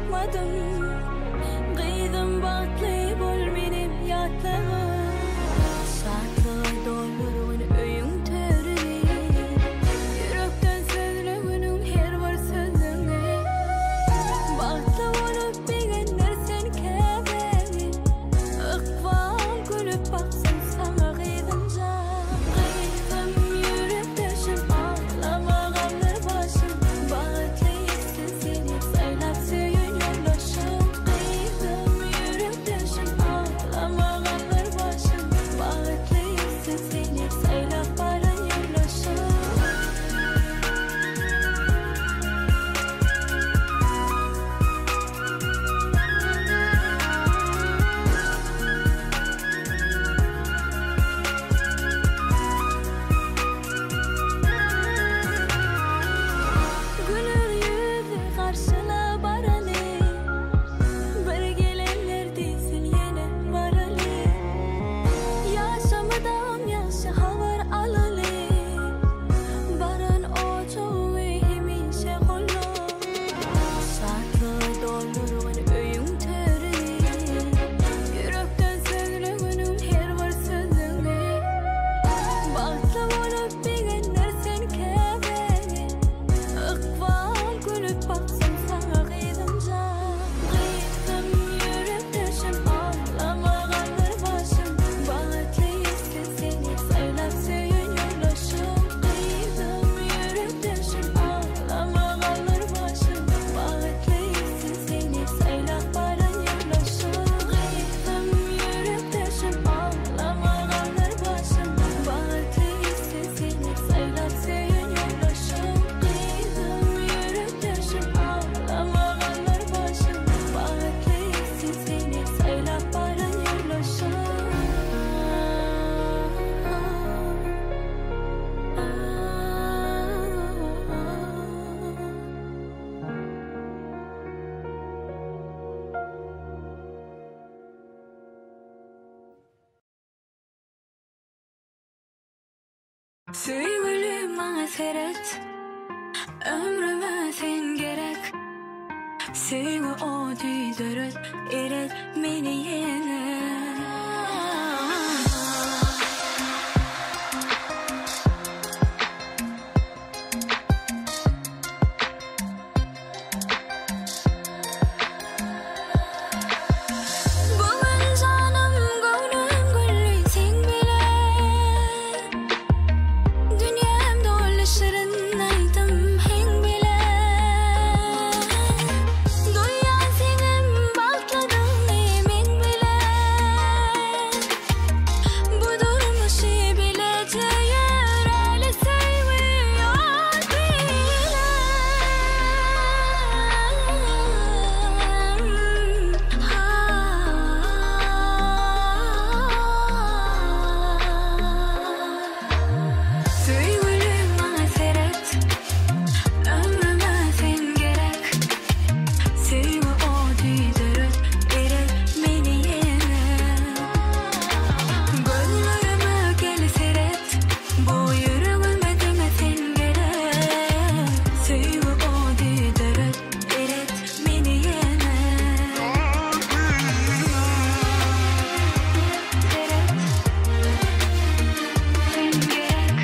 tapmadım. Gyzym bagtly bol menim ýatlagym. Şatlyga doldurgyn öýüň törüni. Ýürekden sözleginiň her bir sözüni. Bagtly bolup begenler sen käbäni. Ykbal gülüp baksyn saňa gyzym jan. Gyzym ýürekdeşim ağlama gamdyr başym. Bagtly etsin seni saýlap söýen ýoldaşym. Gyzym ýürekdeşim ağlama gamdyr başym. Bagtly etsin seni saýlap baran ýoldaşym. Güler yüzü karşıla baraly. Bir gelenler desin yine baraly. Yaşamıdam yaşı habar alaly. Baran ocağı hemişe gollo. Şatlyga doldurgyn öýüň törüni. Ýürekden sözleginiň her bir sözüni. Bagtly bolup begenler sen käbäni. Ykbal gülüp baksyn saňa gyzym jan. Gyzym ýürekdeşim ağlama gamdyr başym. Bagtly etsin seni saýlap söýen ýoldaşym. Gyzym ýürekdeşim ağlama gamdyr başym. Bagtly etsin seni saýlap baran ýoldaşym. Gyzym ýürekdeşim ağlama gamdyr başym. Bagtly etsin seni saýlap söýen ýoldaşym. Gyzym ýürekdeşim ağlama gamdyr başym. Bagtly etsin seni saýlap baran ýoldaşym. Söýgülim maňa seret, ömrüme sen gerek. Söýgü ody döret, eret meni ýene. Bugün canım göwnüm gülli sen bile. Dünyam doly şirin aýdym heň bile. Duýan senim bagtladyňy men bile. Bu durmuşy bile ýöreli söýüyor bile. Söýgülim maňa seret, ömrüme sen gerek. Söýgü ody döret, eret meni ýene. Gözlerime gel seret, bu ýüregime diňe sen gerek. Söýgü ody döret, eret meni ýene. Seret, sen gerek.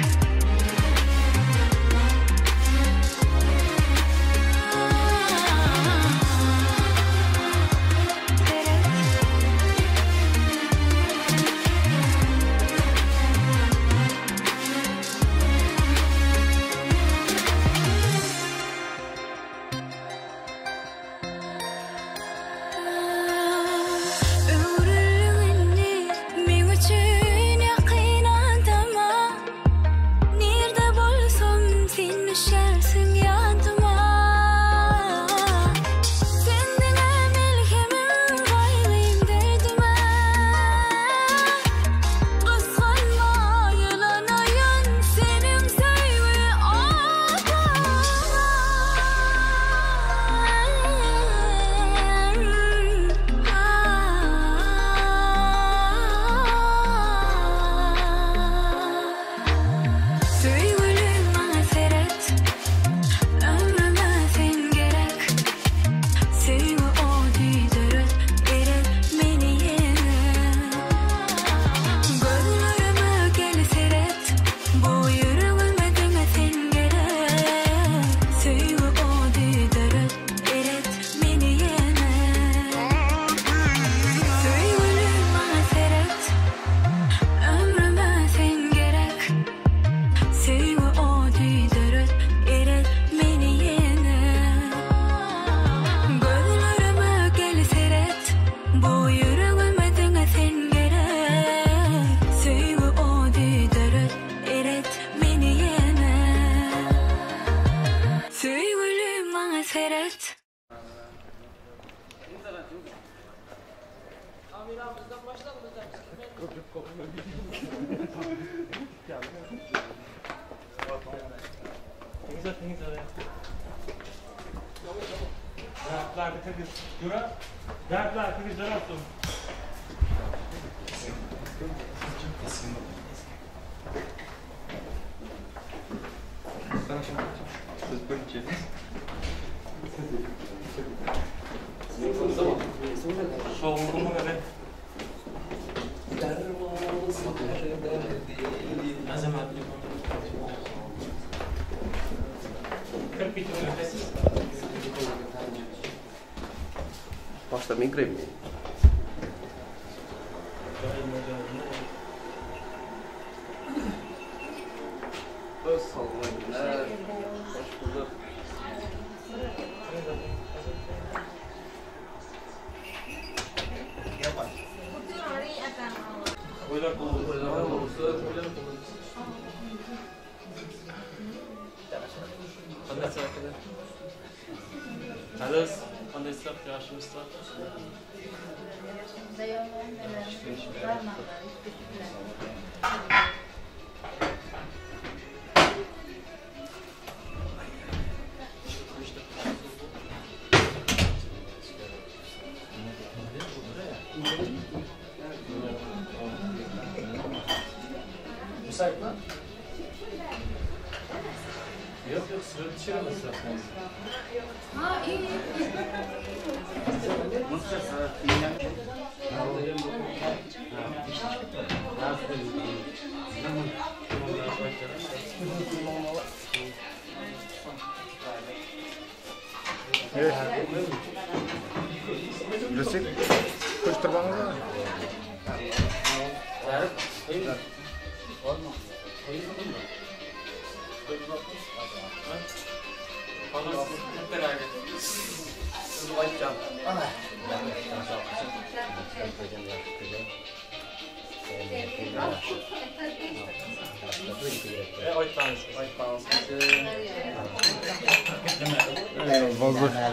Başta migre mi? Öz salma günler. Hoş bulduk. Müsait mi? Yok yok, sıra dışarı isterseniz. Ha iyi. Evet. Bilsek koşturmamız lazım.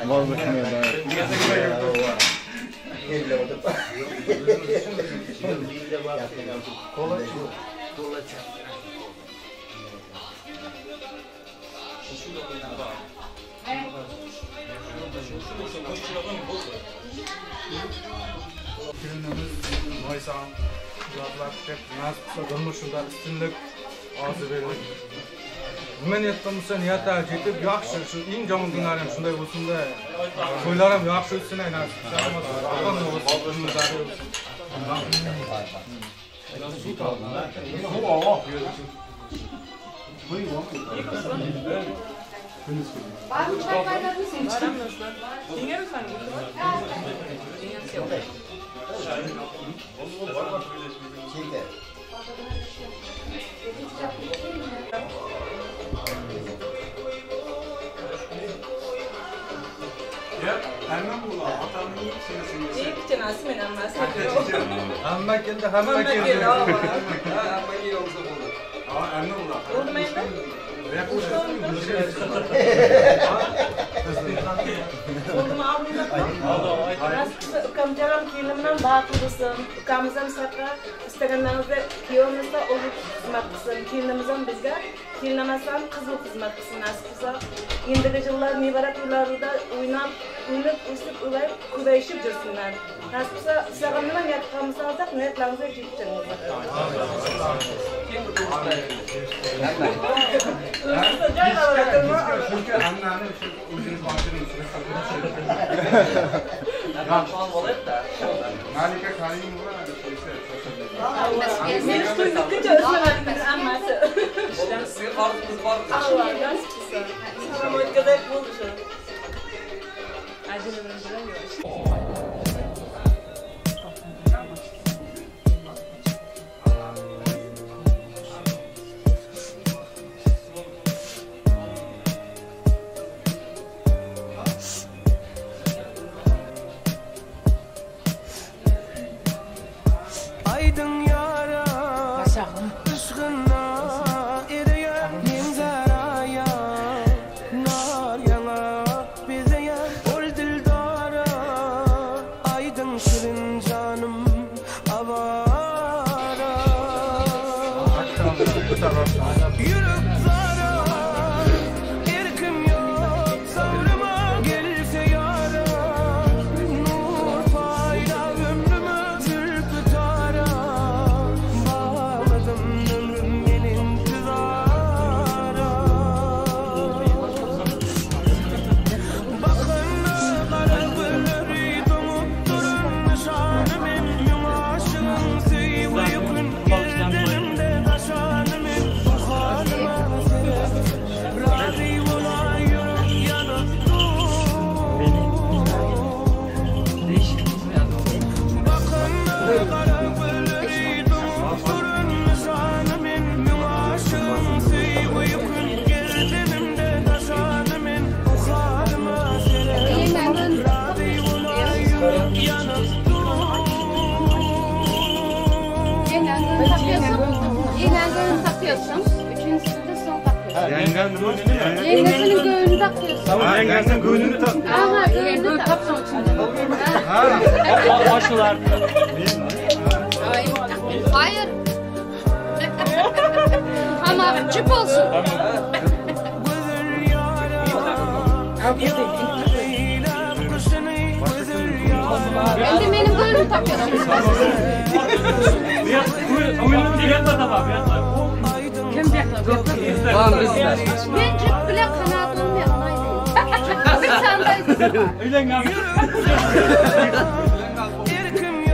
Воздух не дает. Kelinimiz Maysan uzatlar deb nasib qilsa durmushida ustunlik orzu berdik. Nima niyatda bo'lsa niyatga yetib yaxshi, shu eng yomon kunlar ham shunday bo'lsin-da. To'ylar ham yaxshi o'tsin, nasib qilsa. Hamma keldi, hamma keldi. Oldu mu endi? Oldu mu abim? Nasıl ukamcaram kelinimden baxtli bo'lsin, ukamiz ham saqa istaganlaringizda kuyovimiz da o'g'il xizmat qilsin, kelinimiz ham bizga kelinimiz ham qiz xizmat qilsin nasib qilsa. Endigi yillar nevara to'ylarida o'ynab, o'ynab, o'sib, ulg'ayib, ko'payishib yursinlar. Nasib qilsa, sizlarga nima niyat qilsangiz, niyatlaringizga yetib chiqinglar. Malika Karimova Meni to'ylikka o'zmadim hammasi. Sizga qarzimiz bor. Alloh nasib qilsa. Salom o'tkazib bo'ldi shu. Ajrim bilan yo'q. Ol dildara takıyorsun. Üçüncüsünü de son takıyorsun. Yengen nima? Yengesinin göğünü takıyorsun. Tamam, yengesinin göğünü tak. Aha, göğünü tak. Ha. Başlar. Hayır. Ama çip olsun. Endi benim göğünü takıyorsun. Men jup bilan qanoat olmayapman. Bir sandaysiz. Uylangan.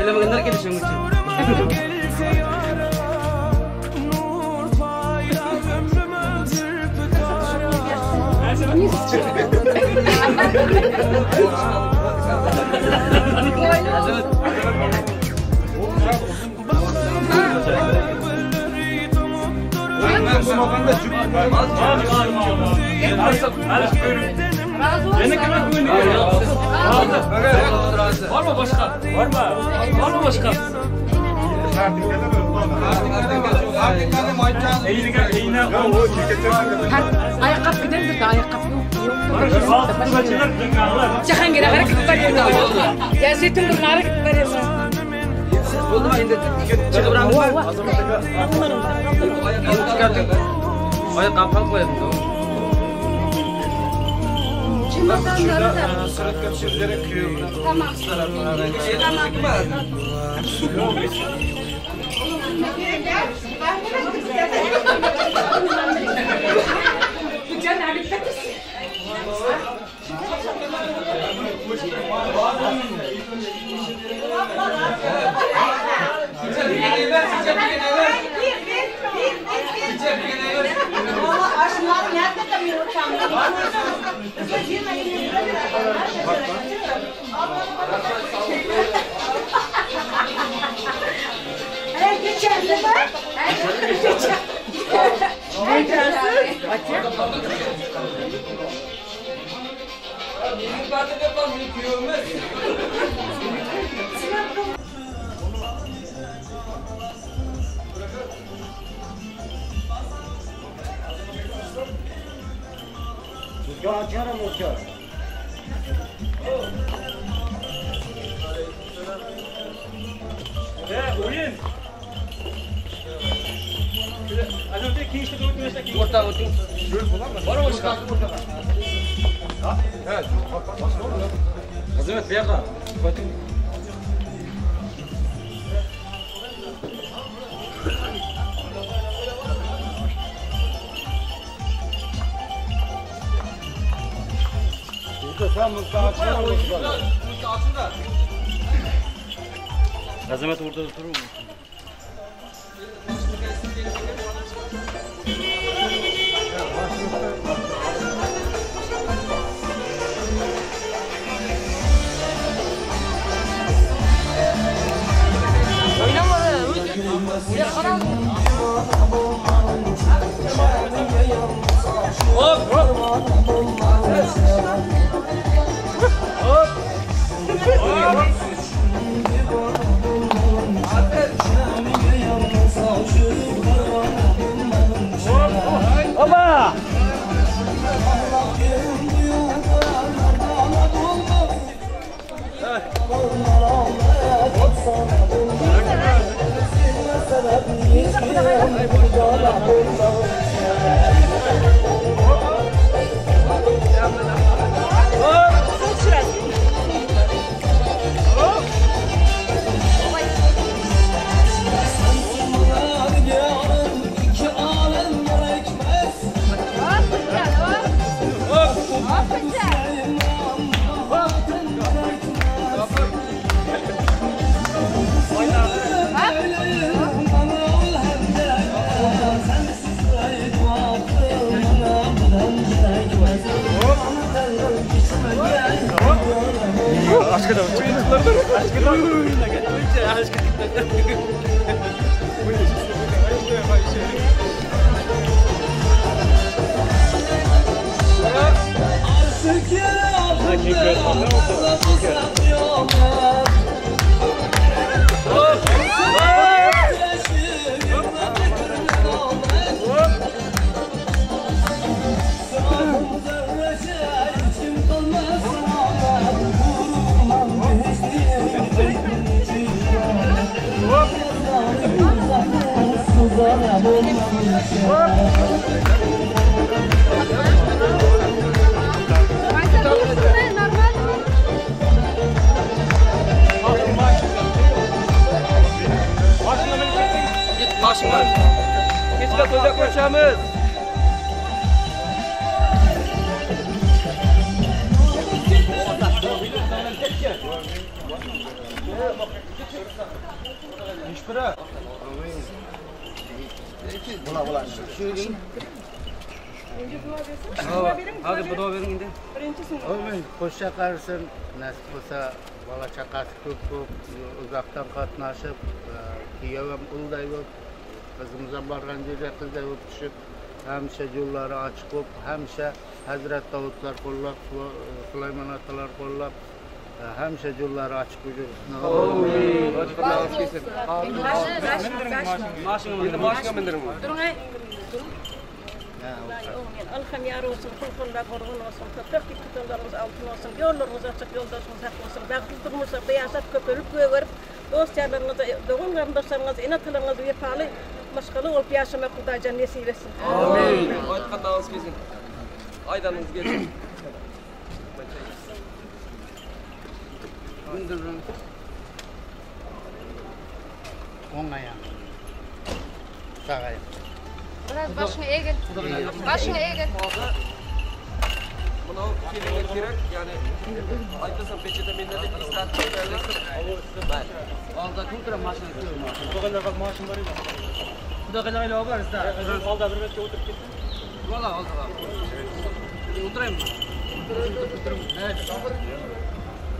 Uylanganlar kelishim uchun. Var mı başka? Var mı? Var mı başka? Ayakkabı gidendir de ayakkabı yok. Cihangir'e hareket var ya. Ya Zeytinburnu'na hareket var ya. Oldu mu endi? Chiqib ramizmi? Oyoq ham qo'yadi. Çimodanları da. Suratga tushib kerak kuyov bilan. Tamam. Azamat bu yoqqa. Azamat o'rtada turib. Hop hop. Hop. Hoppa. Mashina. Kechga to'yda ko'rishamiz. Hadi duo bering endi. Amin. Qo'sha qarisin, nasib bo'lsa bola chaqasi ko'p-ko'p uzoqdan qatnashib, kuyovim ulday bo'lib, qizimiz ham borgan yerga qizday bo'lib tushib, hamisha yo'llari ochiq bo'lib, hamisha Hazrat Davudlar qo'llab, Sulaymon otalar qo'llab, hamisha yo'llari ochiq bo'lsin. Amin. Mashina mindiring. Alham yar olsun, kul-kullar qorğun olsun, toprak tutanlarımız altın olsun, yollarımız açık, yoldaşımız hak olsun, baxtlı durmuşlarda yaşap, köpürüp, göğürüp, dost yarlarınıza, doğum qarındaşlarınıza, inat-alarınıza vefalı, maşqalı olup yaşamak Xudacan nesip etsin. Amin. Aytqanlarınız kelsin. Aydanınız kelsin. O'ng ayağım. Sağ ayağım. Biraz başını eğil. Başını eğil. Buna kelinga kerak, ya'ni aytasam pechada menda deb eslatib beradi. Olda to'ltira mashina Xudoga mashina bor edi. Xudoga ilova bor sizda. Olda bir metga o'tirib ketdim. Valla olda. O'tiraymi?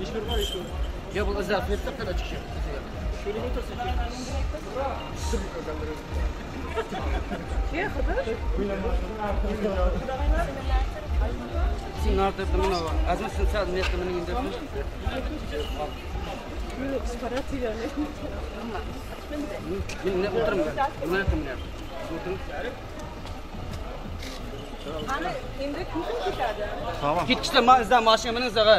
Ish bir bor, ish bir. Yo, bu izlab berib chiqishi. Şöyle o'tirsin. Sen artık bunu azmi sen sen ne ettin endi? Men o'tirim. Nima qilmayapti? O'tiring. Qani endi kim ketadi? Tamam. Ketishda izdan mashina mining ag'a.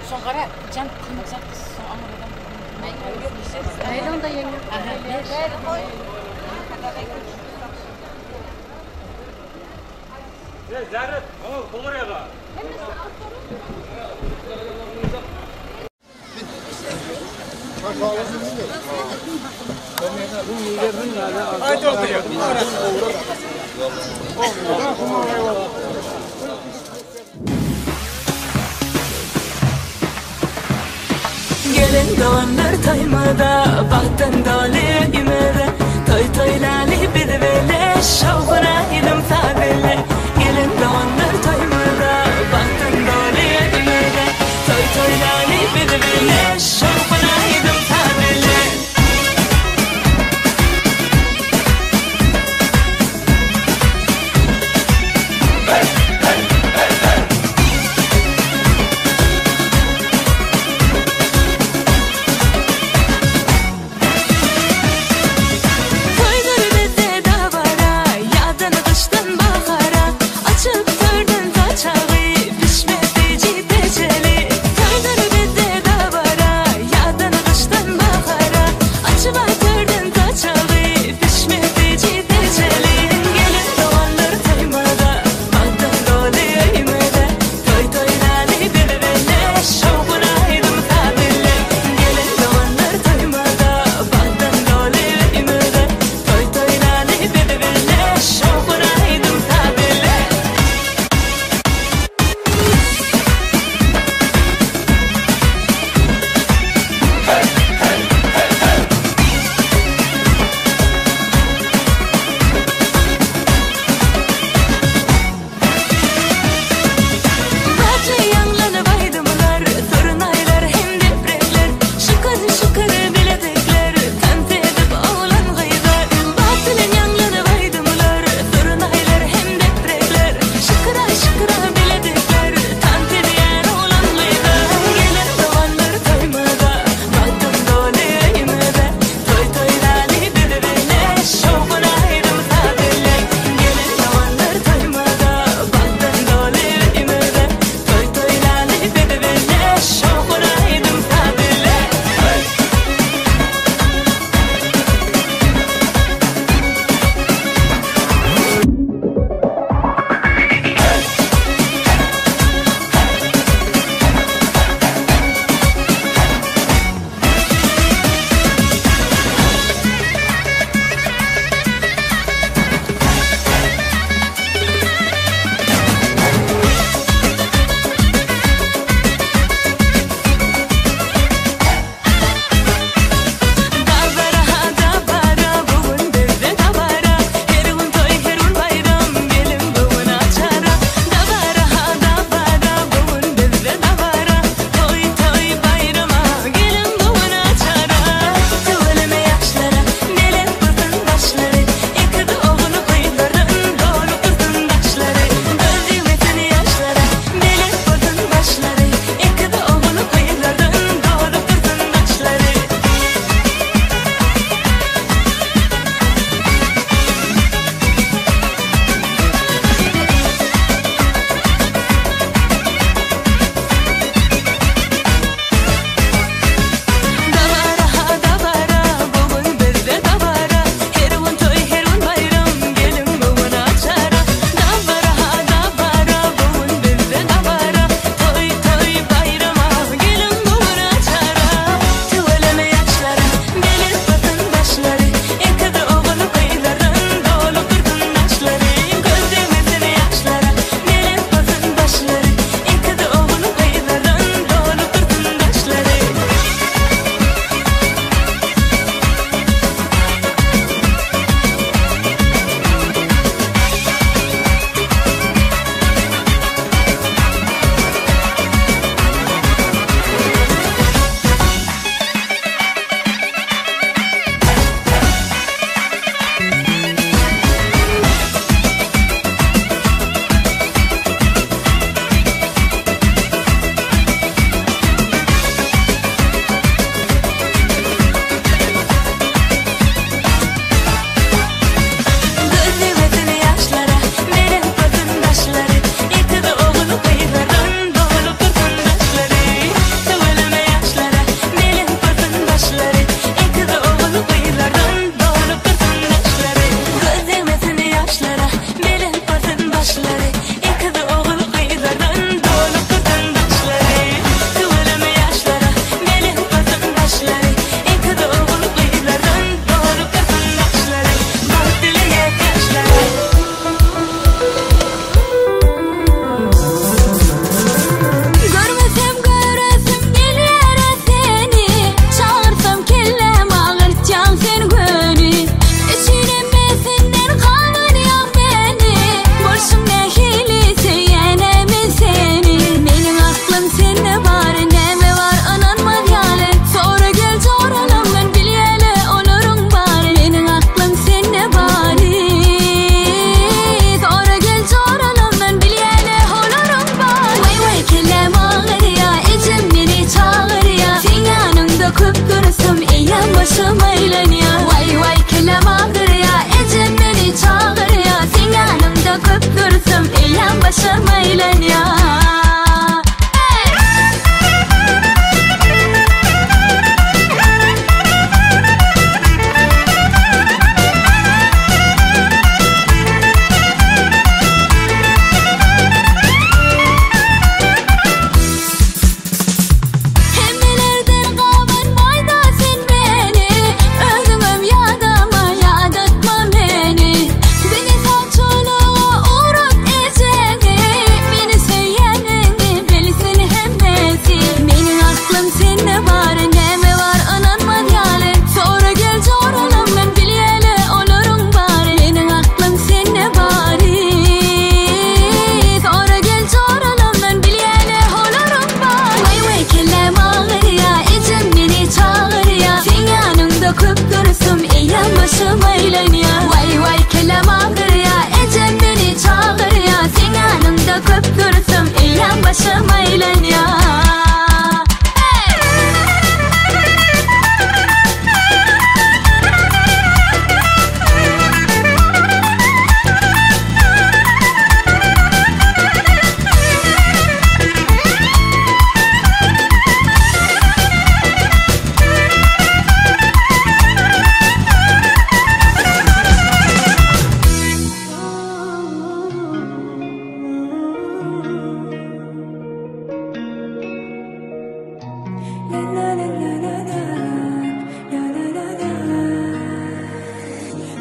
So'ng qara, jam qilmasak, so'ng amridan. Maydonda yengil. Zarat, qo'l oraya. Gelin doğanlar taymada, bahtın dolu imede, toy toylali bidvele, şovuna idim tabele. Gelin doğanlar taymada, bahtın dolu imede, toy toylali bidvele, şovuna idim tabele.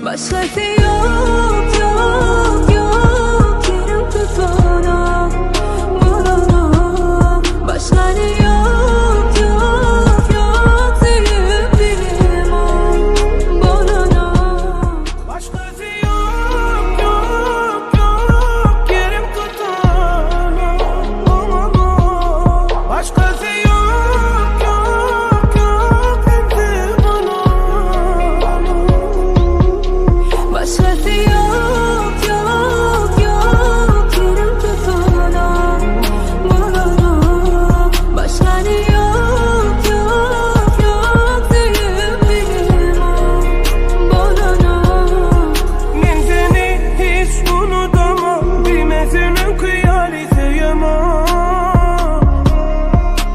Başkası yok, yok, yok. Yerim tutana, bulana. Başkaları yok, yok, yok. Sevip benim o, bulana. Başkası yok, yok, yok. Yerim tutana, bulana. Başkası yok, yok, yok. Sensiz bulana. Başkası yok, yok, yok. Yerim tutana, bulana. Başkaları yok, yok, yok. Sevip benim o, bulana. Men seni hiç unutamam. Bilmesinin kıyali sevemem.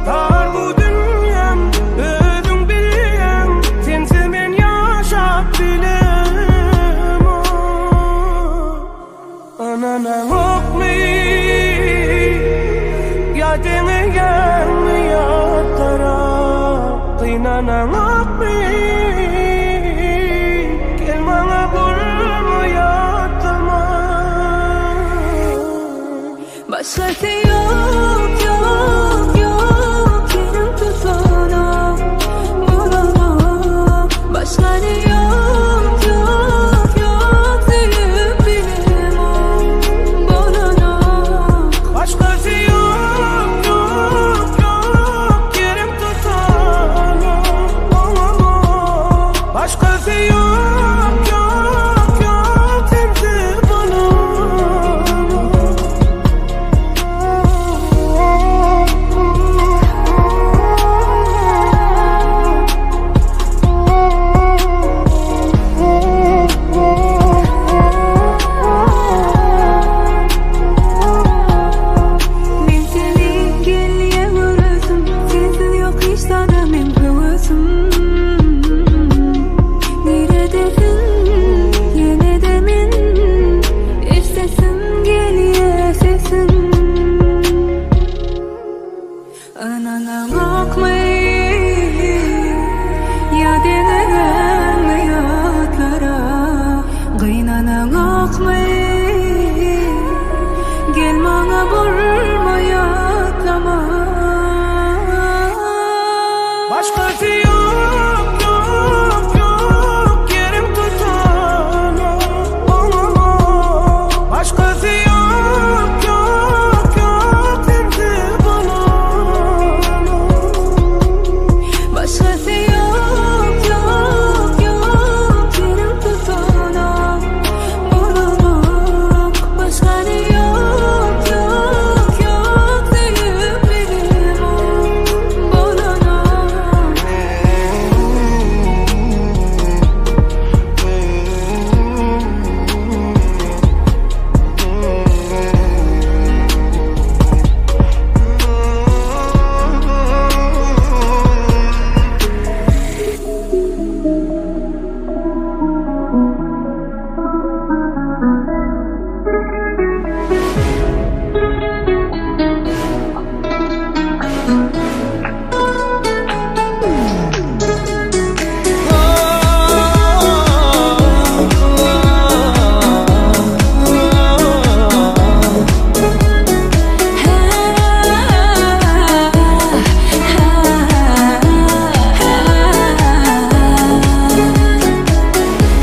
Tar bu dünyam, özün bilem. Sensiz men yaşap bilemem. Anana okmi, ya deneyen yatara. Kıynana okmi, gel bana bulma yatlama. Başkası yok, yok, yok. Yerim tutana, bulana. Başkaları yok, yok, yok. Sevip benim o, bulana. Başkası yok, yok, yok. Yerim tutana, bulana. Başkası yok, yok, yok. Sensiz bulana. Men seni geliye görürsün. Sensiz yok hiç sana men höwesим. Neredesin yine de men istesim geliye sesin. Anana bakmay, ya denegen yatlara. Kıynana bakmay, gel bana vurma yatlama. Başkası yok, yok, yok. Yerim tutana, bulana. Başkası yok, yok, yok. Sensiz bulana. Başkası yok, yok, yok. Yerim tutana, bulana. Başkaları yok, yok, yok. Sevip benim o, bulana.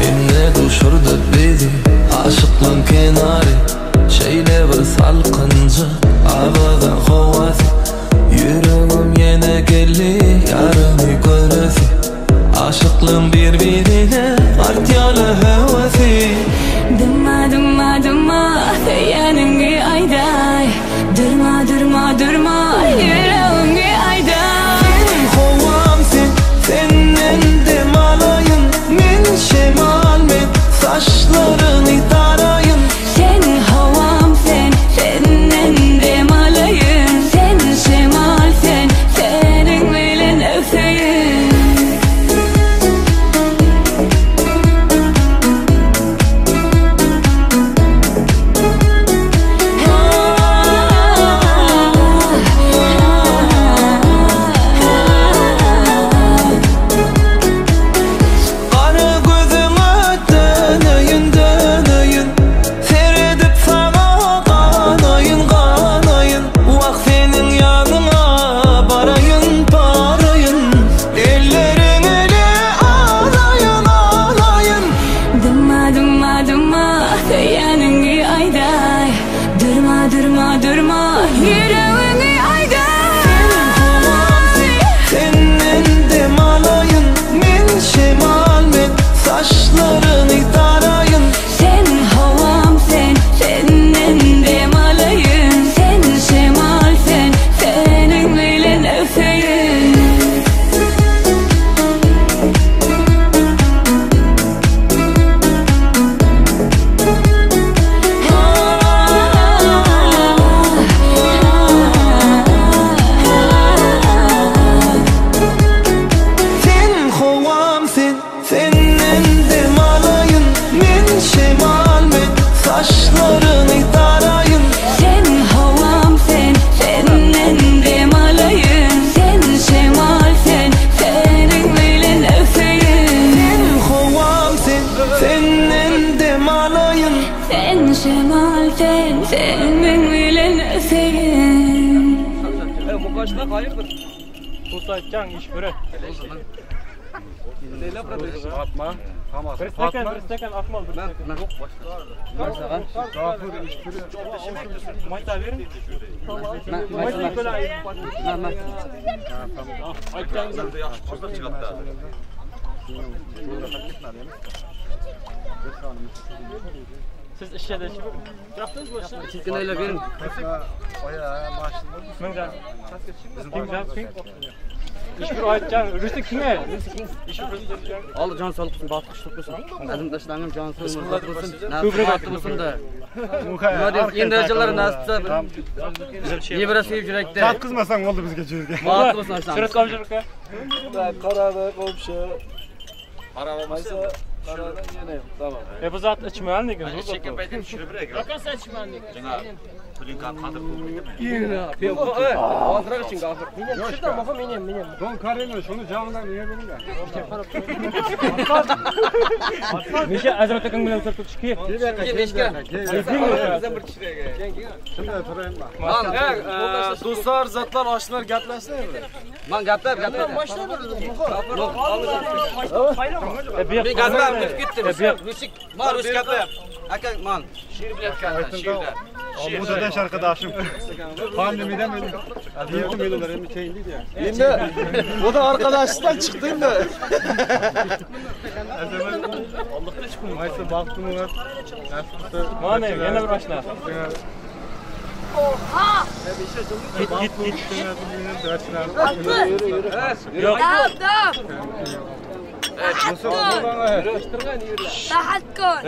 Enne düşürdü bizi aşıklığın kenarı. Şeyle bir salkınca ağızdan kovası. Yüreğim yine geldi yarını göresi. Aşıklığın birbirine art yalı hevesi. Durma durma durma yanımda ayday. Durma durma durma yüreğimde ayday. Sen kovamsın, senden dem alayım. Men şemal men, saçlarını tarayın. Sen havam sen, senden dem alayım. Sen şemal sen, senin bilen öpeyim. Söýeniňi aýday. Durma durma durma ýüregiňi aýday. Senden dem alayın, men şemal men, saçlarını tarayın. Sen havam sen, senden dem alayın. Sen şemal sen, senin bilen öpeyim. Sen havam sen, senden dem alayın. Men şemal men, saçlarını tarayın. Sen havam sen, senden dem alayın. Sen şemal sen, senin bilen öpeyim. Sen havam sen, senden dem alayın. Sen şemal sen, senin bilen öpeyim. Muqashlar qayerdir? To'st aytgan ish biri. Fatma. Bir stakan, bir stakan Akmal, bir stakan. Gafur ish biri. Mayta bering. Mayta ko'la. Aytganingiz yaxshi qozib chiqadi. Siz ishda chiqib. Chekinaylab bering. Ming jar. Ish bir aytgan, Rusi kinga? Ish bir Allah can sağlık olsun, bahtı kuşluk olsun. Azimdaşlarım can sağlık olsun, nasip olsun da. Endi rejalar nasip bo'lsa, nevara sevib yurakda. Tatqizmasang bo'ldi bizga jo'rga. Baxt bo'lsin aslan. Surat olib yuribdi. Qaradi qo'mshi. Maysa qaradi yana ham, tamam. Bu zat ichmagan lekin zo'r. Chekka paytda tushirib Rakas ichmagan. Jana pulinkani qadr Ozroq iching g'afur. Tushirdim, muhim men ham. Don Karino shuni jonidan nega beringlar? Necha Azmat akang bilan suratga tushib kel. Nechga? Shunday turaymi? Do'stlar, zatlar, oshlar gaplashmaymi? Man gaplab, gaplab. Men gaplab ketib ketdim. Rusik, man rus gaplab. Aka, man she'r bilayotganman, she'rda. Mudadan arkadaşım. Pandemiden öyle. Yirmi milyon şeyin değil ya. Endi o da arkadaşlar çıktı endi. Maysa baktım ona. Mana yana bir oshna. Oha! Git git git. Yo'q. Dam. Bahatgon.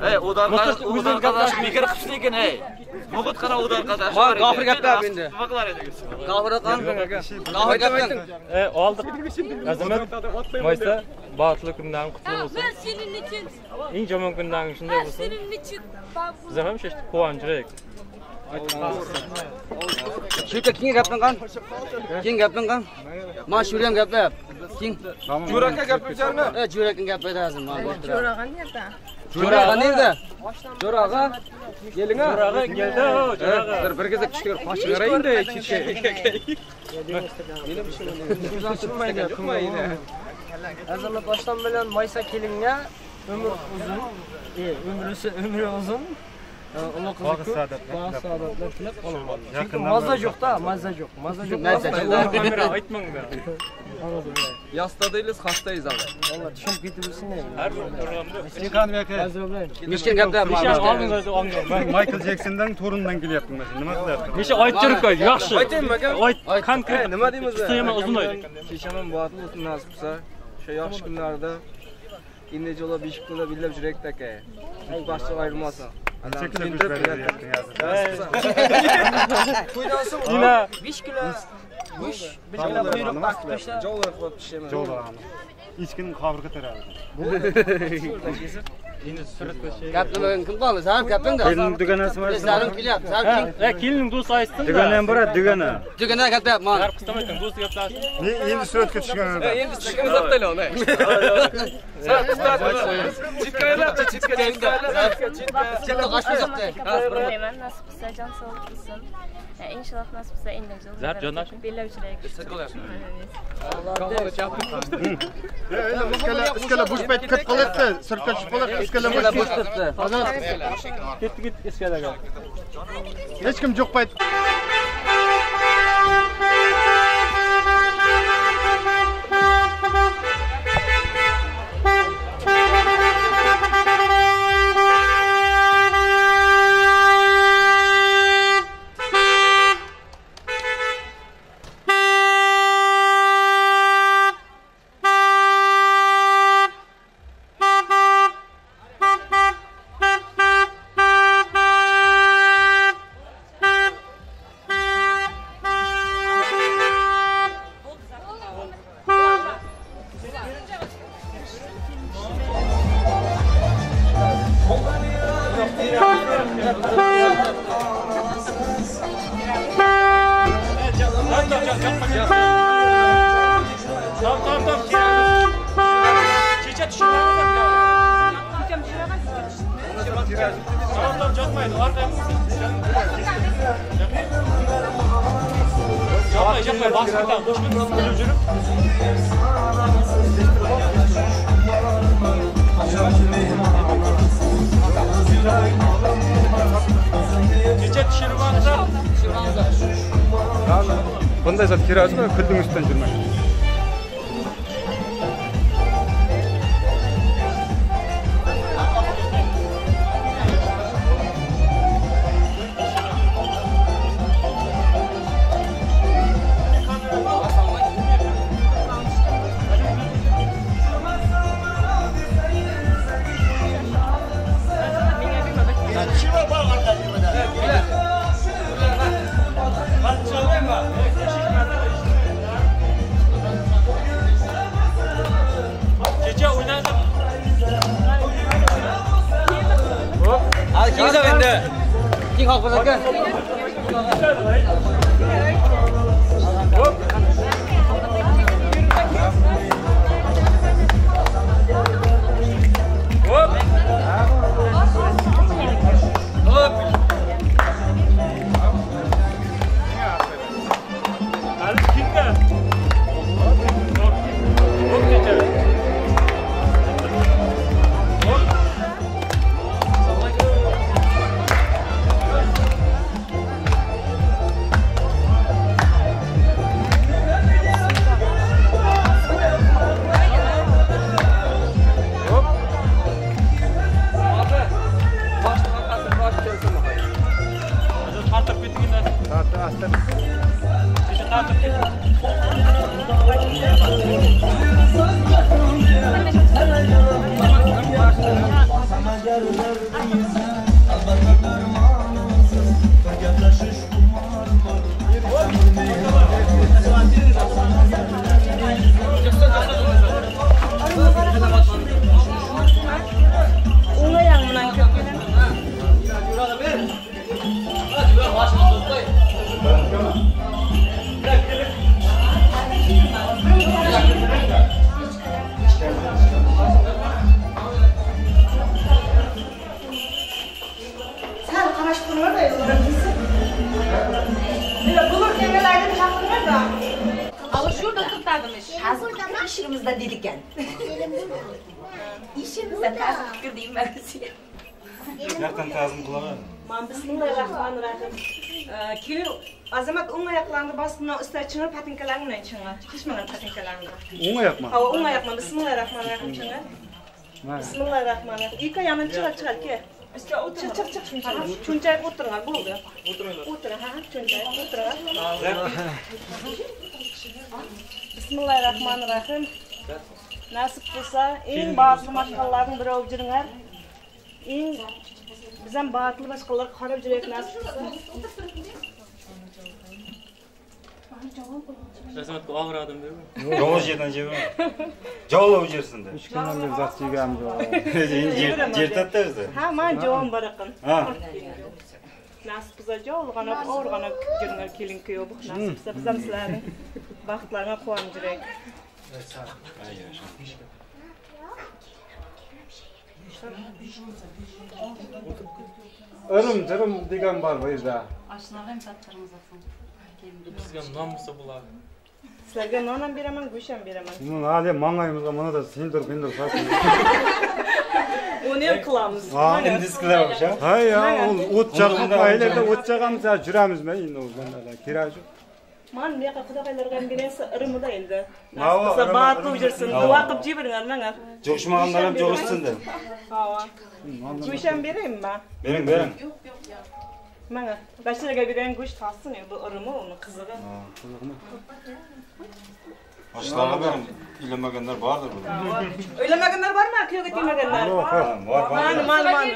Ey, o'dan qadash bekor qilibsiz lekin ey. Muqit qana o'dan qadash. Man g'ofir gaplab endi. Nima qilar edingiz? G'ofir qan. G'ofir gaplang. Ey, oldik. Azamat, Maysa, baxtli kunlaring qutlu bo'lsin. Ben senin için. Eng yomon kunlaring shunday Ben bo'lsin. senin için. Biz ham shu quvonchlik. Shuka kimga gaplangan? Kim gaplangan? Man shuri ham gaplab. Kim? Jo'ra aka gapirganmi? Jo'ra aka gapiradi hozir man. Jo'ra nerede? Jo'ra nerede? Jo'ra aka. Keling a. Jo'ra aka keldi, Jo'ra aka. Bir bir gezak kuchga qochib qarayinda chetga. Azamat boshdan bilan Maysa kelinga umr uzun, ömrü uzun. Allah kızı baxt saodatlar tilab qolaman. Chunki mazza yo'q-da, mazza yo'q. Mazza yo'q. Kamera aytmang da. Yasta deyiliz, xastayız abi. Vallahi tushunib ketib endi. Har bir programda Mishkin gaplab. Michael Jacksondan torundan kelyapti mana. Nima qilyapti? Necha aytib yurib qo'y, yaxshi. Aytaymi aka? Ayt, konkret. Nima deymiz? Qisqa uzun ayt. Kechamam baxtli bo'lsin nasib qilsa. O'sha yaxshi kunlarda endi jo'la 5 kunda billab yurakda aka. Boshqa ayrilmasin. To'ydan so'ng 5 kilo go'sht, 5 kilo quyruq qilib tashlab, jovlar qilib pishirman. Jovlar. Echkining qobirga teradi. Endi suratga tushaylik. Gaplamagan kim qoldi? Zarif gapingda. Kelinning dugonasi bor. Zarif kelyapti. Zarif kim? Kelinning do'sti aytsin-da. Dugona ham boradi, dugona. Dugona gaplayapman. Zarif qistam ayting, do'sti gaplashsin. Endi suratga tushgan adam. Endi tushgan zaptaylar. Sen qistab, chetga Chetga qochmayapti. Nasip qilsa jon sog'lik bo'lsin. Inshaalloh nasib bo'lsa endi Zar jondoshim. Bellovchilik. Iskala bo'sh payt kirib qolyapti, sirtga tushib qolyapti, iskala bo'sh turibdi. Ketdi, ketdi iskalaga. Hech kim yo'q payt. Bunday zat kerak emas, kulning ustidan yurmang. Azamat o'ng oyoqlaringni bosib, bundan ustida ching'ir patinkalaring bilan ching'ir. Chiqishmagan patinkalaringni. O'ng oyoqmi? Ha, o'ng oyoqmi. Bismillahirrohmanirrohim ching'ir. Bismillahirrohmanirrohim. Ikki oyog'ini chiqar, chiqar, kel. Chiq, chiq, chiq. Cho'nchayib o'tiringlar, bo'ldi. O'tiring, ha, cho'nchayib o'tiringlar. Bismillahirrohmanirrohim. Nasib bo'lsa, eng baxtli mashqalarning biri bo'lib yuringlar. Eng biz ham baxtli mashqalarga qarab yuraylik nasib bo'lsa. Azamatga og'ir odam deymi? Yovuz yerdan jeb. Jovlov jersin de. 3 kundan beri zat yeganim yo'q. Yer tatda o'zi. Ha, men javob barakan. Ha. Nasib bo'lsa jovlg'anab, og'irg'anab yuringlar kelin kuyov. Nasib bo'lsa biz ham sizlarning baxtlaringga quvonib yuraylik. Irim-jirim degan bor bu yerda. Oshnaga ham tattiramiz. Bizga non bo'lsa bo'ladi. Sizlarga non ham beraman, go'sht ham beraman. Buni hali manglayimizga mana da sindir-pindir solsin. Uni ham qilamiz. Endi qilamiz, ha? Ha, ya, o't yoqib, aylarda o't yoqamiz, yuramizmi endi u bundalar keragi yo'q. Man bu yoqqa qudag'aylarga ham beraysa, irimida endi. Nasib qilsa baxtli yursin, duo qilib jibiringlar menga. Jo'shmaganlar ham jo'shsin de. Ha. Go'sht ham beraymi? Bering, bering. Mana bashlarga berayin go'sht qolsin, bu irimi, uni qizig'i. Ha, qizig'imi? Oshlarga bering, uylanmaganlar bordir bunda. Uylanmaganlar bormi? Kuyovga tegmaganlar? Yo'q, bor, bor. Mana, mana, mana.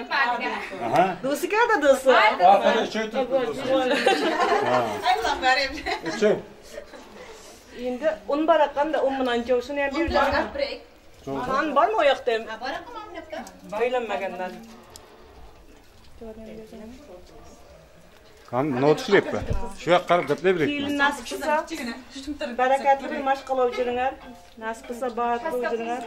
Aha. Do'sti keldi, do'sti. Orqada uchov turibdi do'sti. Aytlam berayim. Uchov. Endi un bor ekan-da, un bilan jov, shuni ham berib. Man bormi u yoqda ham? Ha, bor ekan, mana bu yoqda. Uylanmaganlar. Kan nima tushiryapti? Shu yoqqa qarab gaplay beraylik. Kelin nasib qilsa, barakatli mashg'ulot yuringlar. Nasib qilsa baxtli yuringlar.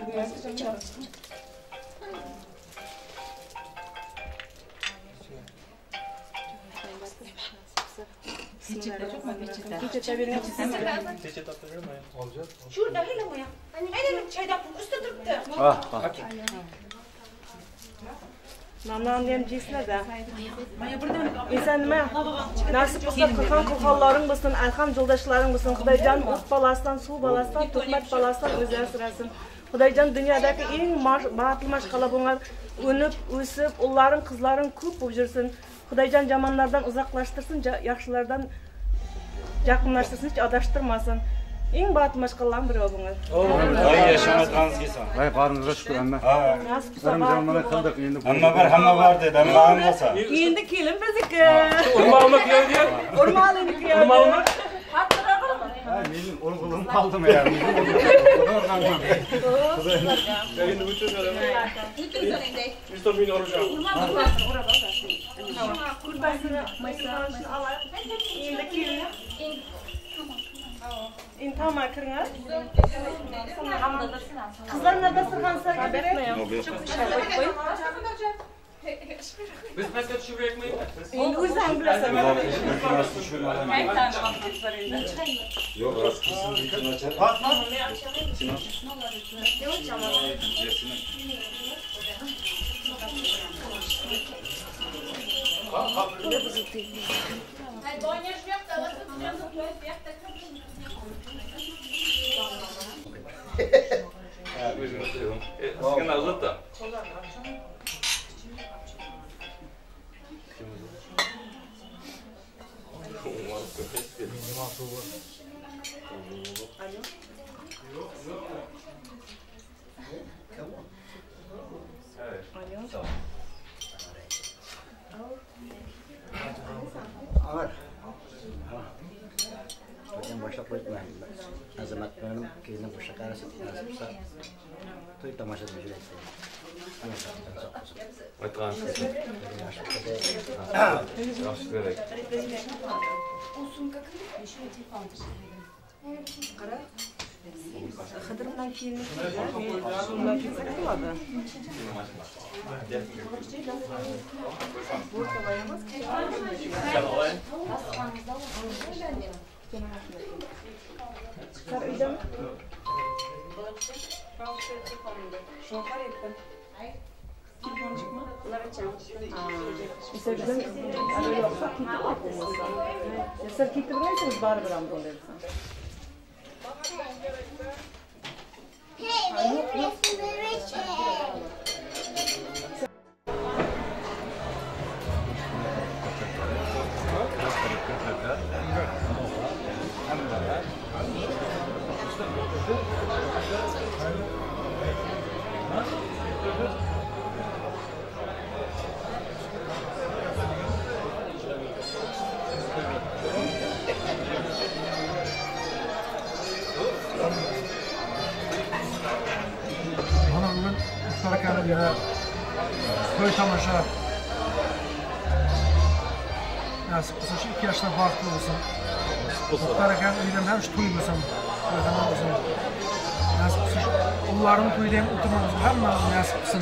Şurada hele bu ya. Hele çayda üstte turibdi. Ah, ah. Nonlarni ham jeysizlar-da. Inson nima? Nasib qilsa qilgan qilganlaring bo'lsin, arham yo'ldoshlaring bo'lsin. Xudojon o't balasidan, suv balasidan, tuhmat balasidan o'zi asrasin. Xudojon dunyodagi eng baxtli mashg'ala bo'lgan unib, o'sib, ullaring, qizlaring ko'p bo'lib yursin. Xudojon yomonlardan uzoqlashtirsin, yaxshilardan yaqinlashtirsin, hech adashtirmasin. Eng baxtli mashg'alalarning biri bo'linglar. Ay yaşamayotganingiz kelsin. Ay baringizga shukr amma. Hamma qildik endi. Hamma bor, hamma bor dedi. Hamma ham bo'lsa. Endi kelin bizniki. Urmag'imi kuyov deyapti. Urmag'ini kuyov. Urmag'imi? Ha, mening o'g'lim qoldimi ya? Endi Endi kelin. Endi tamam kiringlar. Qizlar mana dasturxon sizlarga beray. Biz pastga tushib beraylikmi? Endi o'zing bilasan. Yo'q, rost kelsin, bitin ochar. Sizga uzatdi. To'ydan boshlab qo'yibman. Azamat bilan keyin boshqa qarasa, nasib qilsa to'y tomoshada yuradi. Yaxshi kerak. Xidir bilan kelinni shundan ketsak bo'ladi. Sizlar uydami? Sizlar kiydirmaysiz baribir ham bunday desam. Mana bugun Muxtor akani yana to'y tomosha nasib qilsa shu 2 yoshdan baxtli bo'lsin. Muxtor akani uyida ham shu to'y bo'lsin, to'yxona bo'lsin. Nasib qilsa shu ularning to'yida ham o'tiramiz, hammamiz nasib qilsin.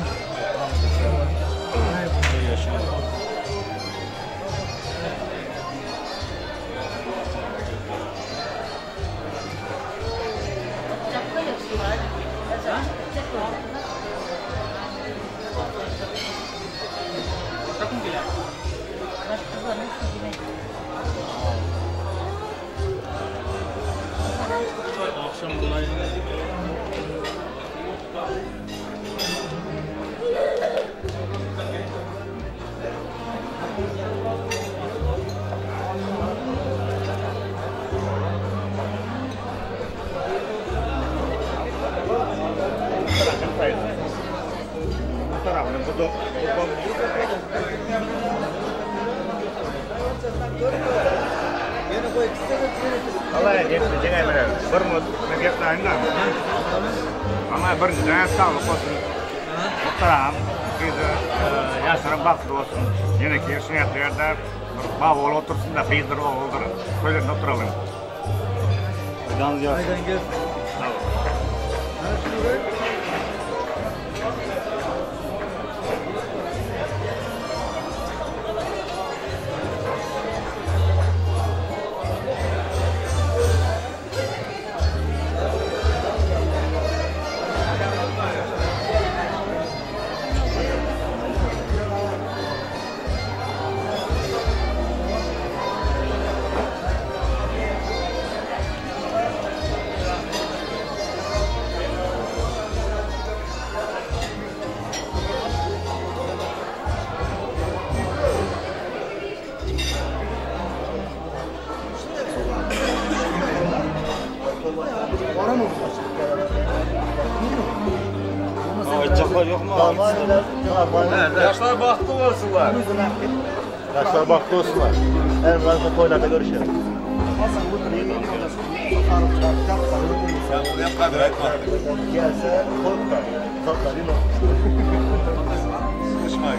Yaşlar baxtlı olsunlar. Yaşlar baxtlı olsunlar. En razı toylarda görüşelim. Sen buraya kadar aytmadın. Gelse korkma. Tatlar yine. Sıkışma.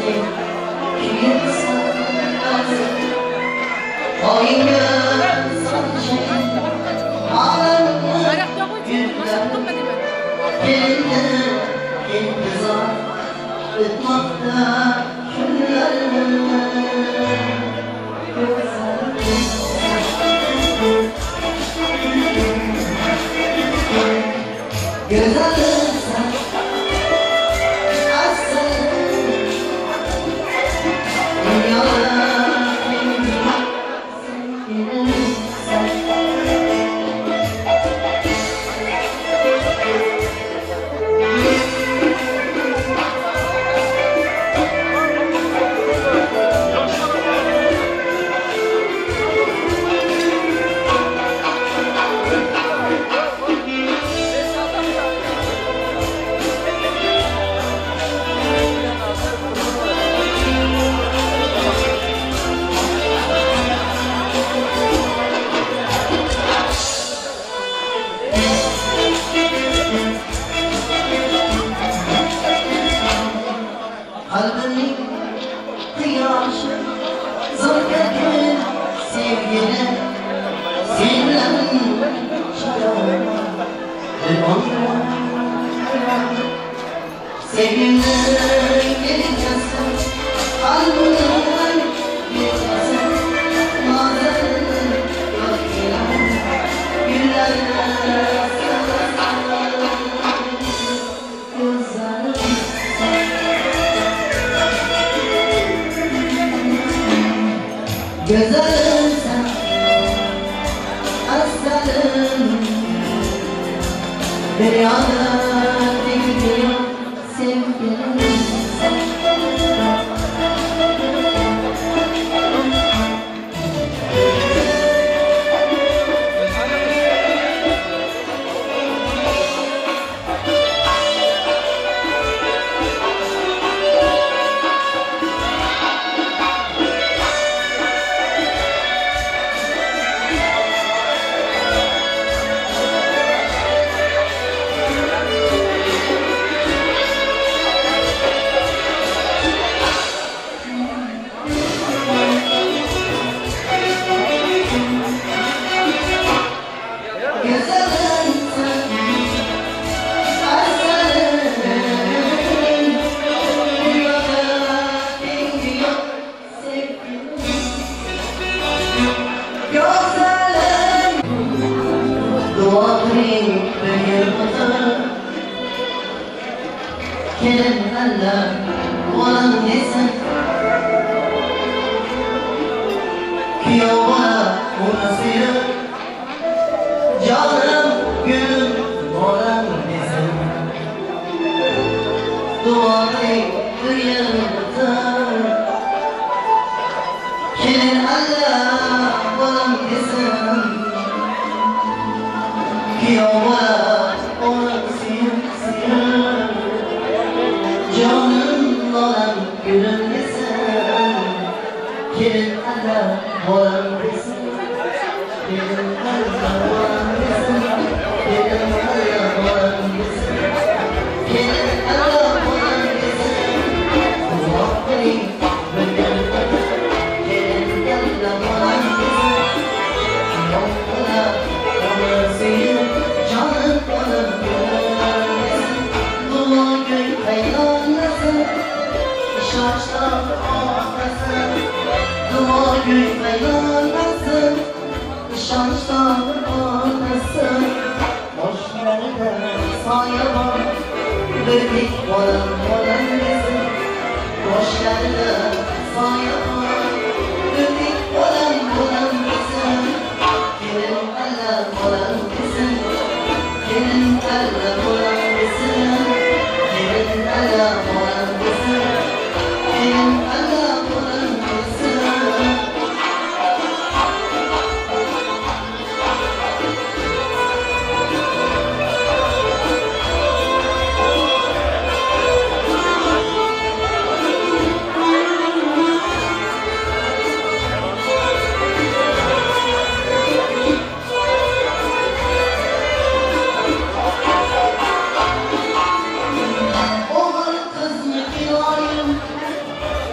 Thank you.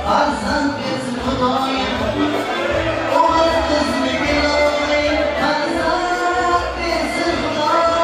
Farzand bersin Xudoyim, o'g'il qizni iloyim. Farzand bersin Xudoyim.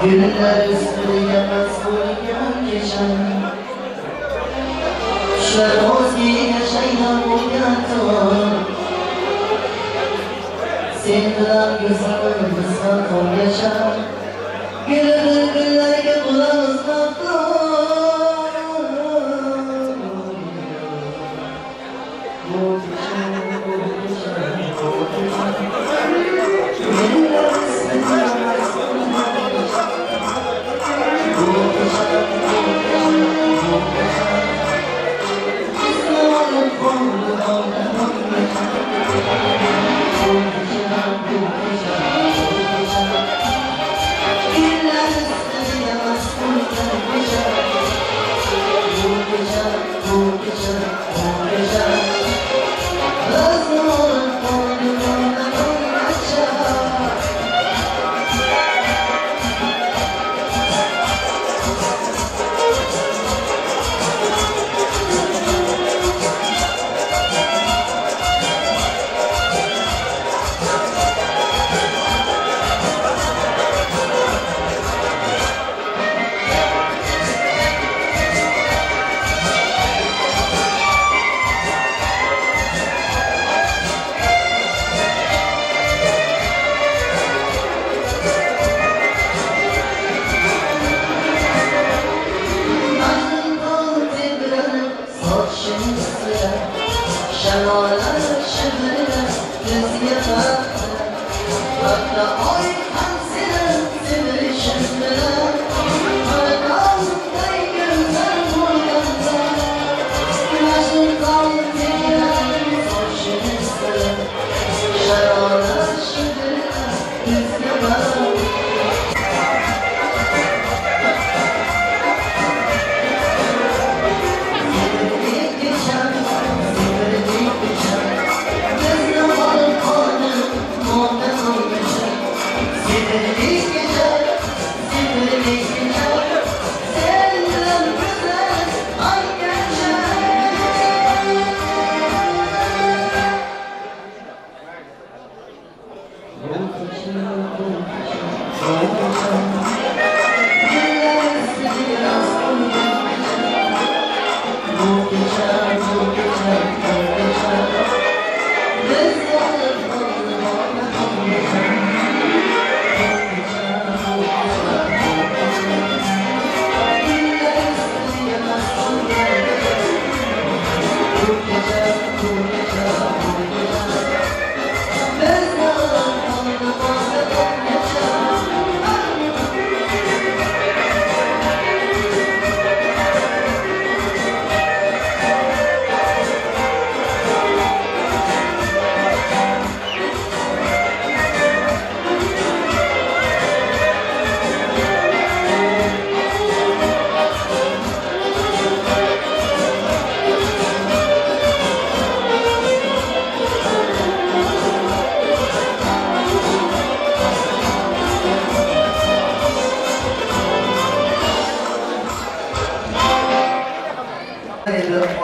Güller üstüne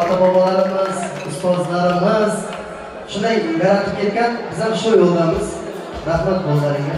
Ota-bobolarimiz, ustozlarimiz shunday yaratib ketgan, biz ham shu yo'ldamiz. Rahmat bo'llaringga.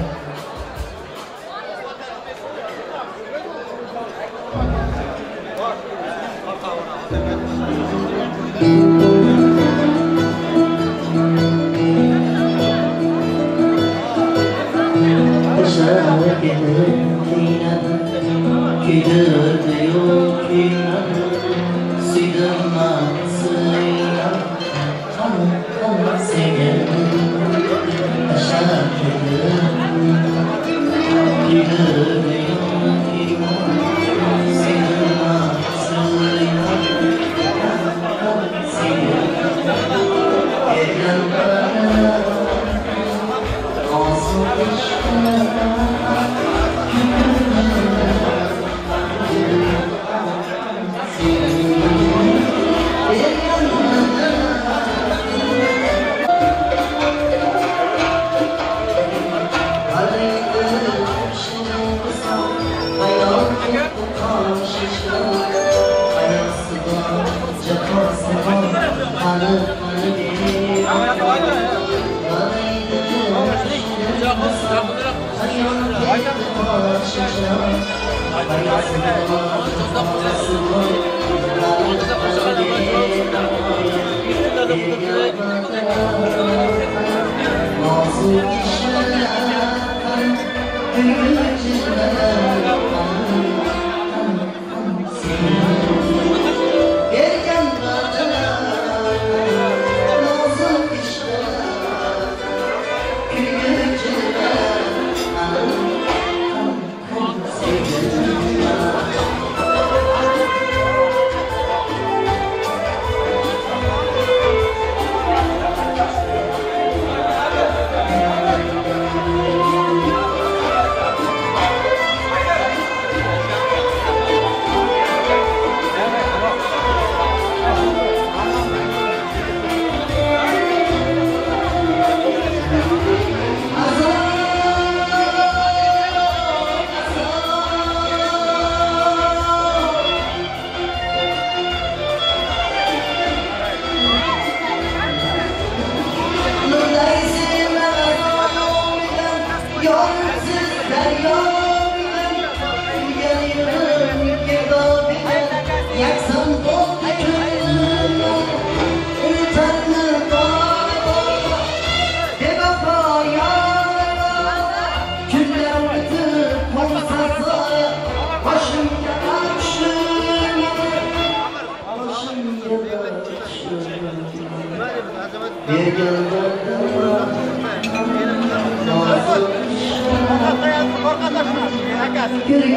akasi.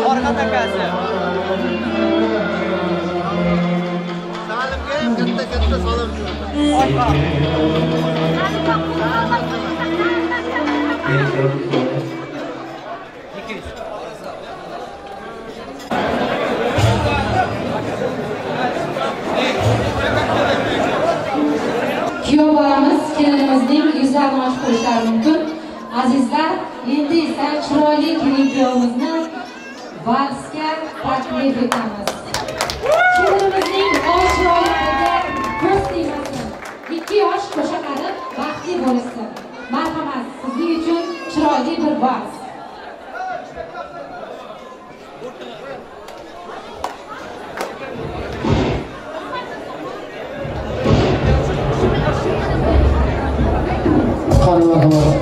Farhad akasi. Salimga ham katta katta salom. Kuyov bolamiz kelinimizning yuzlarini ochib qo'yishlari mumkin. Azizlar, endi esa chiroyli kelin kuyovimizni valsga taklif etamiz. Kelinimizning oy chiroylariga ko'z tegmasin. 2 yosh qo'sha qarib baxtli bo'lsin. Marhamat, sizning uchun chiroyli bir vals. Marhamat,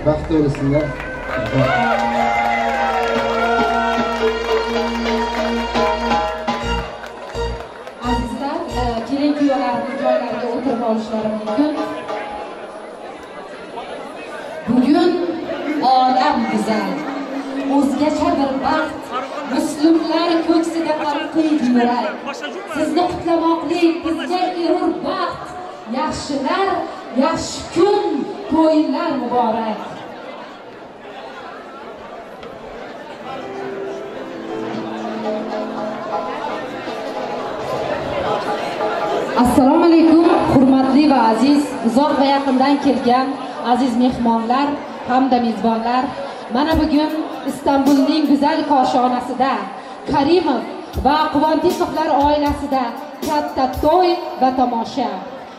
Baxtli Azizlar, kelin kuyovlarni joylariga o'tirib olishlari mumkin. olam go'zal. O'zgacha bir baxt muslimlar ko'ksida qalqiydi yurak. Sizni qutlamoqlik bizga erur baxt. Yaxshilar, yaxshi kun, to'ylar muborak. Assalomu alaykum, hurmatli va aziz, uzoq va yaqindan kelgan aziz mehmonlar hamda mezbonlar. Mana bugun Istanbulning go'zal koshonasida Karimov va Quvontikovlar oilasida katta to'y va tomosha.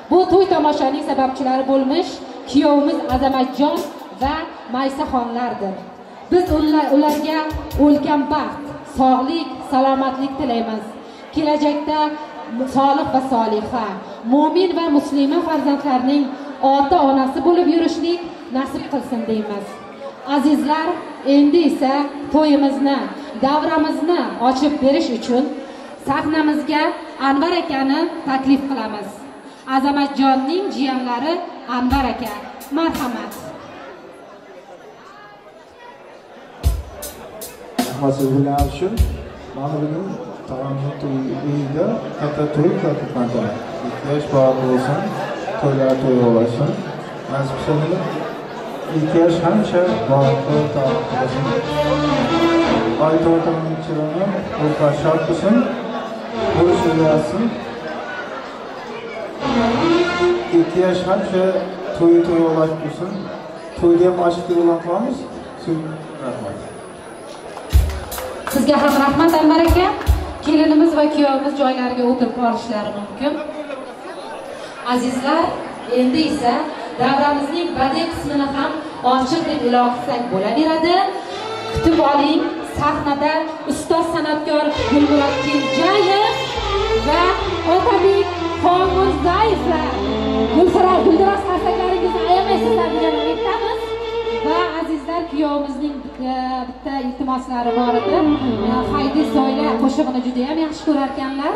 Bu to'y tomoshaning sababchilari bo'lmish kuyovimiz Azamatjon va Maysaxonlardir. Biz ularga ulkan baxt, sog'lik, salomatlik tilaymiz. Kelajakda solih va soliha, mo'min va muslima farzandlarning ota-onasi bo'lib yurishlik nasib qilsin deymiz. Azizlar, endi esa to'yimizni, davramizni ochib berish uchun sahnamizga Anvar akani taklif qilamiz. Azamatjonning jiyanlari Anvar aka, marhamat. Rahmat siz bilan uchun. Mana bugun tog'amning to'yida katta to'y qilmoqda. Ikki yosh baxtli bo'lsin, to'ylar to'y bo'lsin. Nasib qilsin. Ikki yosh hamisha baxtli bo'lsin. Oy to'rtamning chiroyi ruhlar shod bo'lsin, ko'rishilsin. Ikki yosh hamisha to'y to'y bo'lsin. To'yda ham ochiq e'lon qilamiz. Rahmat. Sizga ham rahmat Anvar aka. Kelinimiz va kuyovimiz joylariga o'tirib olishlari mumkin. Azizlar, endi esa davramizning badiiy qismini ham ochiq deb e'lon qilsak bo'laveradi. Kutib oling, sahnada ustoz san'atkor Gulmurod Kenjayev va Otabek Xonmirzayevlar. Guldiroz qarsaklaringizni ayamaysizlar degan umiddamiz. Va azizlar, kuyovimizning bitta iltimoslari bor edi. Haydi soyla qo'shig'ini juda ham yaxshi ko'rar ekanlar.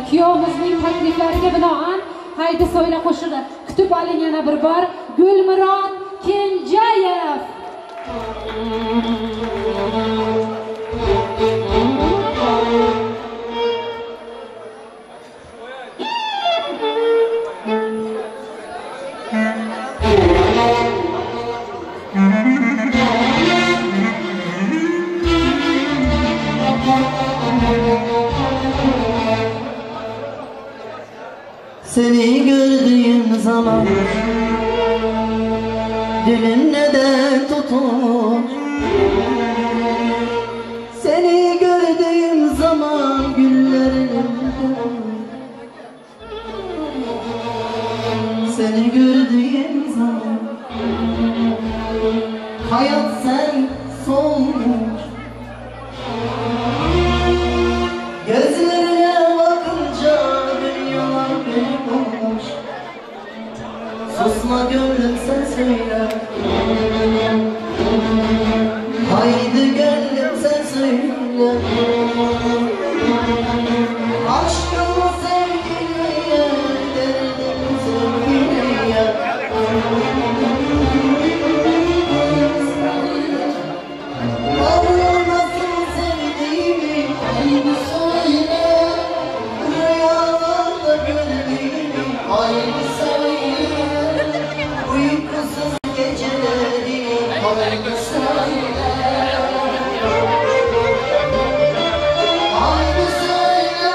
Kuyovimizning takliflariga binoan Haydi soyla qo'shig'i kutib oling yana bir bor Gulmurod Kenjayev. Seni gördüğüm zaman dilim neden tutulur? Seni gördüğüm zaman güllerim Seni gördüğüm zaman hayat sen solmuş. Gözlerine bakınca dünyalar benim olmuş. Susma gönlüm sen söyle. Haydi gönlüm sen söyle. Aşkımı sevgiliye, derdim sevgiliye. Allah nasıl sevdiğimi haydi söyle. Rüyalarda gördüğümü haydi söyle. Uykusuz geceleri haydi söyle. Haydi söyle.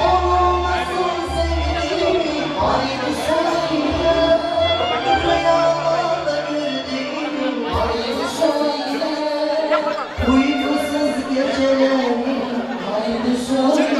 Onu nasıl sevdiğimi haydi söyle. Rüyalarda gördüğümü haydi söyle. Uykusuz geceleri haydi söyle.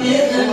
Dedim,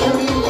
Come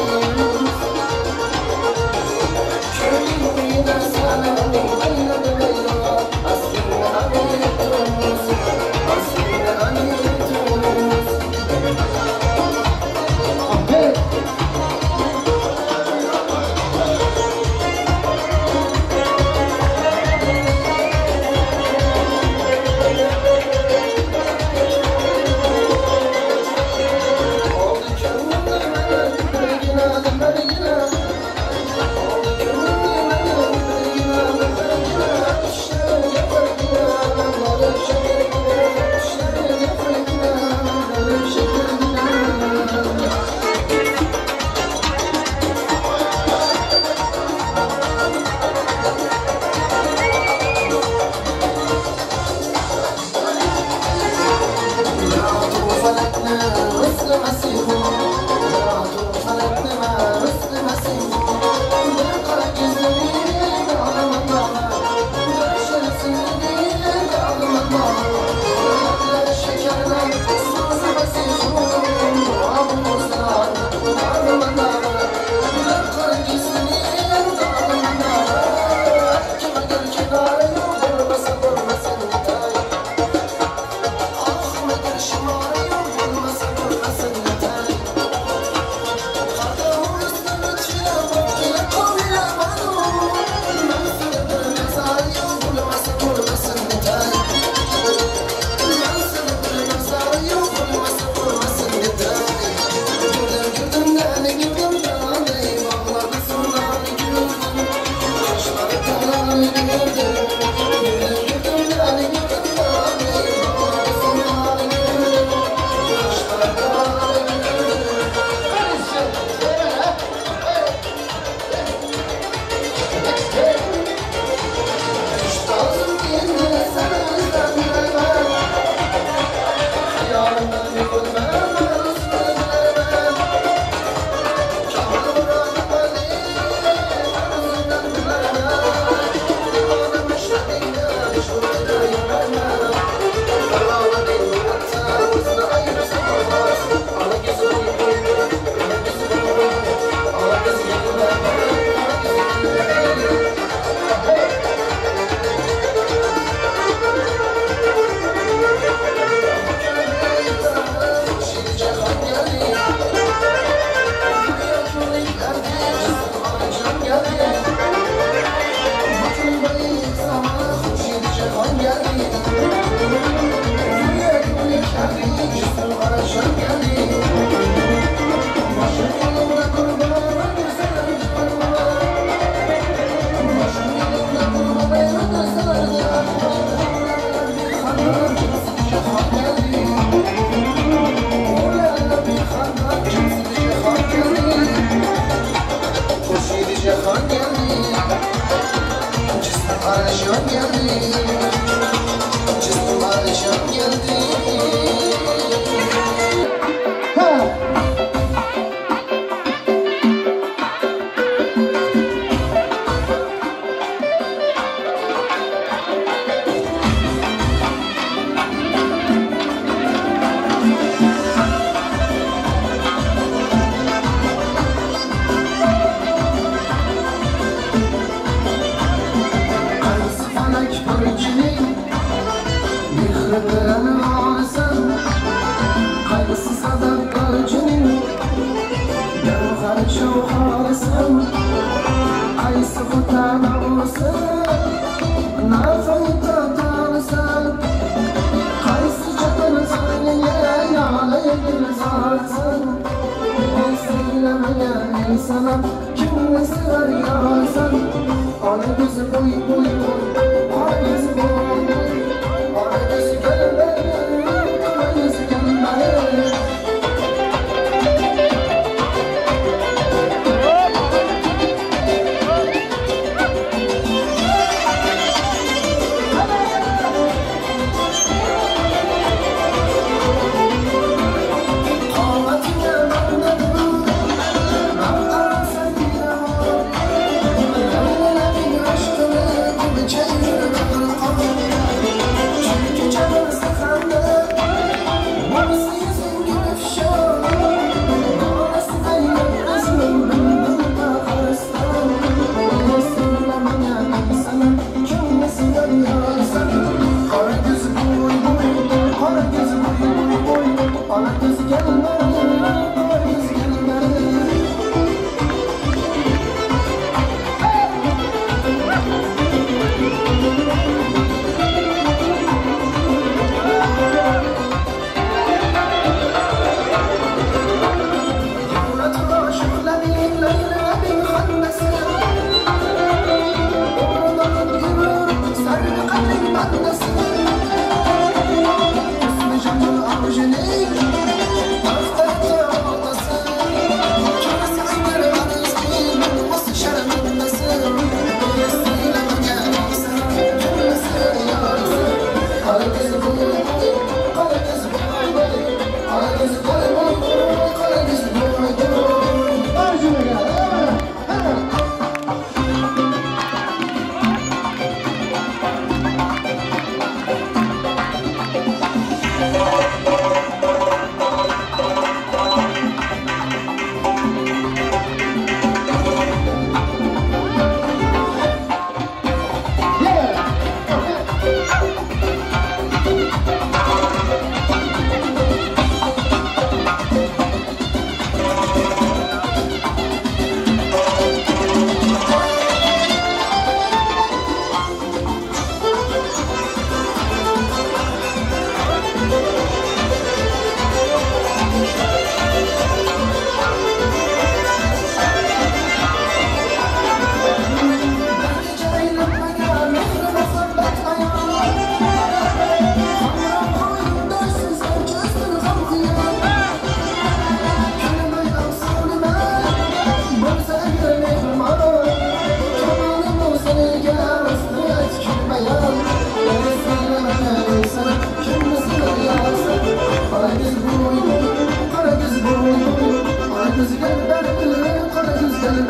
Gelin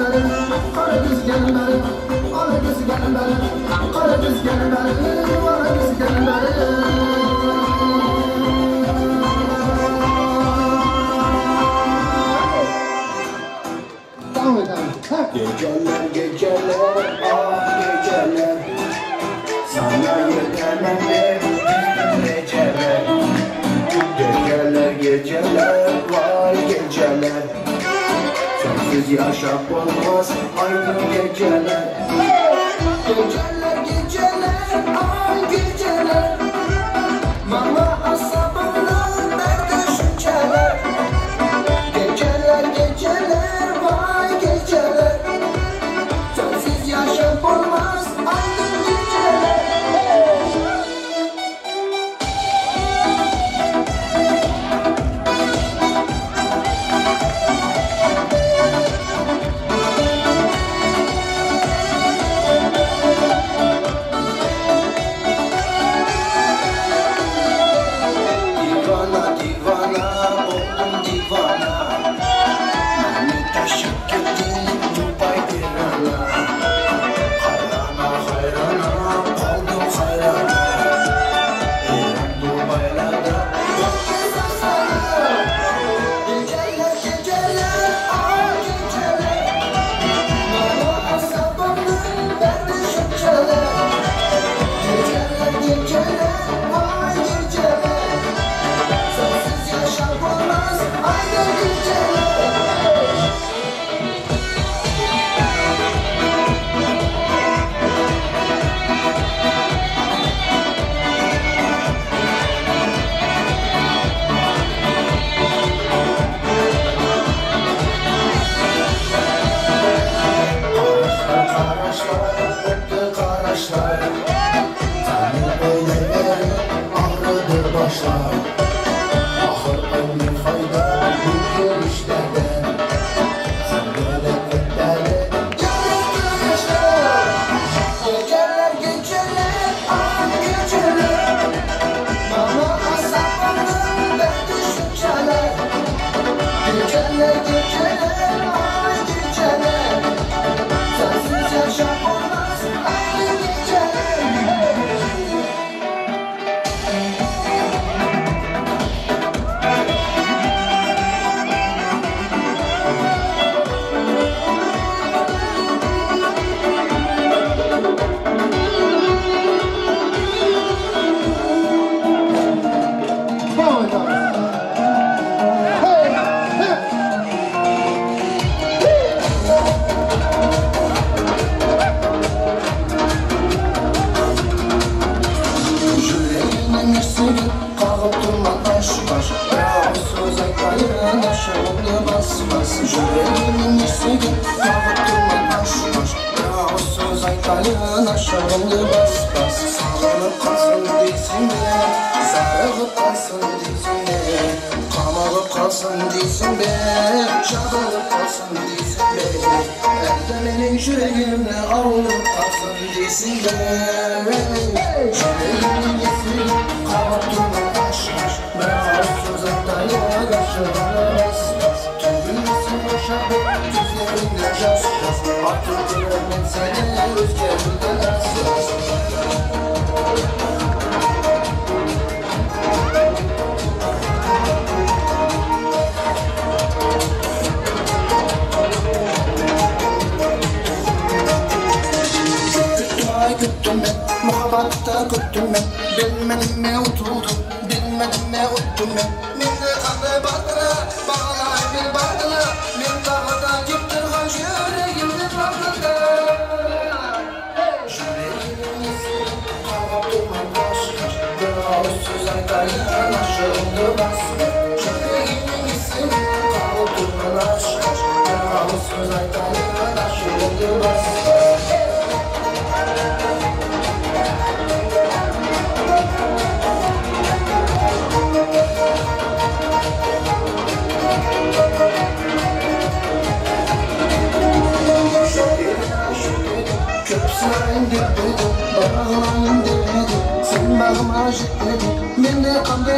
qara ko'z gelin, ola ko'z gelin, qara ko'z gelin, ola ko'z gelin. Geceler geceler, ah geceler, sana yetemedim geceler. Geceler geceler, vay geceler, sensiz yaşam olmaz aydın geceler. Geceler geceler, ay geceler, bana asabımda derdi düşünceler. Geceler geceler, vay geceler, sensiz yaşam olmaz aydın geceler.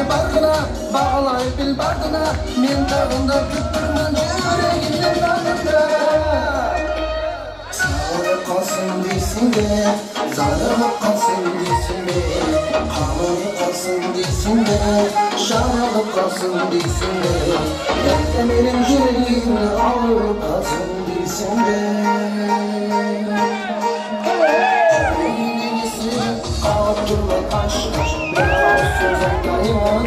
Barqına, bağlay bil bardına. Men tag'inda kuttirman yuragimni bag'rimda. Sog'ib qolsin deysin-be, zarig'ib qolsin deysin-be, qolib qolsin deysin-be, sharig'ib qolsin deysin-be, Yakka mening yuragimni olib qolsin deysin-be. Qolib aşk, bir söz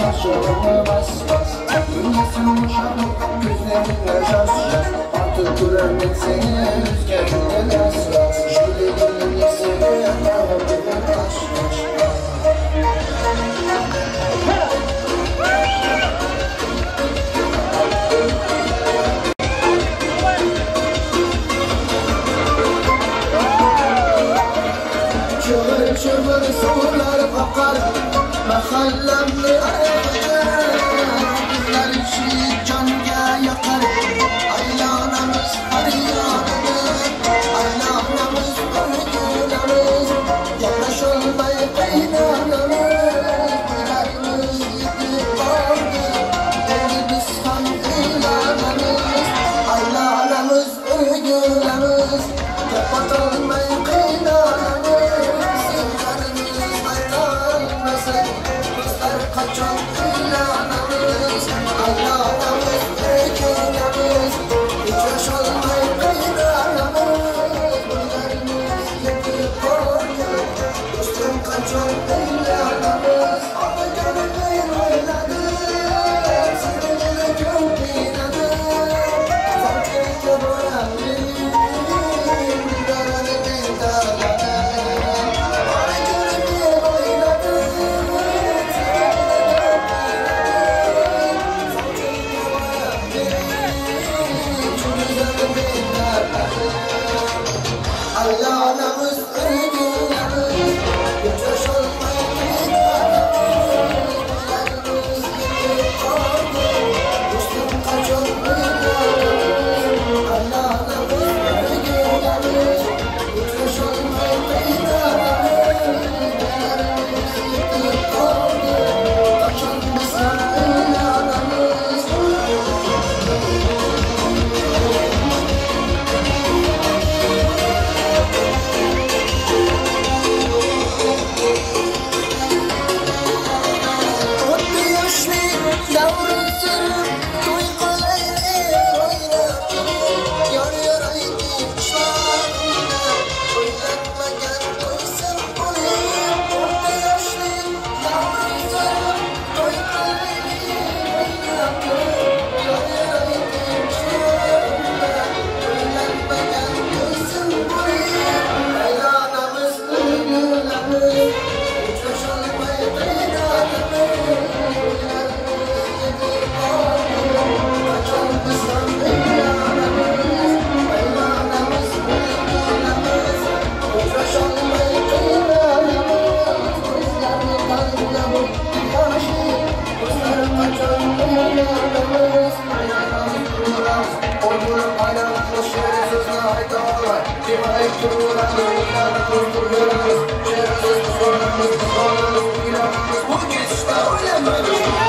aşığımı bas bas. Gülmesin uşağım, gözlerine jas jas. Artık görmek seni, üzgünüm ras ras. Yüreğimin seni, ağabeyim taş taş. Çığır çığır soğurlar akar, mahallemli ayağıca. Bizler için canga yakar, aylanamız her yanımız, aylanamız örgülerimiz, yaklaşılmay kaynanamız, bizlerimiz yetip kaldı, değil biz ham ilanamız, aylanamız örgülerimiz, kapatılmay kaynanamız. Kaçan ilanamız, aylanamız, erkeğimiz, hiç yaşanmay kaynanamız, bunlarımız yetip korku, dostum kaçan ilanamız. Ama gönlüm oynadı, seni çok inadı, sanki boyan benim, bir tane. Aylanamız, örgülerimiz, yaşanmay kaynanamız, bizlerimiz yetip kaldı, dostum kaçan ilanamız, aylanamız, örgülerimiz, yaşanmay kaynanamız, bizlerimiz yetip kaldı, kaçan bizler ilanamız.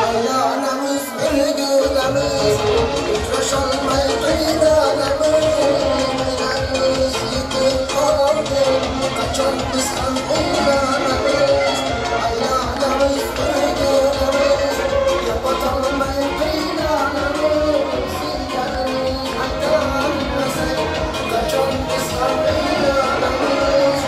Aylanamız, örgülerimiz, uçraşalmay kaynanamız, bizlerimiz yetip kaldı, kaçan biz ham ilanamız, aylanamız, örgülerimiz, yapatalmay kaynanamız, sizlerimiz aylanmasın, kaçan biz ham ilanamız.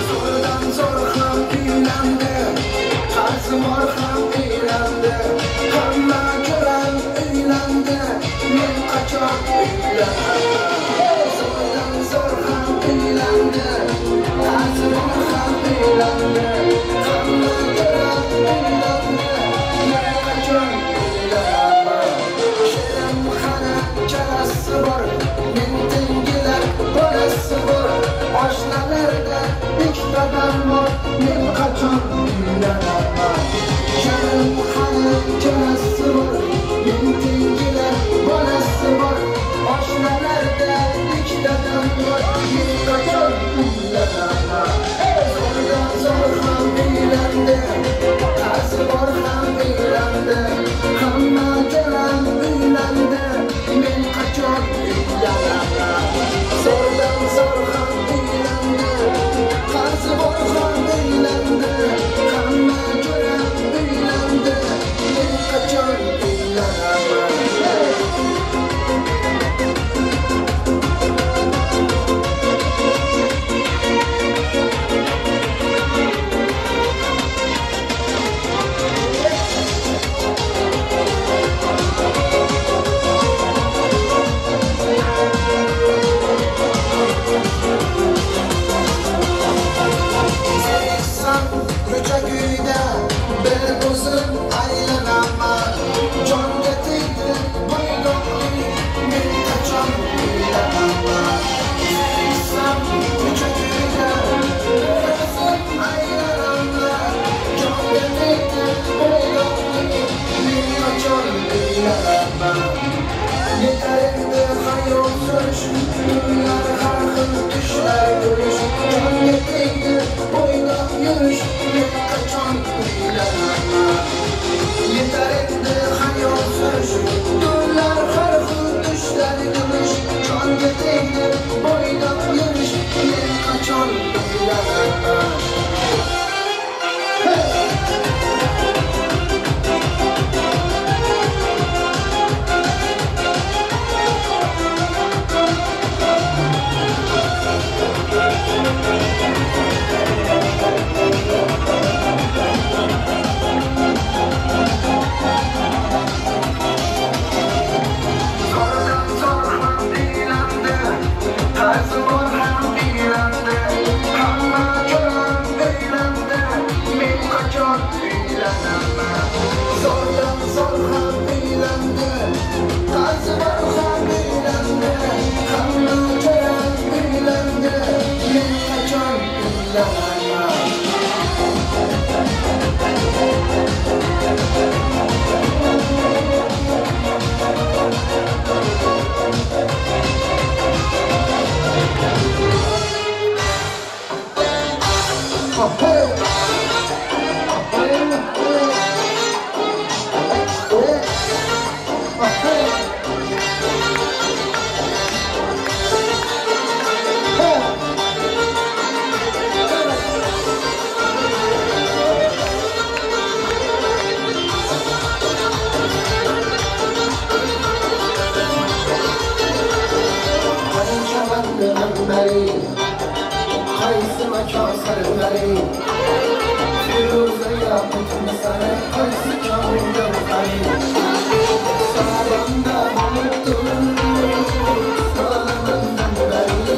Sorudan zor ham uylandi, qarzim bor ham uylandi, hamma ko'ran uylandi, men qachon uylanaman? Sorudan zo'r ham uylandi, qarzim bor ham uylandi, hamma ko'ran uylandi, men qachon uylanaman? Shirin xona chalasi bor, men tengilar bolasi bor. Qaysi makon sarvari, Firuza yoqutmi sari, qaysi konga qari. Sarimda bo'lib tur, solamandan bari.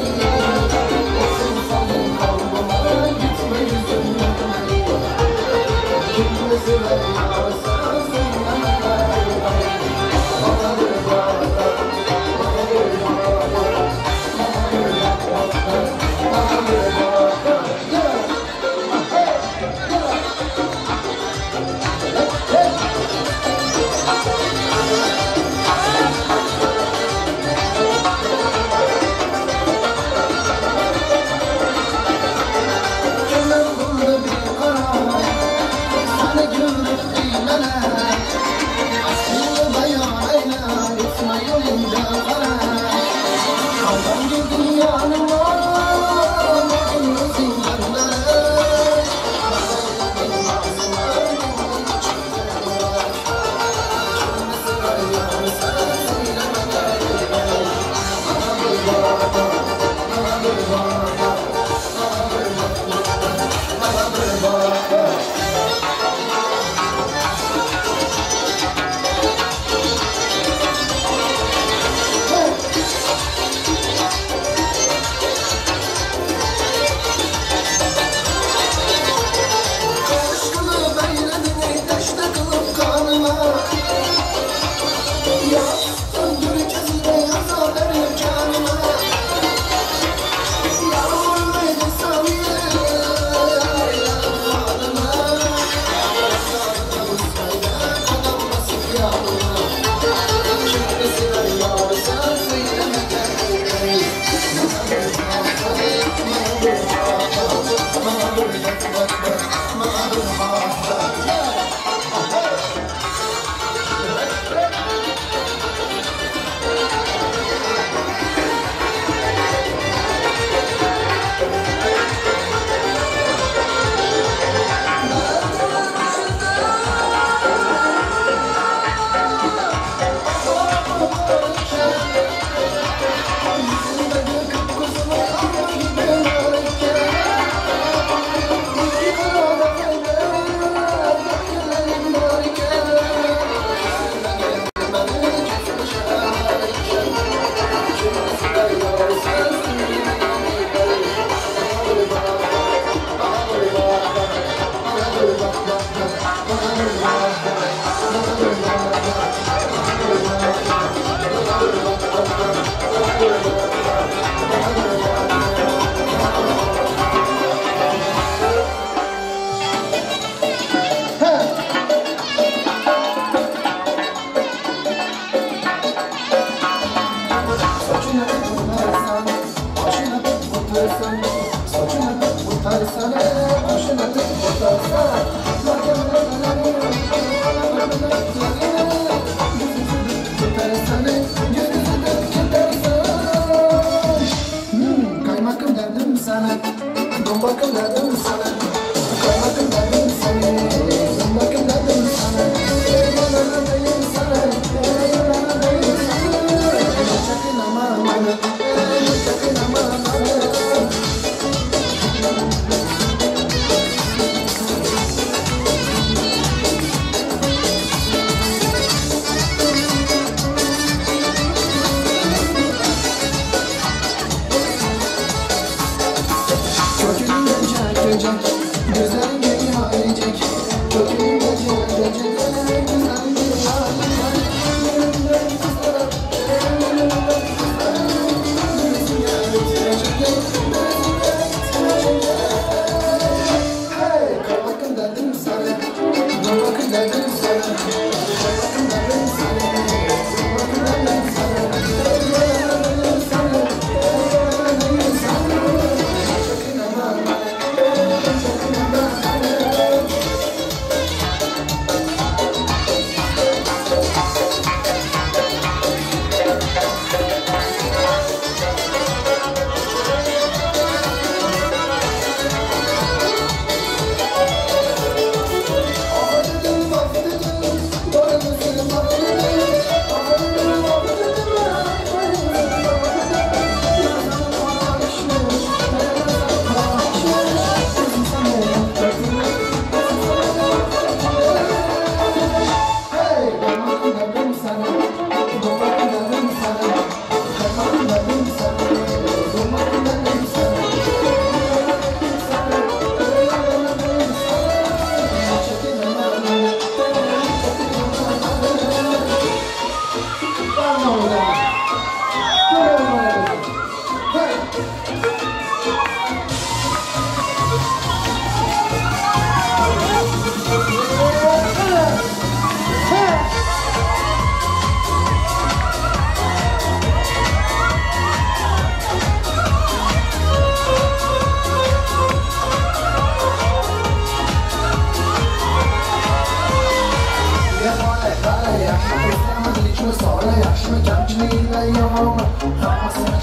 O'zim sanin qalbima, gitme yuzimdan bari. Kimni sevar yorsan, sendan bari. Bana bir bağlar, bana bir bağlar, bana bir bağlar, bana bir bağlar.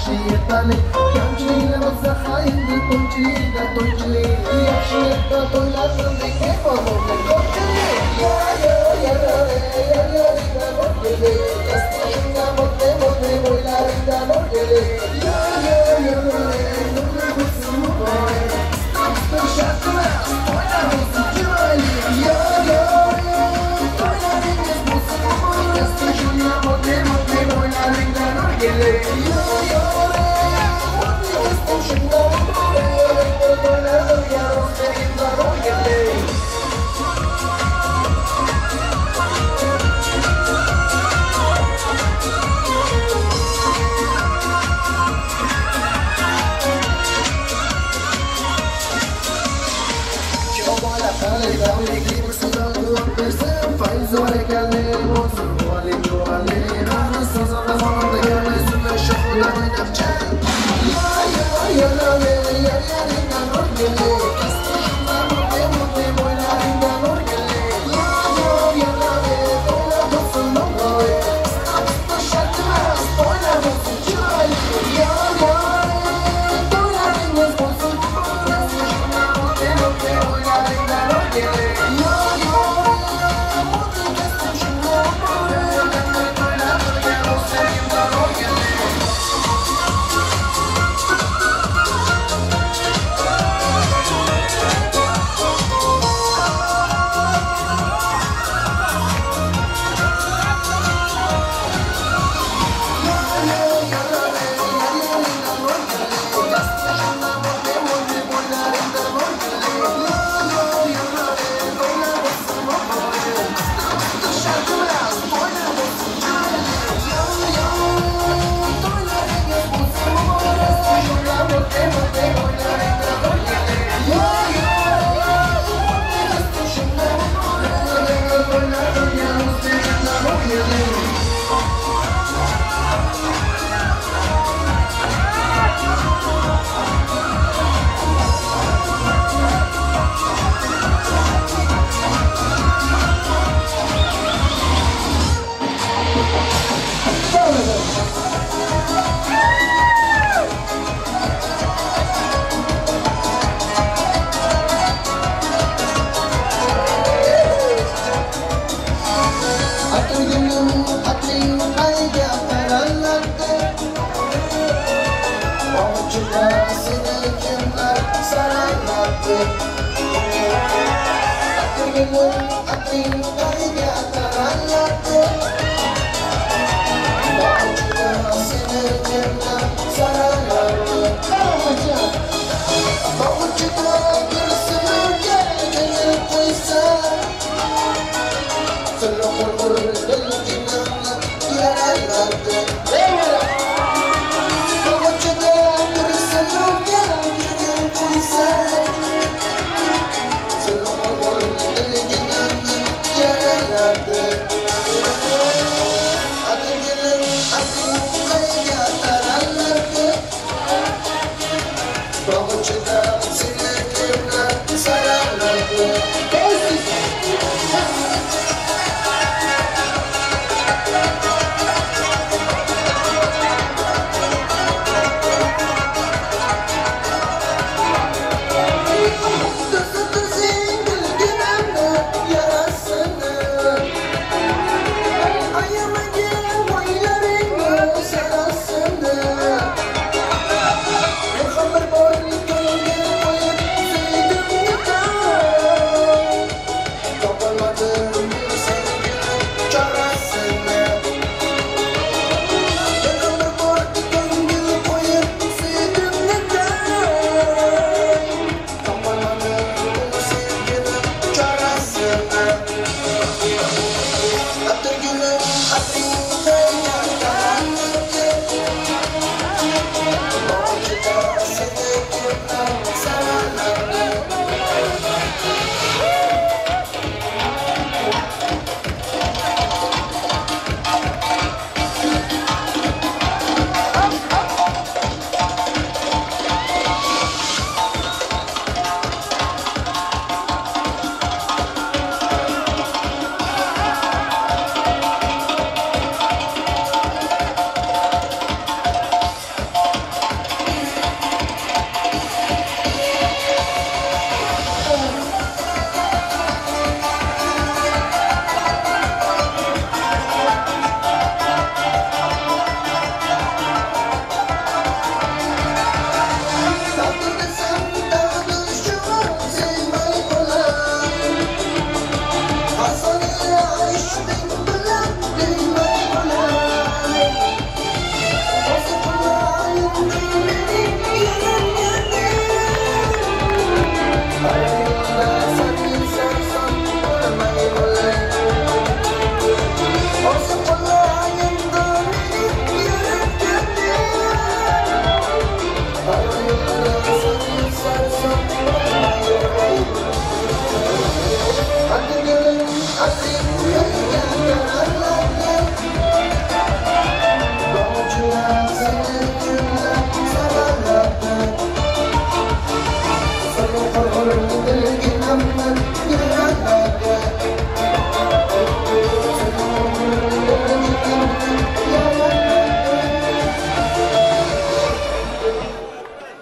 Yaxshi ertalik kamchiliklar bo'lsa ha endi to'ychilikda to'ychilik. Yaxshi erta to'ylar qildik mehmon bo'ldi ko'pchilik. Ya ya ya ya ya o'rgilay, shunga bo'ldi bo'ldi bo'ylaringdan o'rgilay. Ya ya ya nurli bo'lsin muborak. Shart emas to'ylar bo'lsin chiroyli. Ya ya to'ylaringiz bo'lsin muborak. Shunga bo'ldi bo'ldi bo'ylaringdan o'rgilay. Ya ya shunga muborak to'ylar qilgan o'zingizdan o'rgilay.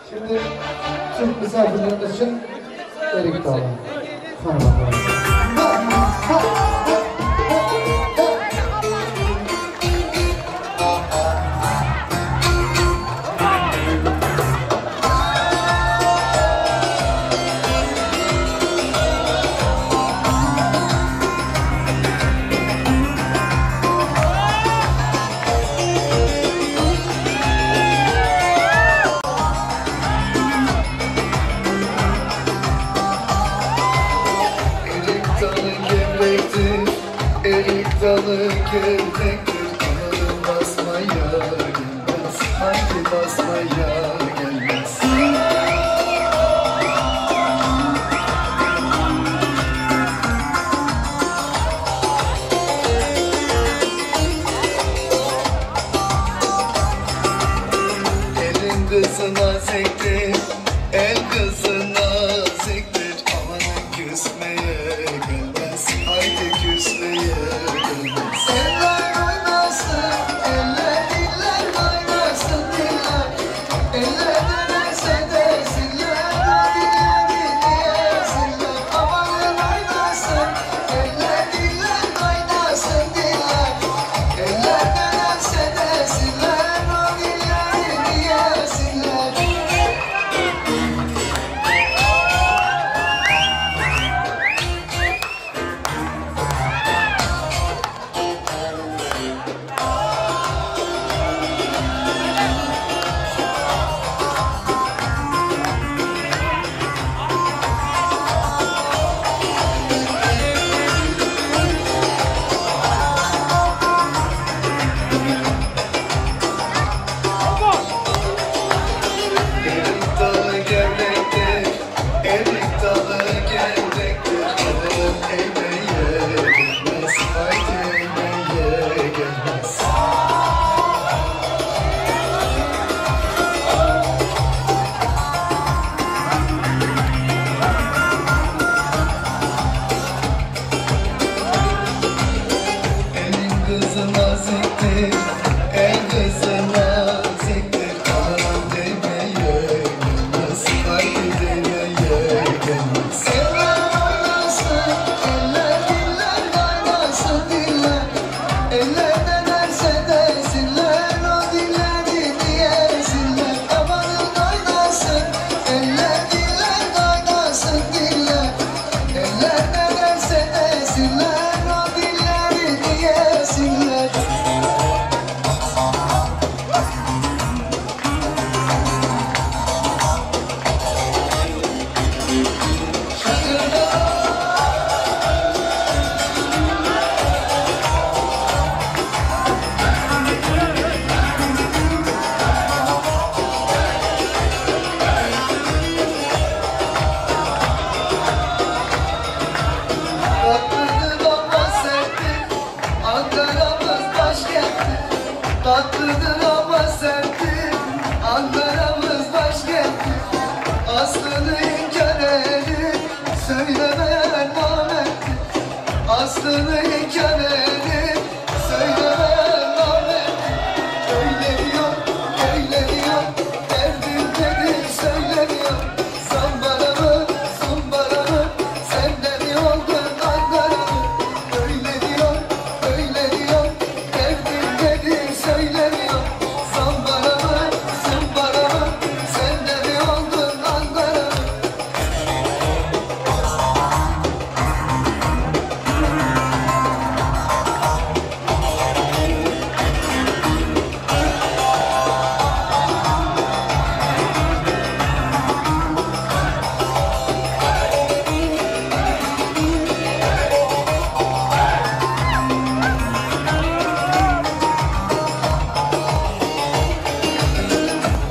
Şimdi tüm misafirlerimiz için Erik Dalı. Erik dalı gevrektir, kanarım basmaya gelmez, haydi basmaya gelmez. Elin kızı naziktir, el kızı naziktir, amanın küsmeye gelmez, haydi küsmeye gelmez. Eller oynasın, eller diller oynasın diller, eller dönerse desinler, o dilleri diyesinler, amanın oynasın, eller diller oynasın diller, eller dönerse desinler, o dilleri diyesinler. Erik dalı gevrektir, erik dalı gevrektir, alırım eğmeye gelmez, haydi eğmeye gelmez. Elin kızı naziktir, el kızı naziktir, alırım demeye gelmez, haydi demeye gelmez. Eller oynasın, eller diller kaynasın diller, eller dönerse desinler, o dilleri diyesinler, amanın oynasın, eller diller kaynasın diller, eller dönerse desinler, o dilleri diyesinler. Tatlıdır ama serttir, Ankara'mız başkenttir. Tatlıdır ama serttir, Ankara'mız başkenttir. Aslını inkar edip söylemeyen namerttir. Aslını inkar edip söylemeyen namerttir. Öyle diyor, öyle diyor, derdim dedim söylemiyor. Zambaramı, zumbaramı, sen de mi oldun Ankara'mı? Öyle diyor, öyle diyor, derdim dedim söylemiyor. Zambaramı, zumbaramı, sen de mi oldun Ankara'mı?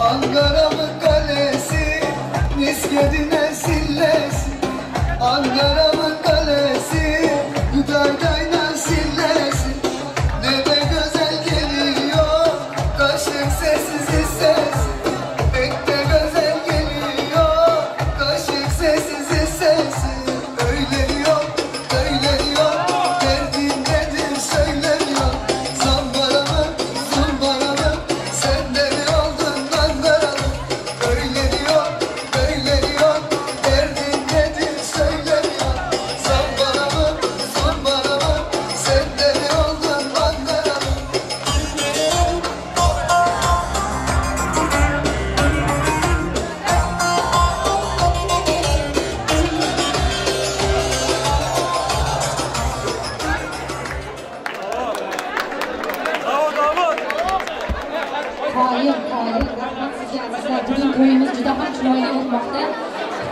Ankara'mın kalesi, Misket'ine sillesi. Ankara'mın kalesi, Hüdaydayla sillesi. Ne de güzel geliyor, kaşık sessiz sesi. Pek de güzel geliyor, kaşık sessiz.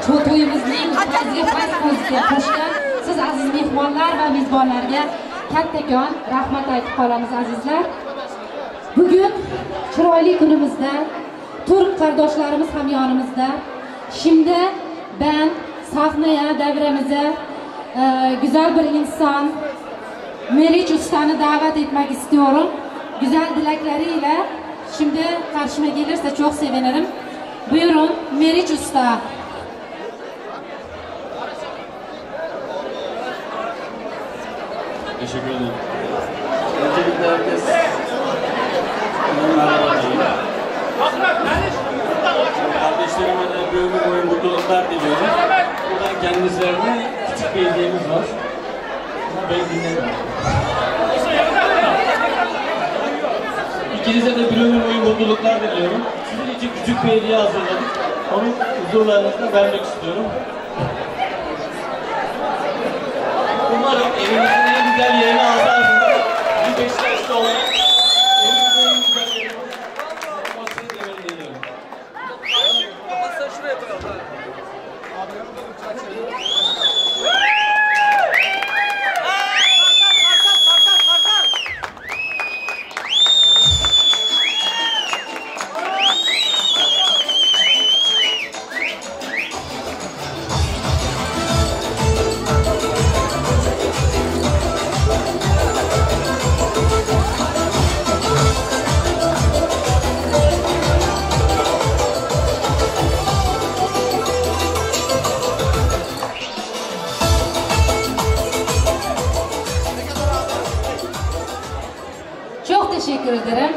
To'yimizning fayziga fayz qo'shgan siz aziz mehmonlar va mezbonlarga kattakon rahmat aytib qolamiz azizlar. Bugun chiroyli kunimizda turk qardoshlarimiz ham yonimizda. Şimdi ben sahneye, devremize güzel bir insan Meriç Usta'nı davet etmek istiyorum. Güzel dilekleriyle şimdi karşıma gelirse çok sevinirim. Buyurun Meriç Usta. Teşekkür ederim. Öncelikle herkes merhaba diyeyim. Kardeşlerime de bir ömür boyu mutluluklar diliyorum. Buradan kendilerine küçük bir hediyemiz var. Ama ben dinlemiyorum. İkinize de bir ömür boyu mutluluklar diliyorum. Sizin için küçük bir hediye hazırladık. Onu huzurlarınızda vermek istiyorum. Umarım evinizin en güzel yerini alsarsınız. Bir Beşiktaşlı olarak evinizin en güzel yerini olmasını temenni ediyorum. Teşekkür ederim.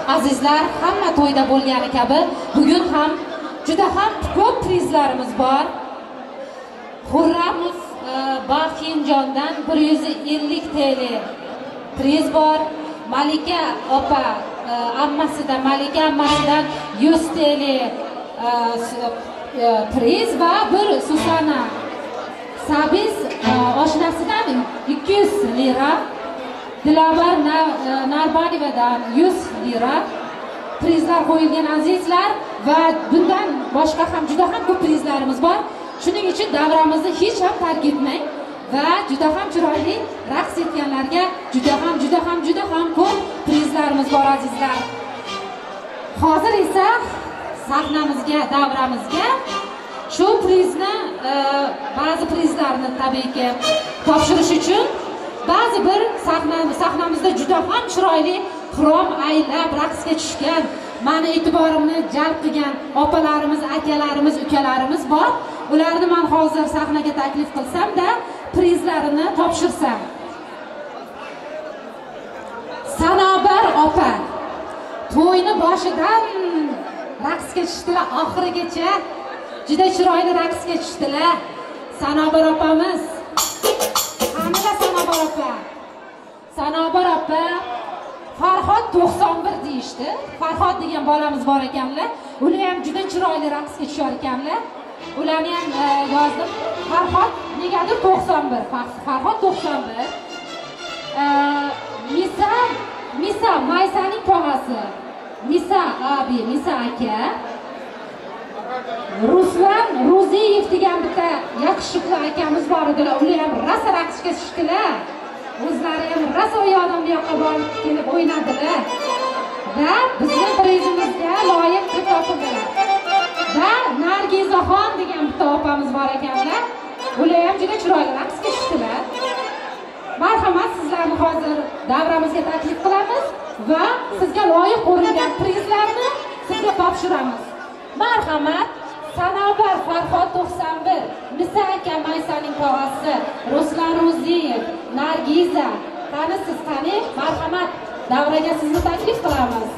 Azizlar, hamma to'yda bo'lgani kabi bugun ham juda ham ko'p prizlarimiz bor. Xurramov Baxinjondan 150 TL priz bor. Malika opa ammasidan, Malika ammasidan 100 TL priz va bir Susana Sabiz oshnasidan 200 lira. Dilovar Narbonivadan 100 lira prizlar qo'yilgan azizlar va bundan boshqa ham juda ham ko'p prizlarimiz bor. Shuning uchun davramizni hech ham tark etmang va juda ham chiroyli raqs etganlarga juda ham juda ham juda ham ko'p prizlarimiz bor azizlar. Hozir esa sahnamizga, davramizga shu prizni, ba'zi prizlarni tabiiyki topshirish uchun ba'zi bir sahnamizda juda ham chiroyli xirom aylab raqsga tushgan, meni e'tiborimni jalb qilgan opalarimiz, akalarimiz, ukalarimiz bor. Ularni men hozir sahnaga taklif qilsam-da, prizlarini topshirsam. Sanobar opa to'yni boshidan raqsga tushdilar, oxirigacha juda chiroyli raqsga tushdilar. Sanobar opamiz. Qanida Sanobar opa? Sanobar opa Farhod 91 deyishdi. Farhod degan bolamiz bor ekanlar. Ular ham juda chiroyli raqsga tushar ekanlar. Ularni ham yozdim. Farhod negadir 91. Farhod 91. Misa Maysaning tog'asi. Misa abi, Misa aka. Ruslan Ruziyev degan bitta yaxshiqli akamiz bor edilar. Ular ham rosa raqsga tushdilar. O'zlari ham rosa u yoqdan bu yoqqa borib kelib o'ynadilar. Va bizni prizimizga loyiq deb topildilar. Va Nargizaxon degan bitta opamiz bor ekanlar. Ular ham juda chiroyli raqsga tushdilar. Marhamat, sizlarni hozir davramizga taklif qilamiz va sizga loyiq ko'rilgan prizlarni sizga topshiramiz. Marhamat, Sanobar Farhod 91, Misa aka Maysaning tog'asi, Ruslan Ruziyev, Nargiza, qani siz qani? Marhamat, davraga sizni taklif qilamiz.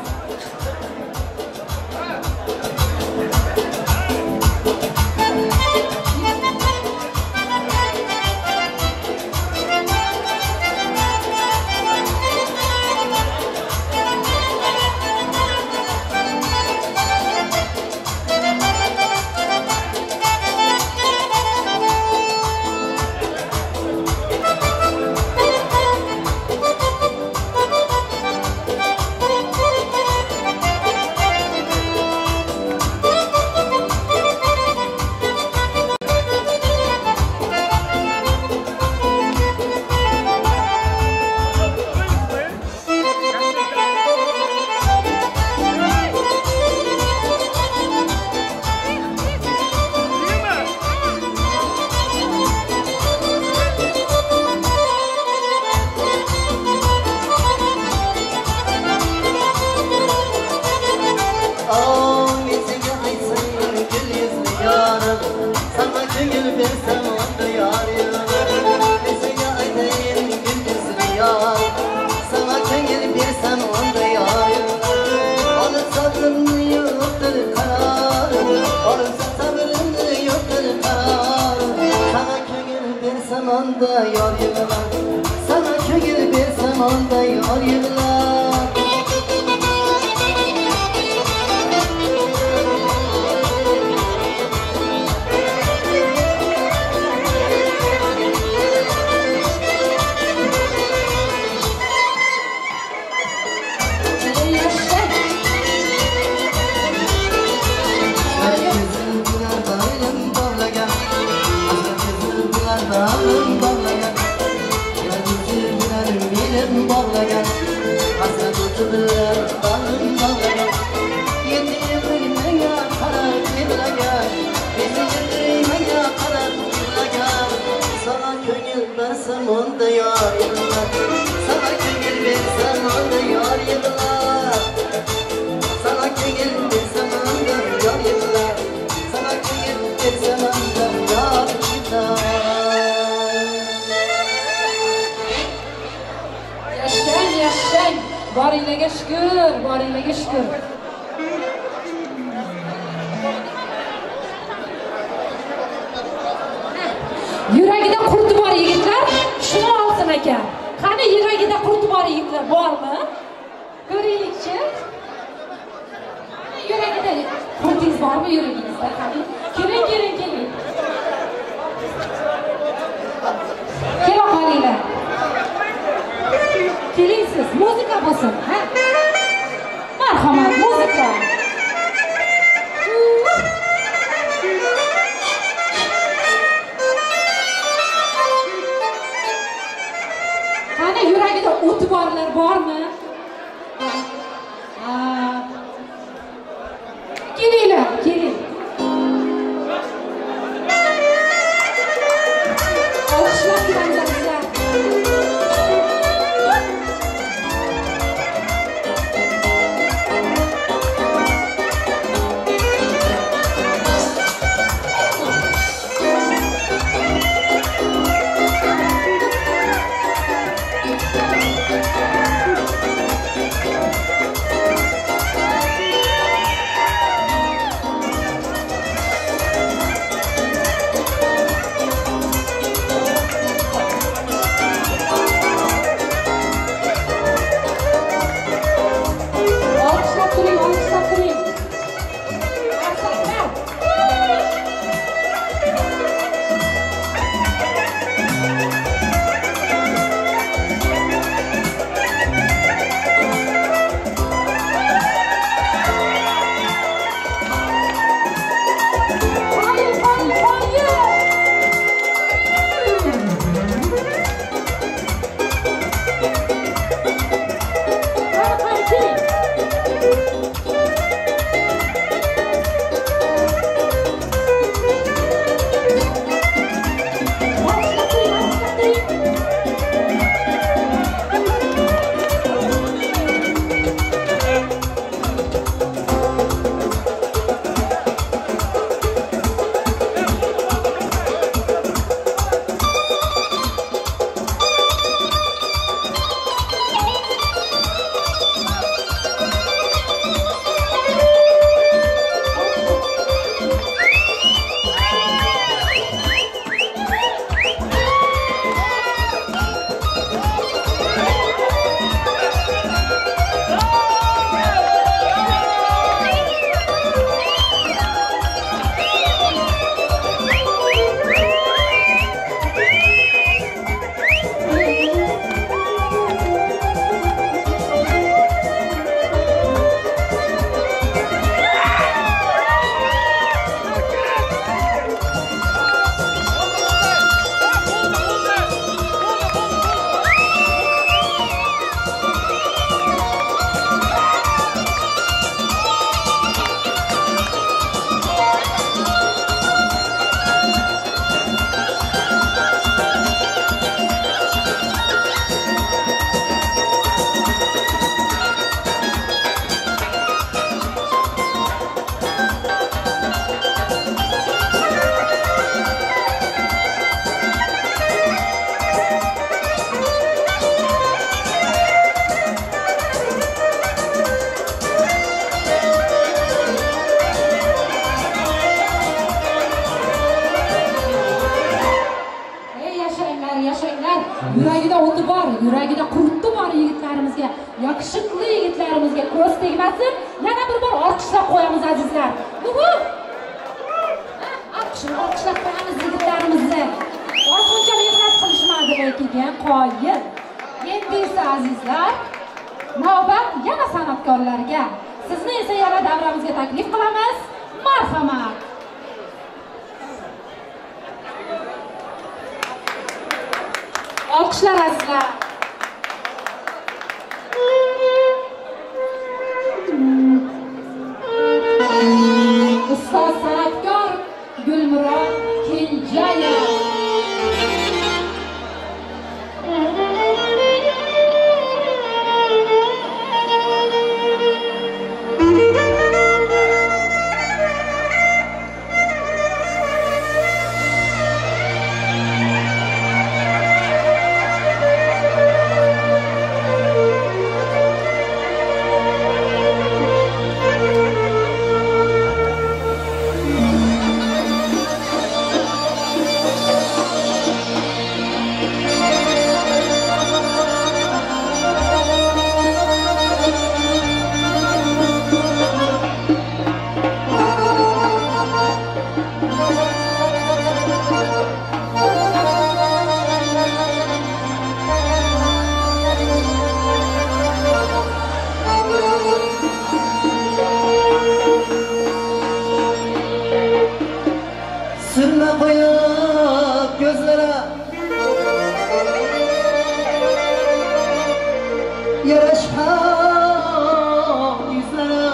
onda yor yig'lar, sana ko'ngil bersam onda yor yig'lar. Hasret o'ti bilan bag'rim bog'lagan, yetti yillik menga qarab yig'lagan, 7 yillik menga qarab yig'lagan. Sana ko'ngil bersam onda yor yig'lar, sana ko'ngil bersam onda yor yig'lar, sana ko'ngil bersam onda yor yig'lar, sana ko'ngil bersam onda yor yig'lar. Yashang, boringlarga shukr, boringlarga shukr. Yuragida qurti bor yigitlar, shuni olsin ekan. Qani yuragida qurti bor yigitlar bormi? Ko'raylikchi. Qani yuragida qurtingiz bormi yuragingizda? Qani keling, keling, keling. Kela qolinglar. Keling siz, muzika bo'lsin, ha? Marhamat, muzika. Qani yuragida o'ti borlar bormi? Kelinglar, keling. Ko'zida o'ti bor, yuragida qurti bor yigitlarimizga, yoqishiqli yigitlarimizga ko'z tegmasin. Yana bir bor olqishlab qo'yamiz azizlar. Olqishlab qo'yamiz yigitlarimizni. Ozmuncha mehnat qilishmadi lekin qoyil. Endi esa azizlar, navbat yana san'atkorlarga. Sizni esa yana davramizga taklif qilamiz. Marhamat. Alkışlar azizlar. Ustoz san'atkor Gulmurod Kenjayev. Sürme koyup gözlere, yaraşan yüzlere,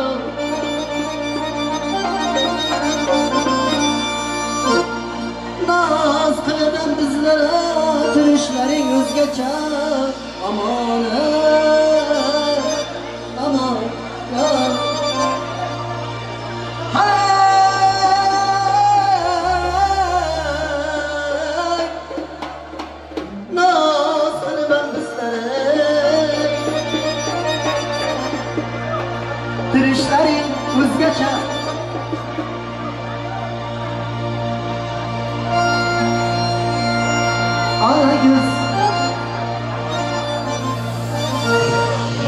naz kıldım bizlere, türüşlerin özgeçe. Aman aman ya. Türüşlerin o'zgacha, ala göz,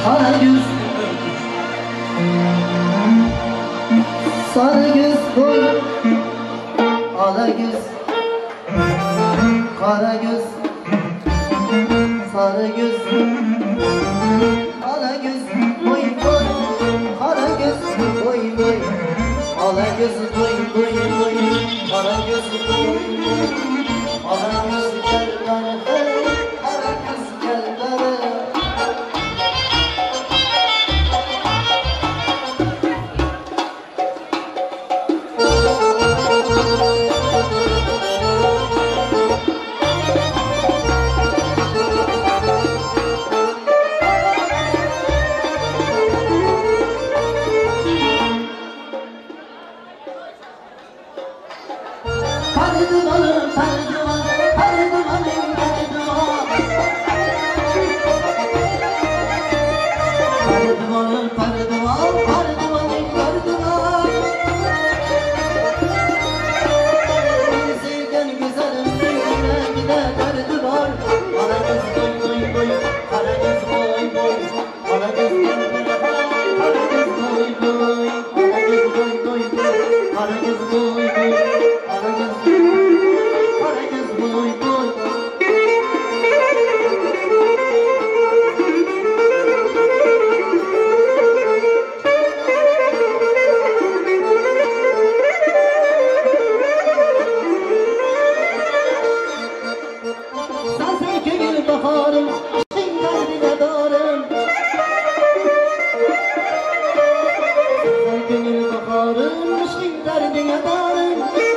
kara göz, sarı göz boy, ala göz, kara göz, sarı göz, ala göz boy boy, kara göz boy boy, ala göz boy boy boy, kara göz boy boy, ala göz gel bana, kara göz gel bana. Derdine darım.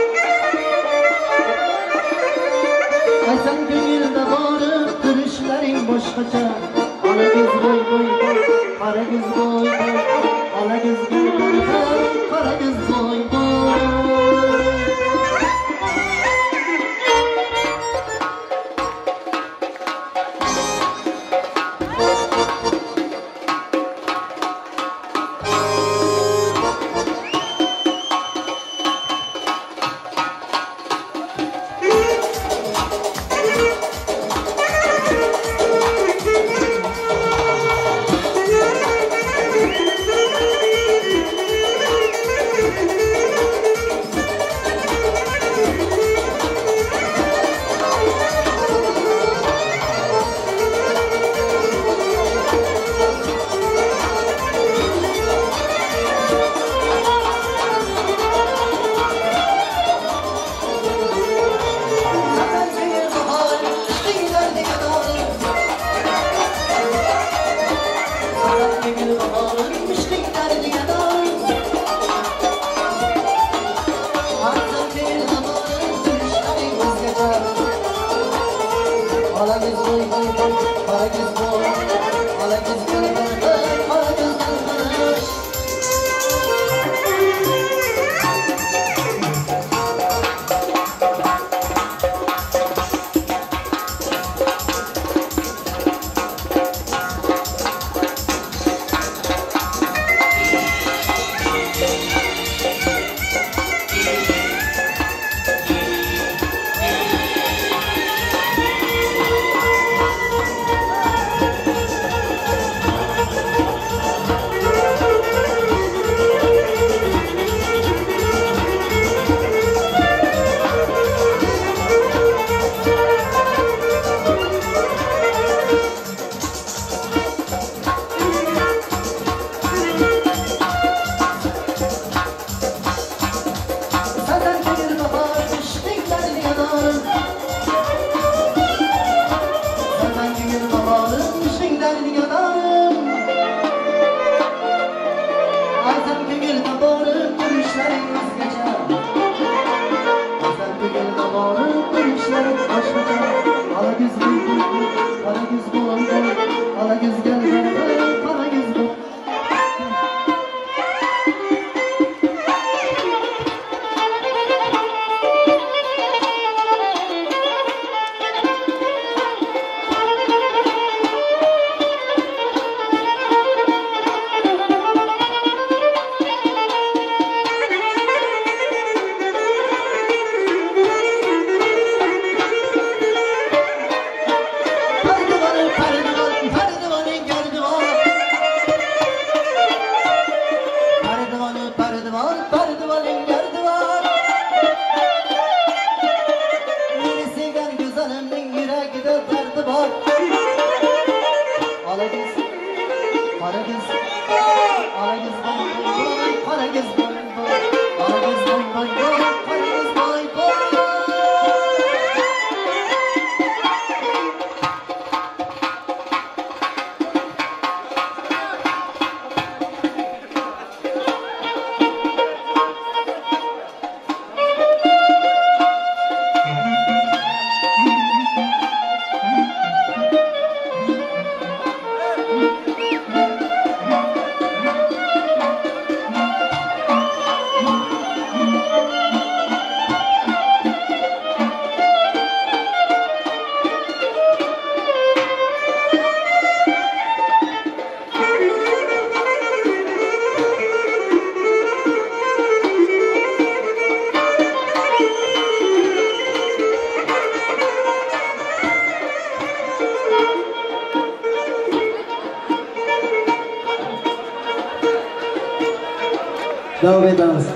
Davom etamiz.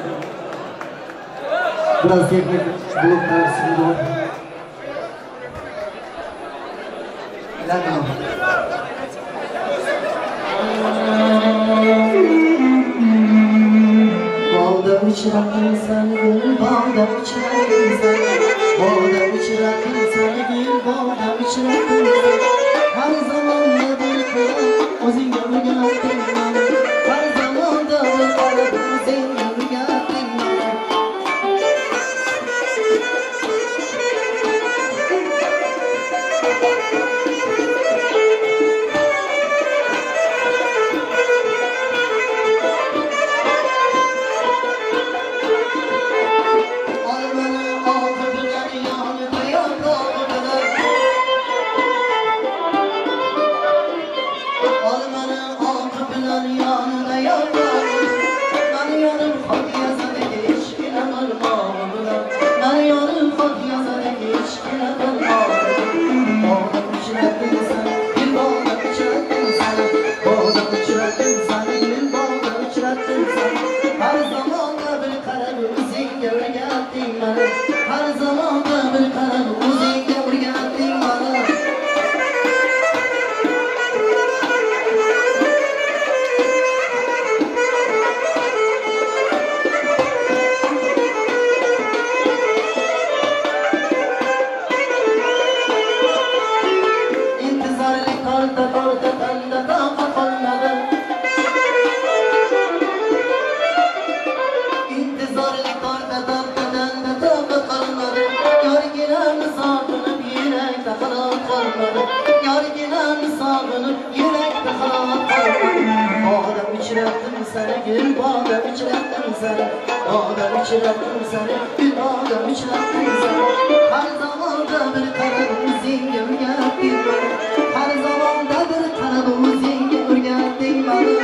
Biraz texnik bloklar bor. Bağda uçratın sen gül, bağda uçratın sen, bağda uçratın sen gül, bağda uçratın sen. Her zaman da bir kral, o'zingga o'rgatding mani. Har zamonda bir qarab, o'zingga o'rgatding mani.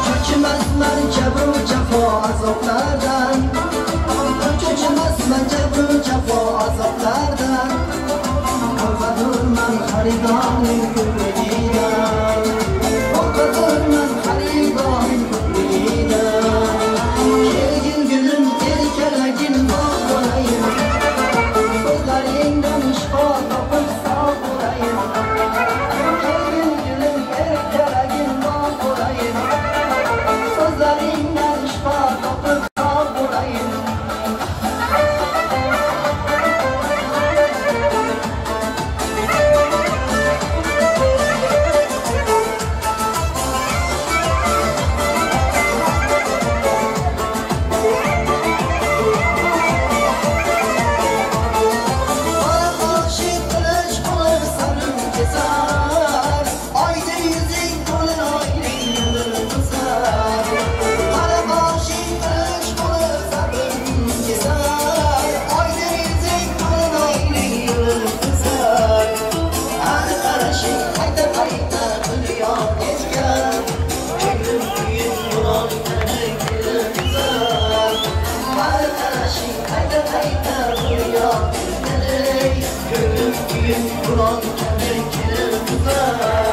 Cho'chimasman jabru jafo azoblardan. azoblardan Qo'rqadurman xaridorning ko'pligidan Qo'rqadurman xaridorning ko'pligidan Kelgin gulim erkalagin bog' bo'layin So'zlaringdan shifo topib sog' bo'layin Kelgin gulim erkalagin bog' bo'layin So'zlaringdan shifo topib sog' bo'layin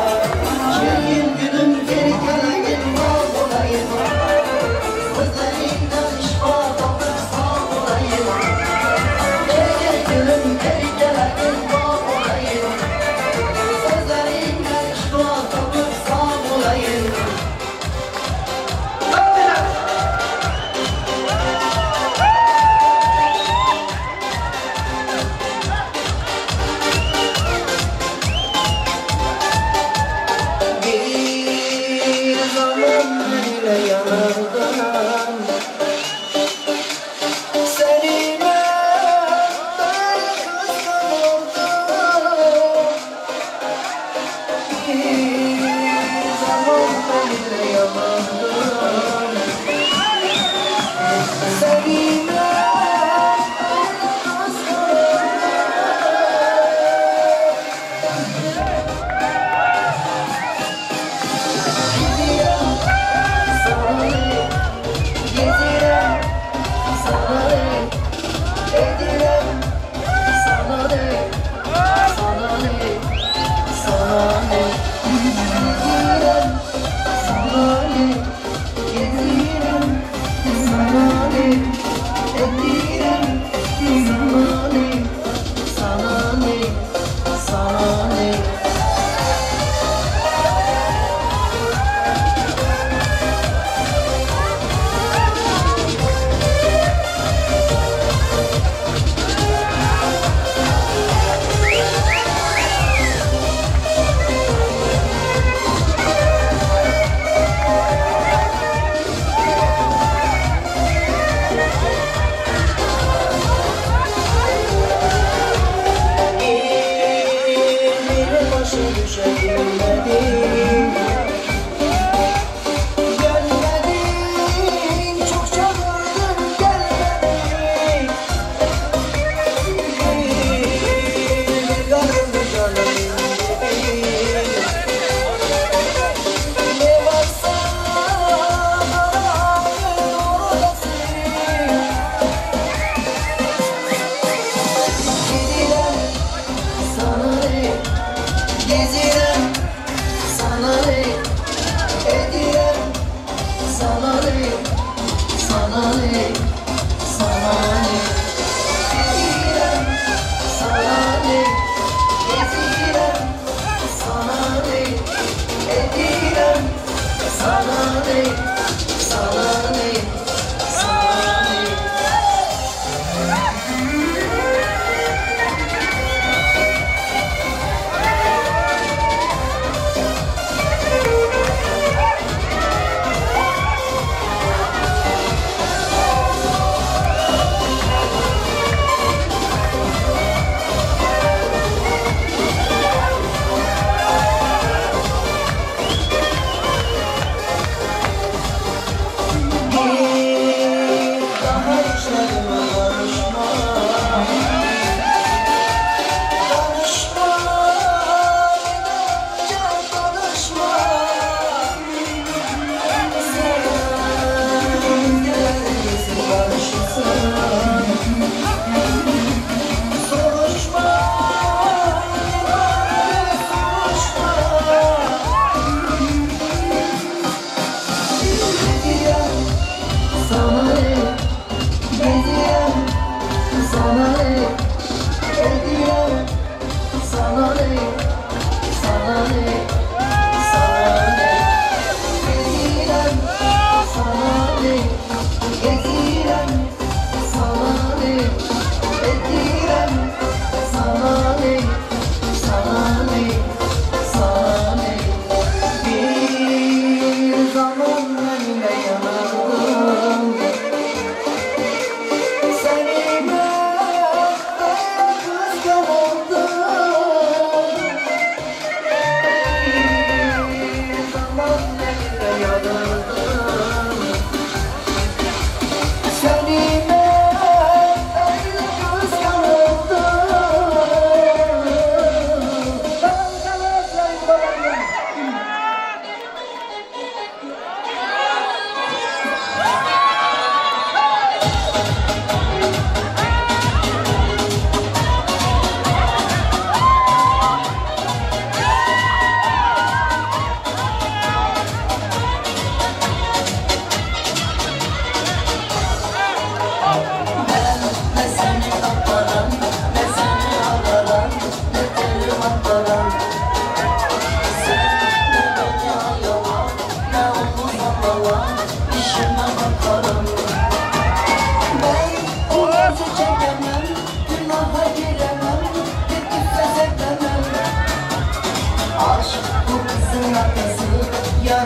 Kelgin gülüm erkalagin bog' bo'layin So'zlaringdan shifo topib sog' bo'layin Kelgin gülüm erkalagin bog' bo'layin So'zlaringdan shifo topib sog' bo'layin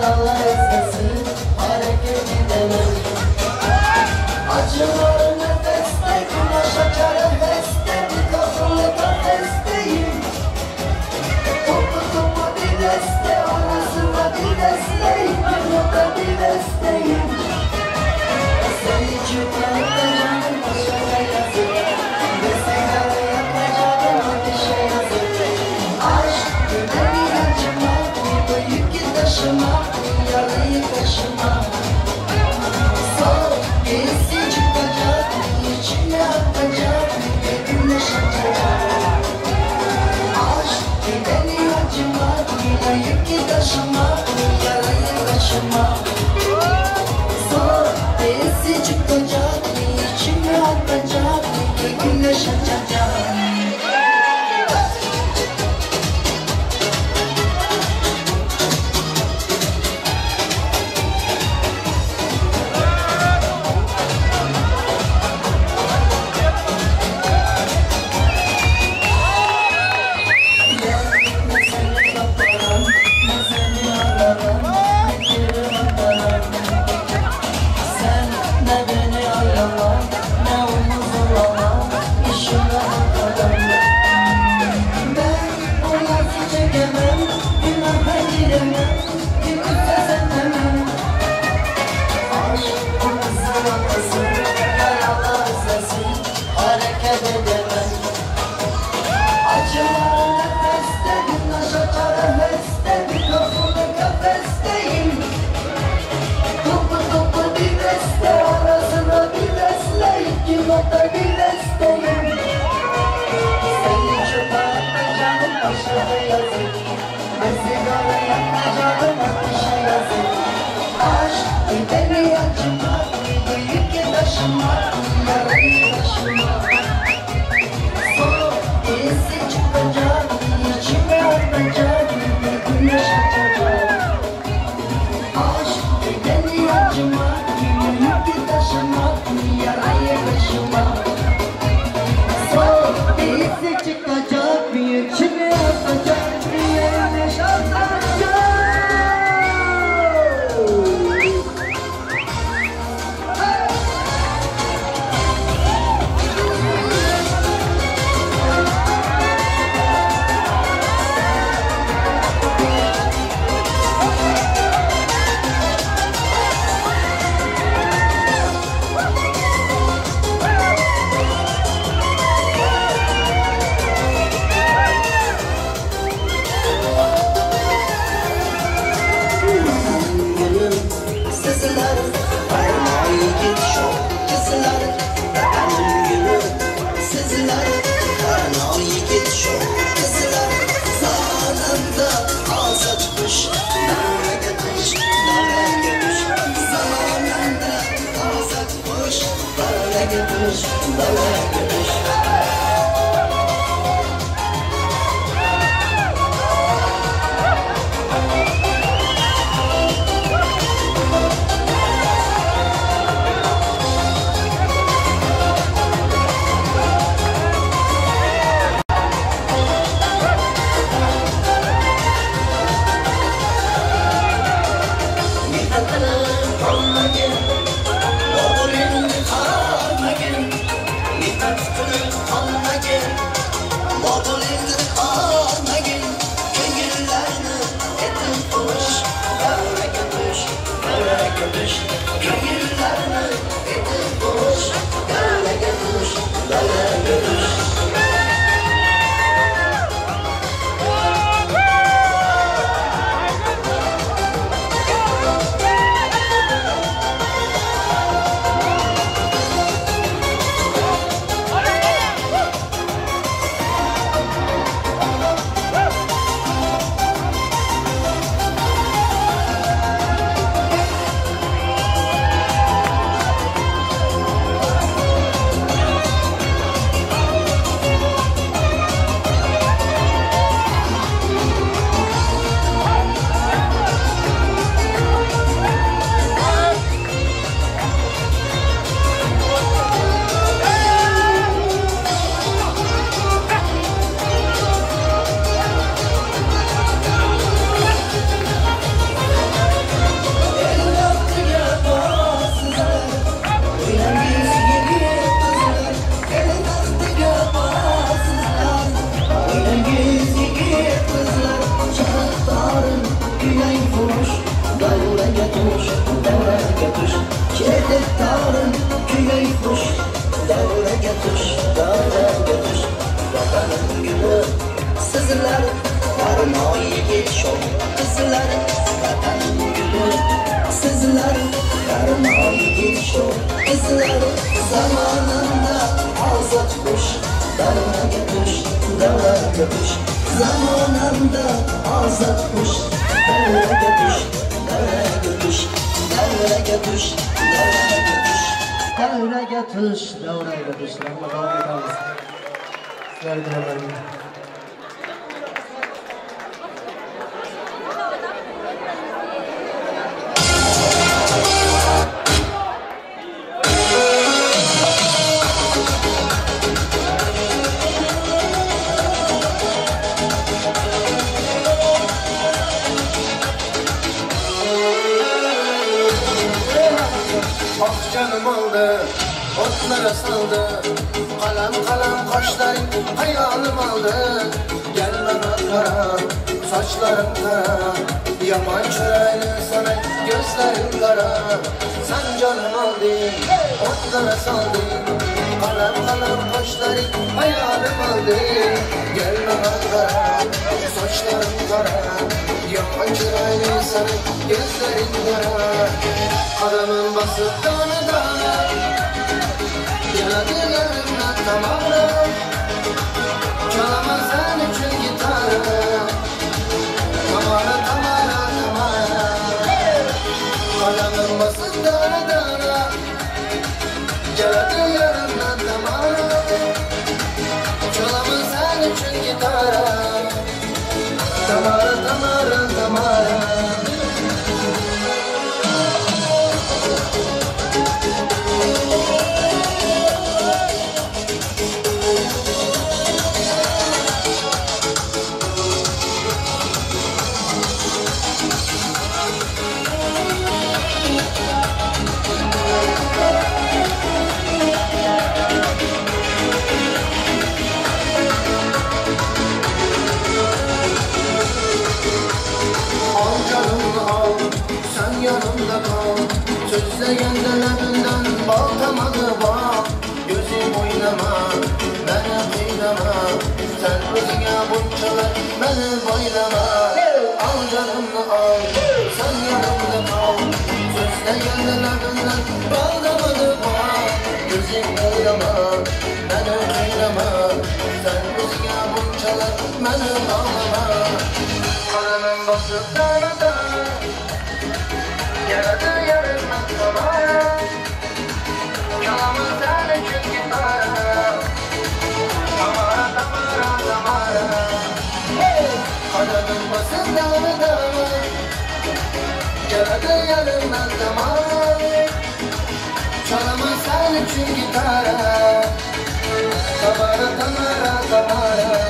Yaralar ezmesin, hareket edemem. Acılar nefeste, güneş açar heveste, bir kapılı kafesteyim. Topu topu bir deste, arasına bir deste, iki nokta bir desteyim. Seni çıkartacağım başına yazık, ve sigara yakacağım ateşe yazık. Aşk beni acıma, bu yükü taşıma, yarayı kaşıma. Sol birisi çıkacak, içine atacak ve güneş açacak. Aşk beni acıma, bu yükü taşıma, yarayı kaşıma. Sol birisi çıkacak, içine atacak ve güneş açacak. Çıkacak bir içime atacak. Davraga tush, ketib torim kuyay xush. Davraga tush, davraga tush, Vatanim guli sizlar, Qarmoyiga sho'x qizlar. Vatanim guli sizlar, Qarmoyiga sho'x qizlar. Zamonimda ozod qush, davraga tush, davraga tush. Zamonimda ozod qush, davraga tush, davraga tush, davraga tush, davraga tush, davraga tush, davraga tush. Rahmat, davom etamiz. Sizlarga rahmat. Canım aldı, otlara saldı. Kalem kalem kaşların hayalım aldı. Gel bana kara, saçlarım kara. Yaman çıraylı sana gözlerim kara. Sen canım aldın, otlara saldın. Kalem kalem kaşların hayalim aldı. Gel bana kara, saçlarım kara. Yaman çıraylı sana gözlerim kara. Kademim basıp dana dana, geldi yerimden tamamı. Çalamam sen için gitarı. Tamara tamara tamara. Kademim basıp dana dana, geldi yerimden tamamı. Çalamam sen için gitarı. Tamara tamara tamara. Yanımda kal, sözleyen lebinden baltamadı bak. Gözüm oynama, beni kıynama. Sen özüne bunçalar, beni baylama. Al canımı al, sen yanımda kal. Sözleyen lebinden baltamadı bak. Gözüm oynama, beni kıynama. Sen özüne bunçalar, beni bağlama. Kalemim basıp dana dana, yaradı yarından tamara. Çalamam sen için gitara. Tamara tamara tamara. Kalemim basın dana dana, yaradı yarından tamara. Çalamam sen için gitara. Tamara tamara tamara.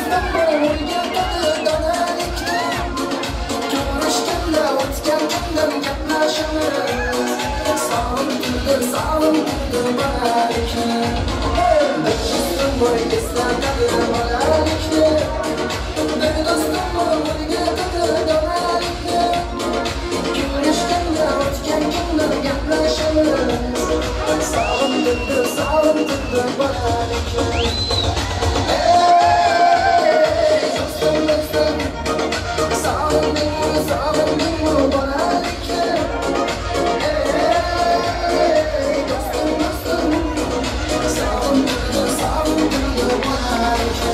do'stim bor o'rgatadi donalikni. Ko'rishganda o'tgan kundan gaplashamiz. Sog'intirdi, sog'intirdi bolalikni. Bir do'stim bor eslatadi bolalikni. Bir do'stim bor o'rgatadi donalikni. Ko'rishganda o'tgan kundan gaplashamiz. Sog'intirdi, sog'intirdi bolalikni. Ey do'stim, do'stim, sog'indingmi, sog'indingmi bolalikni? Ey do'stim, do'stim, sog'intirdi, sog'intirdi bolalikni.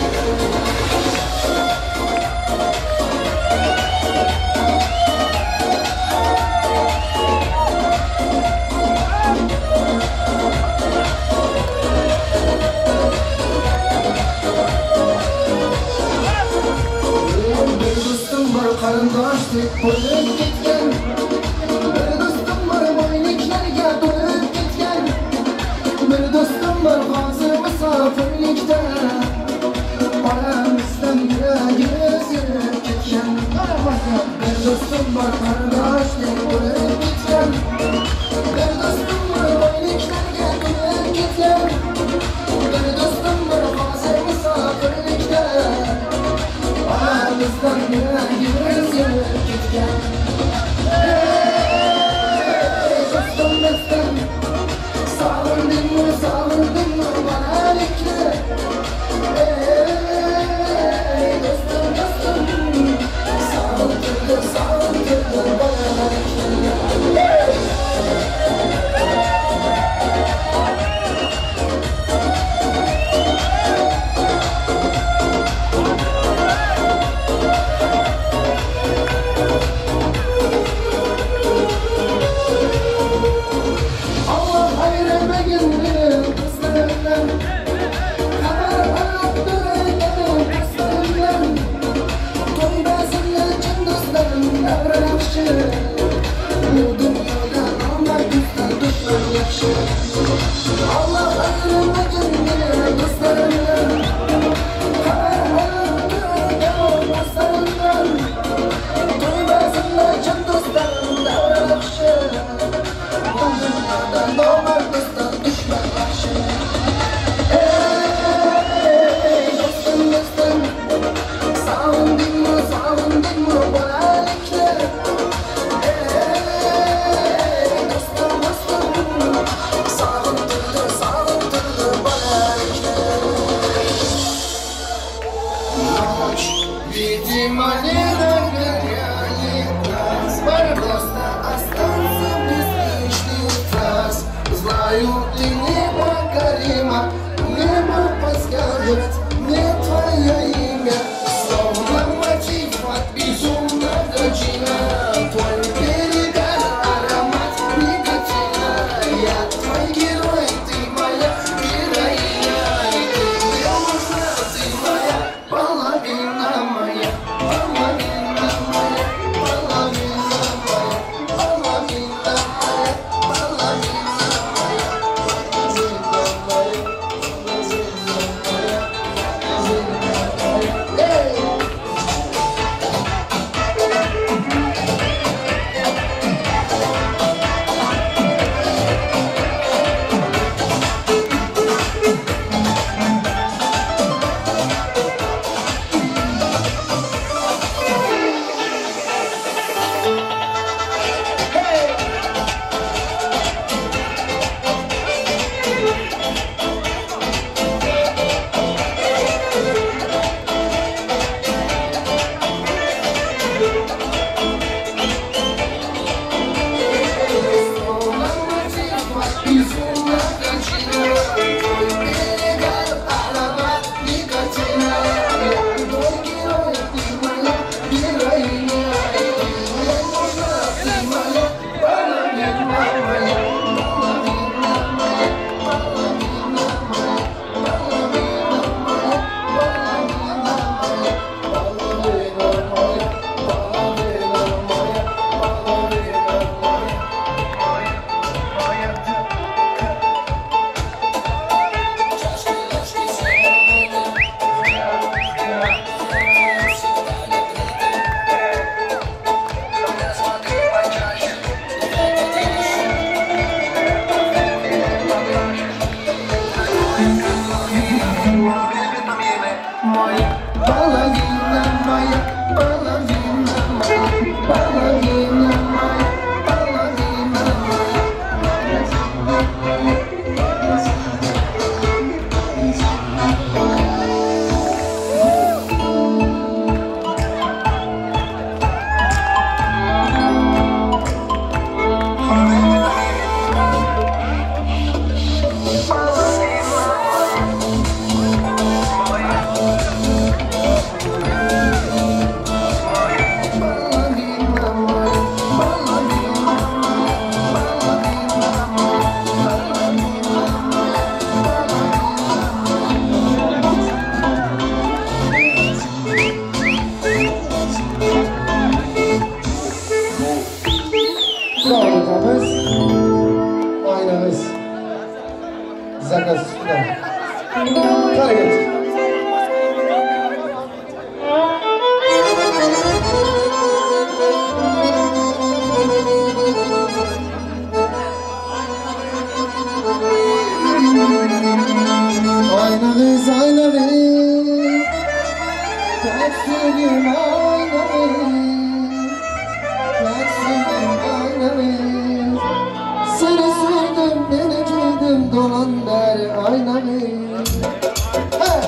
Bir do'stim bor qarindoshdek bo'lib ketgan. Bir do'stim bor boyliklarga to'lib ketgan. Bir do'stim bor hozir musofirlikda. Oramizdan yuragi uzilib ketgan. Bir do'stim bor qarindoshdek bo'lib ketgan. Bir do'stim bor boyliklarga to'lib ketgan. Bir do'stim bor hozir musofirlikda. Oramizdan yuragi uzilib ketgan. Ey do'stim, do'stim, sog'indingmi, sog'indingmi bolalikni? Ey do'stim, do'stim, sog'intirdi, sog'intirdi bolalikni. Allah ayırmagin meni do'stlarimdan. Xabar olib turganim do'stlarimdan. To'y bazmni chin do'stlarim davra yaxshi. Bu dunyoda nomard do'stdan dushman yaxshi. Allah ayırmagin meni do'stlarimdan. Xabar olib turganim do'stlarimdan. To'y bazmni chin do'stlarim davra yaxshi. Bu dunyoda nomard do'stdan dushman yaxshi. Ey do'stim, do'stim, sog'indingmi, sog'indingmi bolalikni? Ey do'stim, do'stim, sog'intirdi, sog'intirdi bolalikni. Ночь, видимо, не догоняет нас. Просто остаться без лишних фраз. Знаю, ты непокорима, небо подскажет мне твое имя. Словно мотив от безумного джина. Твой перегар, аромат никотина. Я твой герой, ты моя героиня. И ты мне нужна, ты моя половина, моя половина. моя, половина моя, половина моя, половина моя, половина моя. Zakaz ustida. Harakat. Aynağız, aynağız, tek sevgim aynağız, tek sevgim aynağız. Seni sevdim, beni küydüm, dolan der aynağız. Hey!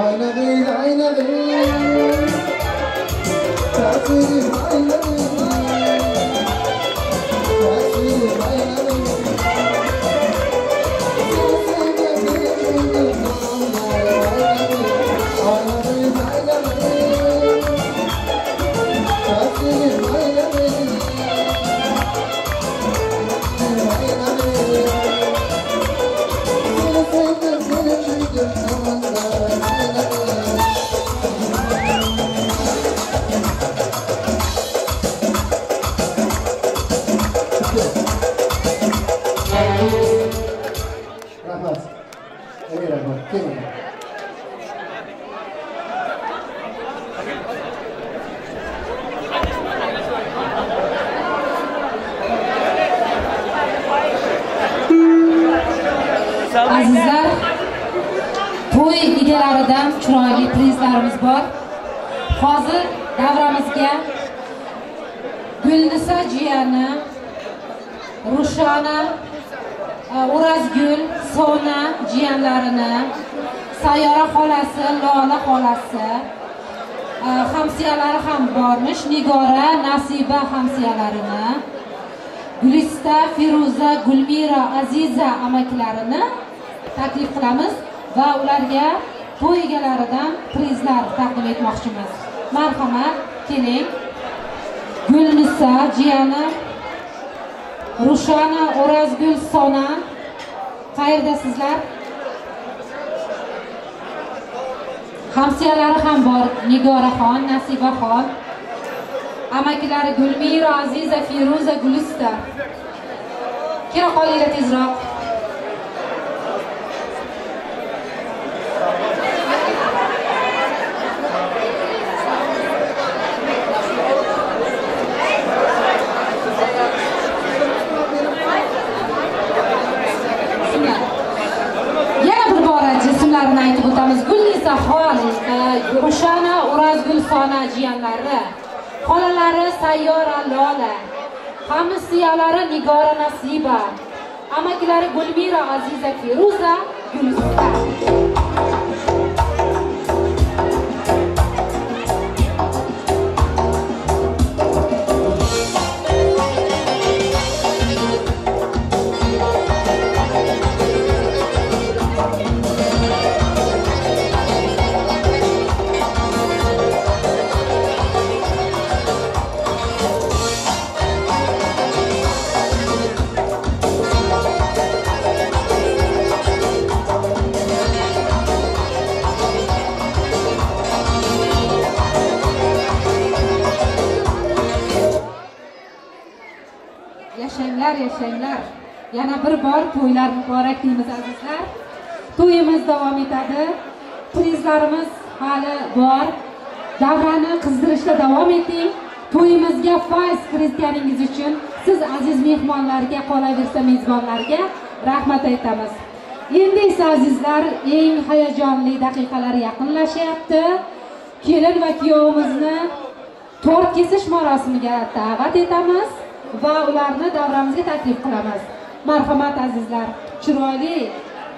Ayna değil, ayna değil. chiroyli prizlarimiz bor. Hozir davramizga Gulnisa jiyani, Rushona, O'razgul, Sona jiyanlarini, Sayyora xolasi, Lola xolasi, hamsiyalari ham bormish, Nigora, Nasiba hamsiyalarini, Gulista, Feruza, Gulmira, Aziza amakilarini taklif qilamiz va ularga to'y egalaridan prizlar taqdim etmoqchimiz. Marhamat, keling. Gulnisa jiyani, Rushona, O'razgul, Sona, qayerdasizlar? Hamsiyalari ham bor, Nigoraxon, Nasibaxon, amakilari Gulmira, Aziza, Feruza, Gulista. Kela qolinglar tezroq. Yana bir bora jismlarini aytib o'tamiz. Gulnisa xon, Rushona, O'razgul, Sona jiyanlari, xolalari Sayyora, Lola, hamsiyalari Nigora, Nasiba, amakilari Gulmira, Aziza, Feruza, Gulista. Yashanglar, yashanglar. Yana bir bor to'ylar muborak deymiz azizlar. To'yimiz davom etadi. Prizlarimiz hali bor. Davrani qizdirishda davom eting. To'yimizga fayz kiritganingiz uchun siz aziz mehmonlarga, qolaversa mezbonlarga rahmat aytamiz. Endi esa azizlar, eng hayajonli daqiqalar yaqinlashyapti. Kelin va kuyovimizni tort kesish marosimiga da'vat etamiz va ularni davramizga taklif qilamiz. Marhamat azizlar, chiroyli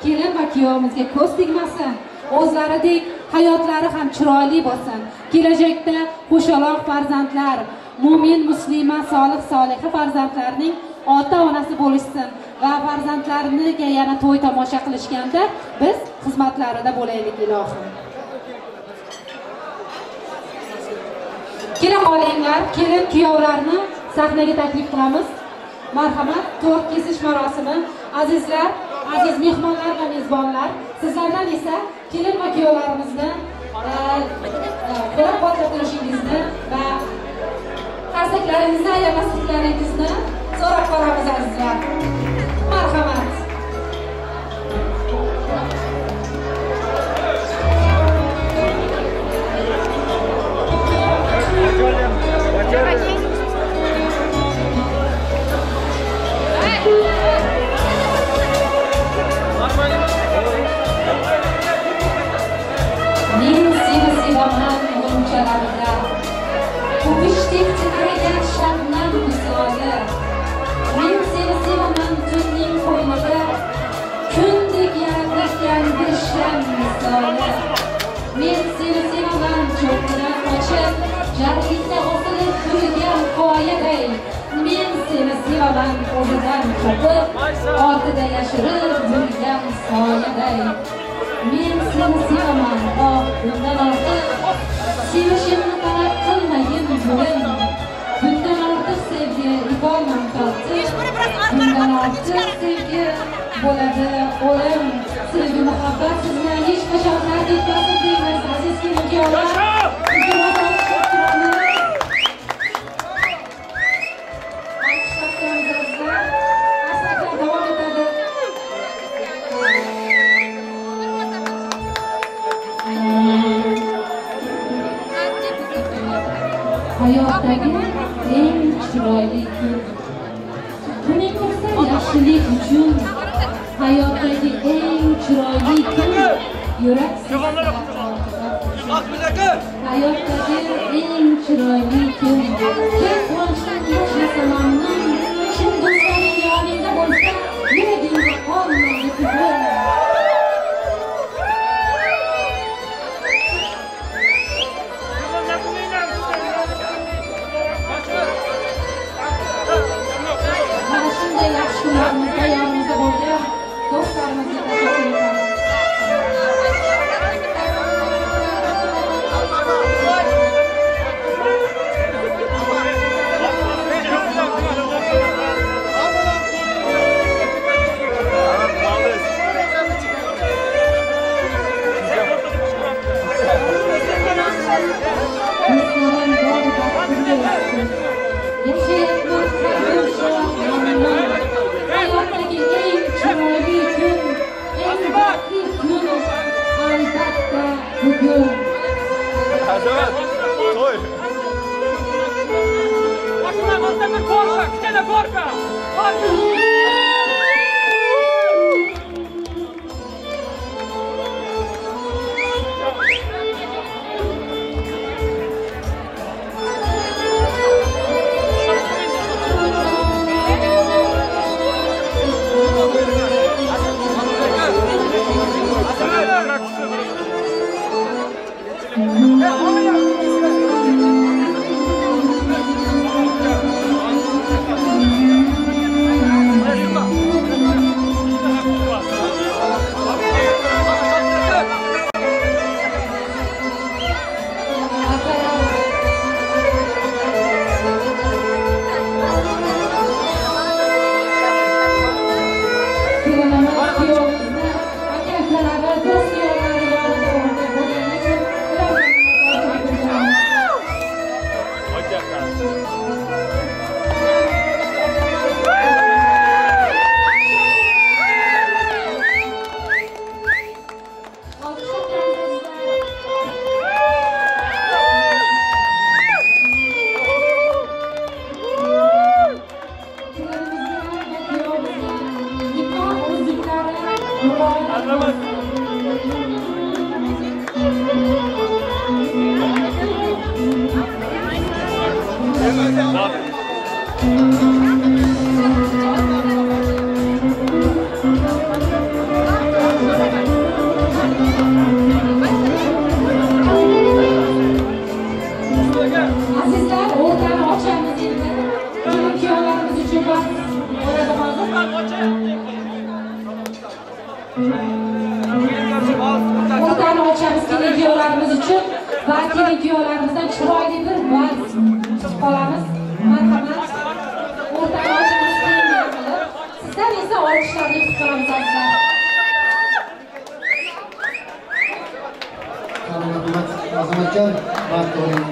kelin va kuyovimizga ko'z tegmasin, o'zlaridek hayotlari ham chiroyli bo'lsin. Kelajakda qo'shaloq farzandlar, mo'min muslima, solih soliha farzandlarning ota-onasi bo'lishsin va farzandlariga yana to'y tomosha qilishganda biz xizmatlarida bo'laylik ilohim. Kela qolinglar, kelin kuyovlarni sahnaga taklif qilamiz. Marhamat, tort kesish marosimi. Azizlar, aziz mehmonlar va mezbonlar, sizlardan esa kelin va kuyovlarimizni qo'llab-quvvatlab turishingizni va qarsaklaringizni ayamasliklaringizni so'rab qolamiz azizlar. Marhamat. Men seni sevaman g'unchalarida, ko'pishdek titragan shabnam misoli. Men seni sevaman tunning qo'ynida, kundek yaratilgan bir sham misoli. Men seni sevaman cho'qqidan qochib, jarlikda osilib turgan qoyaday. Men seni sevaman o'zidan qo'pib, ortida yashirib yurgan soyaday. Men seni sevaman, oh, bundan ortiq sevishimni talab qilmagin gulim. Bundan ortiq sevgi ipolmam tortib, bundan ortiq sevgi bo'ladi o'lim. Sevgi muhabbat sizni hech qachon tark etmasin deymiz aziz kelin-kuyovlar. Iltimos, olqishlab turamiz. Olqishlab turamiz azizlar. Qarsaklar davom etadi. Hayotdagi eng chiroyli kun. Buning bo'lsa yaxshilik uchun hayotdagi eng chiroyli kun yurak Hayotdagi eng chiroyli kun. Sen quvonchdan yashasan mamnun. Chin do'stlaring yoningda bo'lsa, yuragingga qolmaydi tugun. Mana shunday yaxshi kunlarimizda yonimizda bo'lgan do'stlarimizga tashakkur etamiz. Hayotdagi eng chiroyli kun, eng baxtli kun albatta bugun. Azamat, to'y. Korka, kichkina korka. Korka. Azizlar, o'rtani ochamiz endi. Kelin kuyovlarimiz uchun vaqt bo'ladi hozir. O'rtani ochamiz kelin kuyovlarimiz uchun va kelin kuyovlarimizdan chiroyli bir vals kutib qolamiz. Marhamat. O'rtani ochamiz kengina qilib. Sizdan esa olqishlarni kutib qolamiz azizlar. Marhamat, Azamatjon, vaqt o'rin.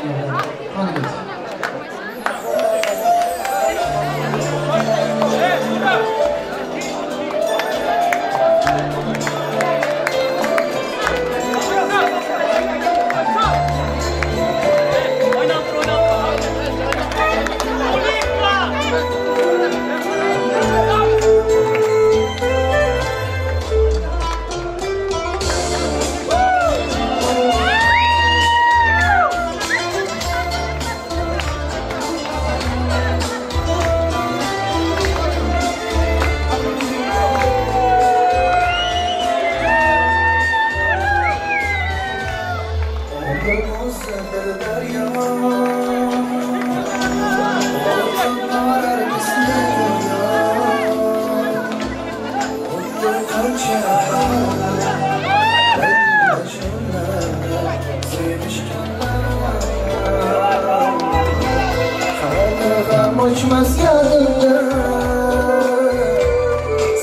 Uçmaz yanımda,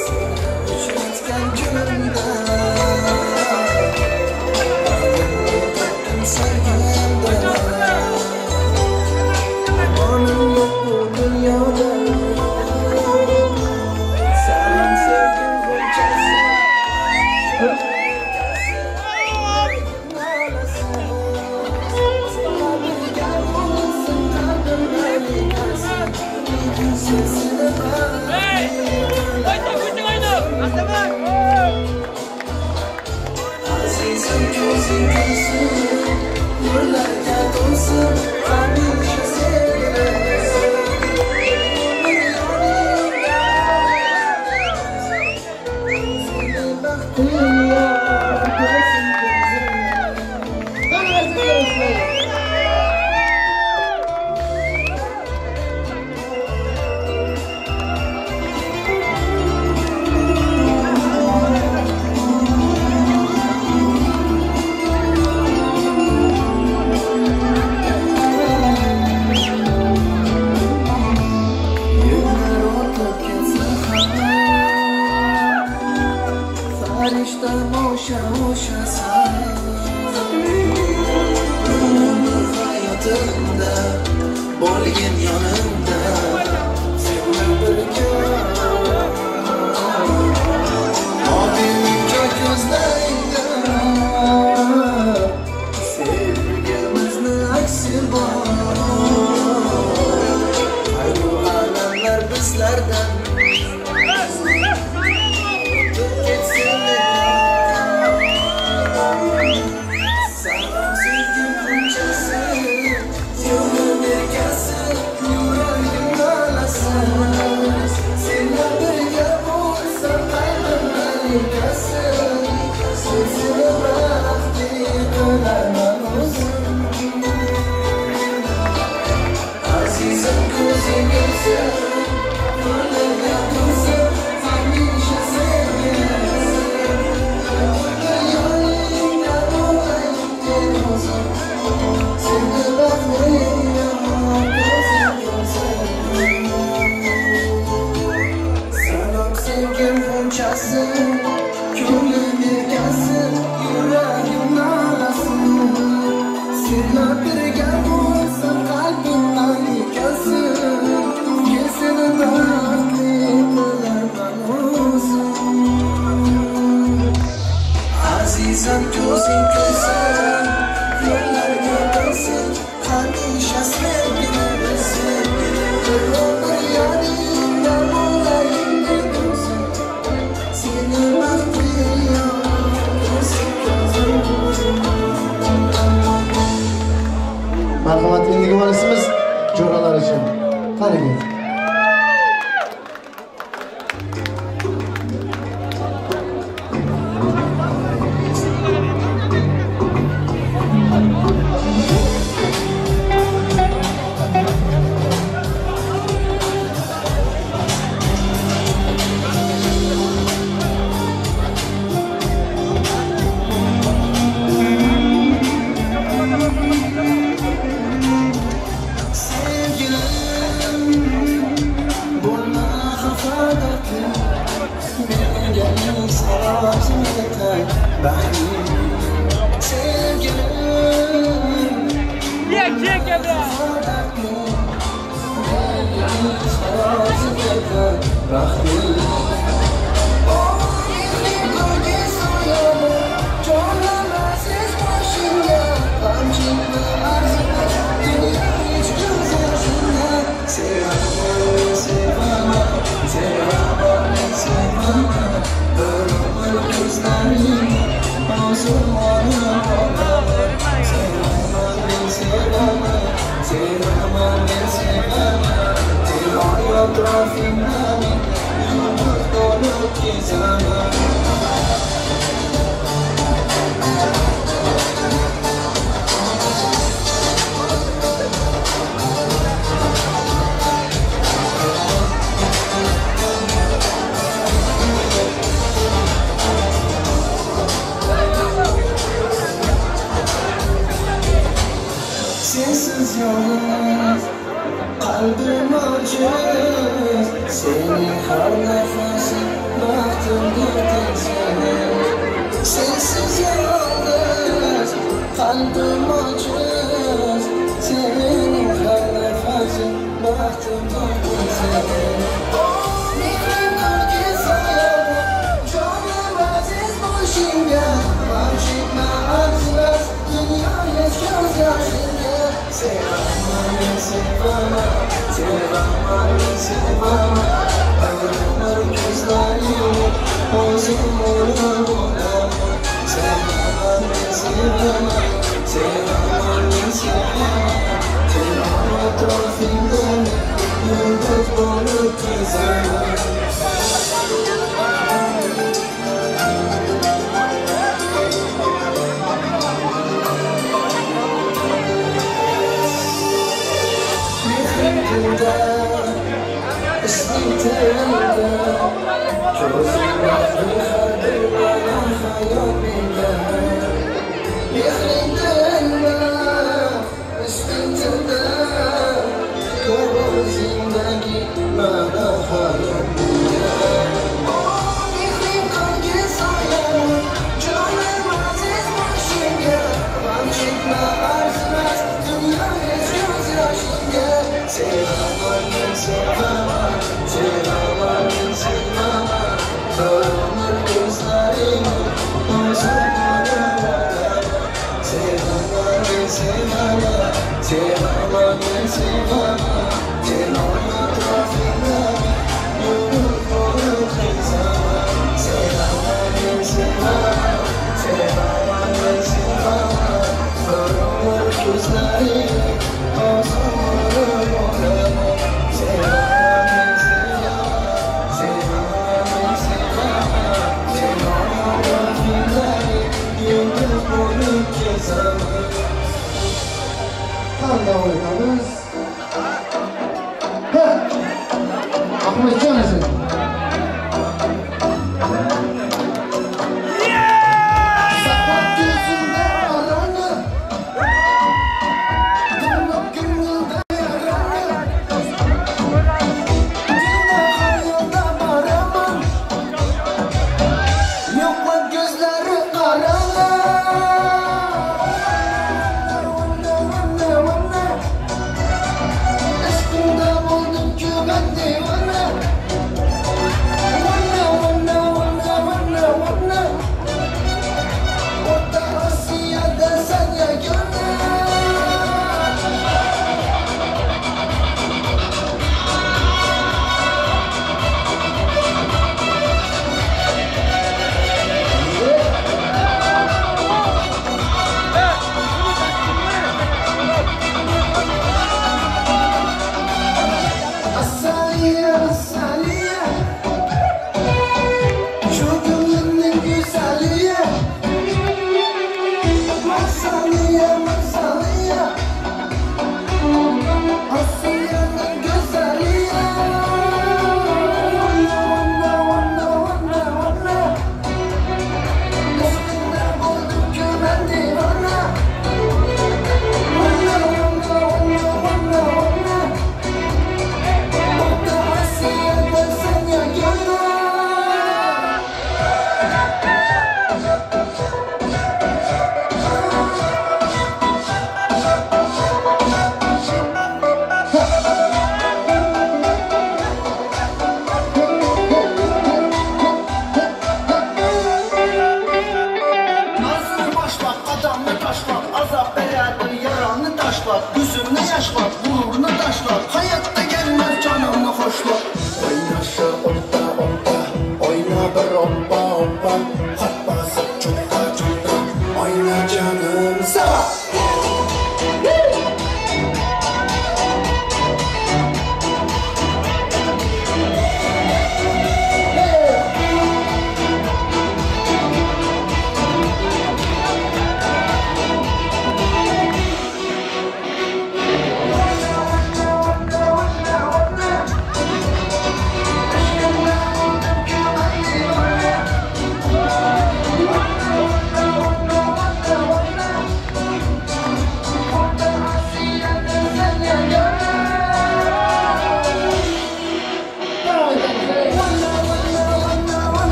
seni uçurtkan günümde, baktım sevgimde, amanım yok bu dünyada, sen sevgim gonçası, Hey! Azizim gözün gülsün. Bo'lgin yonimda Senlar birga Movilikka ko'zlaringda Sevgimizni aksi bor Qayg'u alamlar bizlardan O'tib ketsin Salom sevgim g'unchasi Ko'nglim erkasi Yuragim nalasi Senlar birga bo'lsam qalbim malikasi Seni baxtli qilarman o'zim Azizim ko'zing ko'rsin Yo'llarga to'lsin Hamisha sevgilim Yo'lingda bo'layin deb o'zim Seni baxtli ko'zing ko'rsin Salom sevgim g'unchasi Ko'nglim erkasi Yuragim nalasi Senlar birga bo'lsam qalbim malikasi Seni baxtli qilarman o'zim Azizim ko'zing ko'rsin Yo'llarga to'lsin Hamisha sevgilim Bir umr yoningda bo'layin deb o'zim Seni baxtli ko'zing ko'rsin Marhamat, endigi valsimiz jo'ralar uchun. Qani. Sevgilim bo'lma xafa dardli Menga insof yetar baxtli Sevgilim xafa dardli Menga insof yetar baxtli Jonim aziz boshimga G'amchimni arzimas Dunyo hech ko'z yoshimga Sevaman, sevaman, sevaman, sevaman Bir umr ko'zlaring o'zim olib olaman Sevaman, sevaman, sevaman, sevaman Devoy atrofimda men yulduz bo'lib kezaman Sensiz yolg'iz qalbim ojiz Sening har nafasing baxtimdir tengsiz Sensiz yolg'iz qalbim ojiz Sening har nafasing baxtimdir tengsiz Mehring ko'rki soyaman Jonim aziz boshimga G'am chekma arzimas Dunyo hech ko'z yoshingga Sevaman, sevaman, sevaman, sevaman Bir umr ko'zlaringni o'zim olib olaman Sevaman, sevaman, sevaman, sevaman Sevaman atrofingda yulduz bo'lib kezaman Mehringda, isming tilda Ko'zing har bir ma'no hayot menga Mehring tilda, isming tilda Ko'zingdagi ma'no hayot menga Mehring qonga soyaman Jonim aziz boshimga G'am chekma arzimas Dunyo hech ko'z yoshingga Sevaman, sevaman men sevaman. Senin atrofingda yurib bo'lib kezaman. Sevaman men sevaman, sevaman men sevaman. Bir umr ko'zlaring o'zim bo'lib olaman. Sevaman men sevaman, sevaman men sevaman. Senin atrofingda yurib bo'lib kezaman. Davom etamiz. Ahmetjon esa. Hey!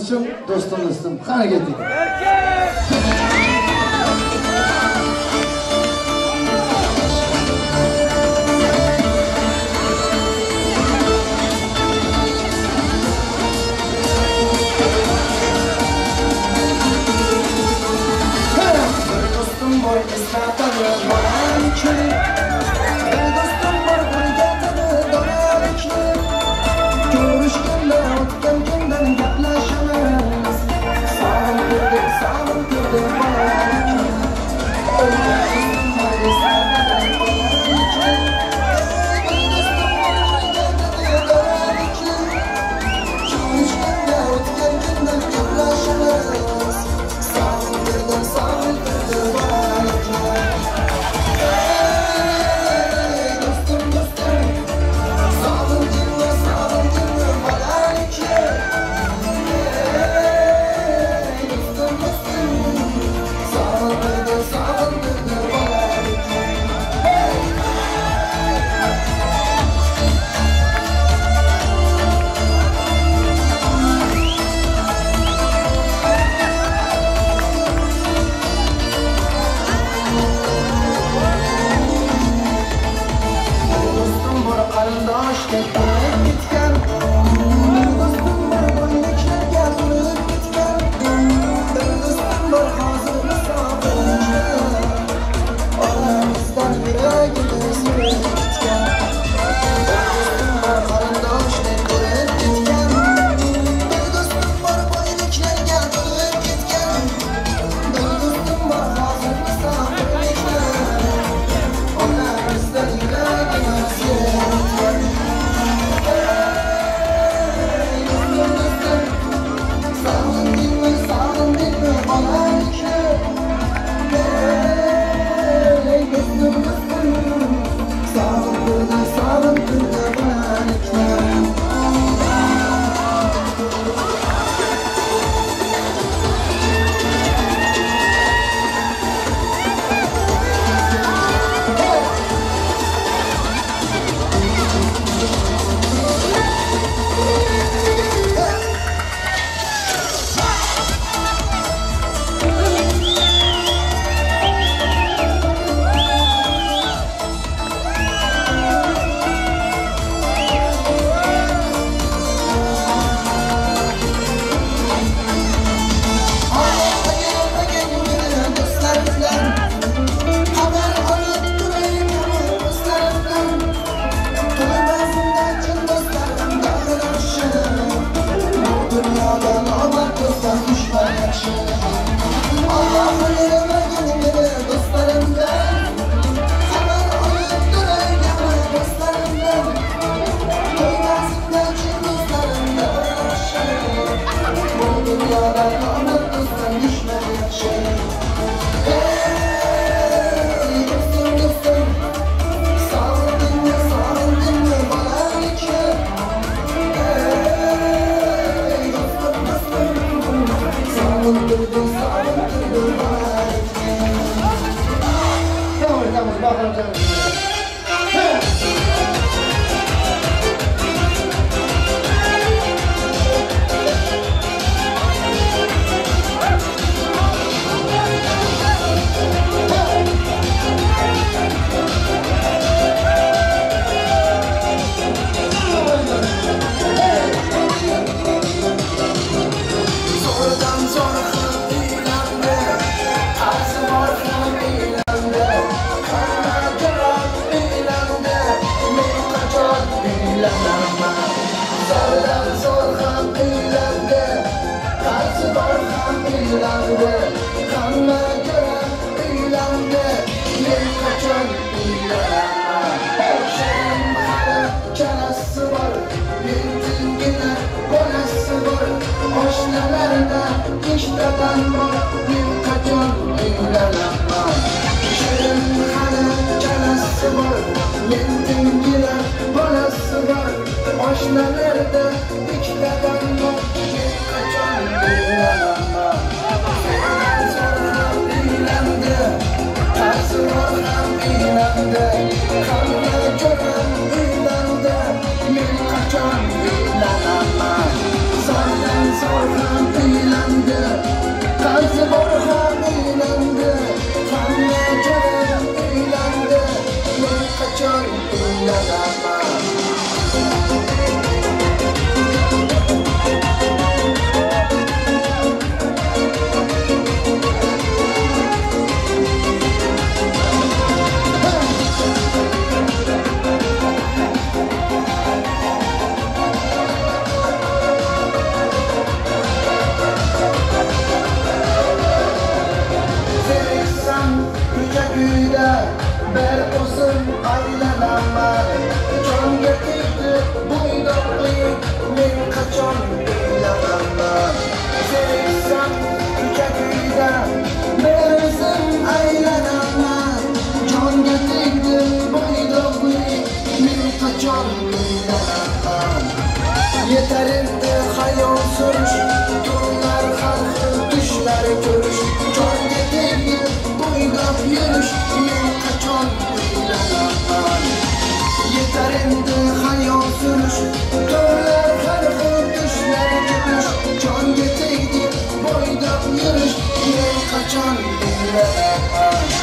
Qizchim, do'stim, do'stim, qani ketdik. Bir do'stim bor eslatadi bolalikni, bir do'stim bor o'rgatadi donalikni. Ko'rishganda o'tgan kundan gaplashamiz, sog'intirdi, sog'intirdi bolalikni. Bir do'stim bor eslatadi bolalikni, bir do'stim bor o'rgatadi donalikni. Ko'rishganda o'tgan kundan gaplashamiz, sog'intirdi, sog'intirdi bolalikni. Ey do'stim, do'stim, sog'intirdi, sog'intirdi bolalikni. Ey do'stim, do'stim, sog'intirdi, sog'intirdi bolalikni. Hey! Bir do'stim bor qarindoshdek bo'lib ketgan, bir do'stim bor boyliklarga to'lib ketgan, bir do'stim bor hozir musofirlikda, oramizdan yuragimiz yurib ketgan. Bir do'stim bor qarindoshdek bo'lib ketgan, bir do'stim bor boyliklarga to'lib ketgan, bir do'stim bor hozir musofirlikda, oramizdan yuragimiz yurib ketgan. Ey do'stim, do'stim, sog'indingmi, sog'indingmi bolalikni? Ey do'stim, do'stim, sog'intirdi, sog'intirdi bolalikni. Do'stlarimdan xabar olib turay do'stlarimdan, to'y bazmda chin do'stlarim yaxshi, bu dunyoda nomard do'stdan dushman yaxshi. Alloh ayirmagin meni do'stlarimdan, xabar olib turay do'stlarimdan, to'y bazmda chin do'stlarim yaxshi, bu dunyoda nomard do'stdan dushman yaxshi. Ey do'stim, do'stim, sog'indingmi, sog'indingmi bolalikni? Ey do'stim, do'stim, sog'intirdi, sog'intirdi bolalikni. Tamam, tamam, bakalım. Zordan zor ham uylandi, qarzi bor ham uylandi, hamma ko'rib uylandi, men qachon uylanaman? Zordan zo'r ham uylandi, qarzi bor ham uylandi, hamma ko'rib uylandi, men qachon uylanaman? Shirin hali kalasi bor, mentingina bolasi bor, oshnalarda ikkitadan bor, men qachon uylanaman? Shirin hali kalasi bor, mentingina bolasi bor, oshnalarda ikkitadan bor, men qachon uylanaman? Zo'r ham uylandi, qarzi bor ham uylandi, hamma ko'rib uylandi, men qachon uylanaman? Zordan zo'r ham o'zim aylanaman. Jonga tegdi bo'ydoqlik, men qachon uylanaman? Zeriksam ko'cha kuyda bir o'zim aylanaman. Jonga tegdi bo'ydoqlik, men qachon uylanaman? Yetar endi xayol surish, tunlar har xil tushlar ko'rish. Jonga tegdi bo'ydoq yurish, men qachon uylanaman? Yetar endi xayol surish, tunlar har xil tushlar ko'rish. Jonga tegdi bo'ydoq yurish, men qachon uylanaman?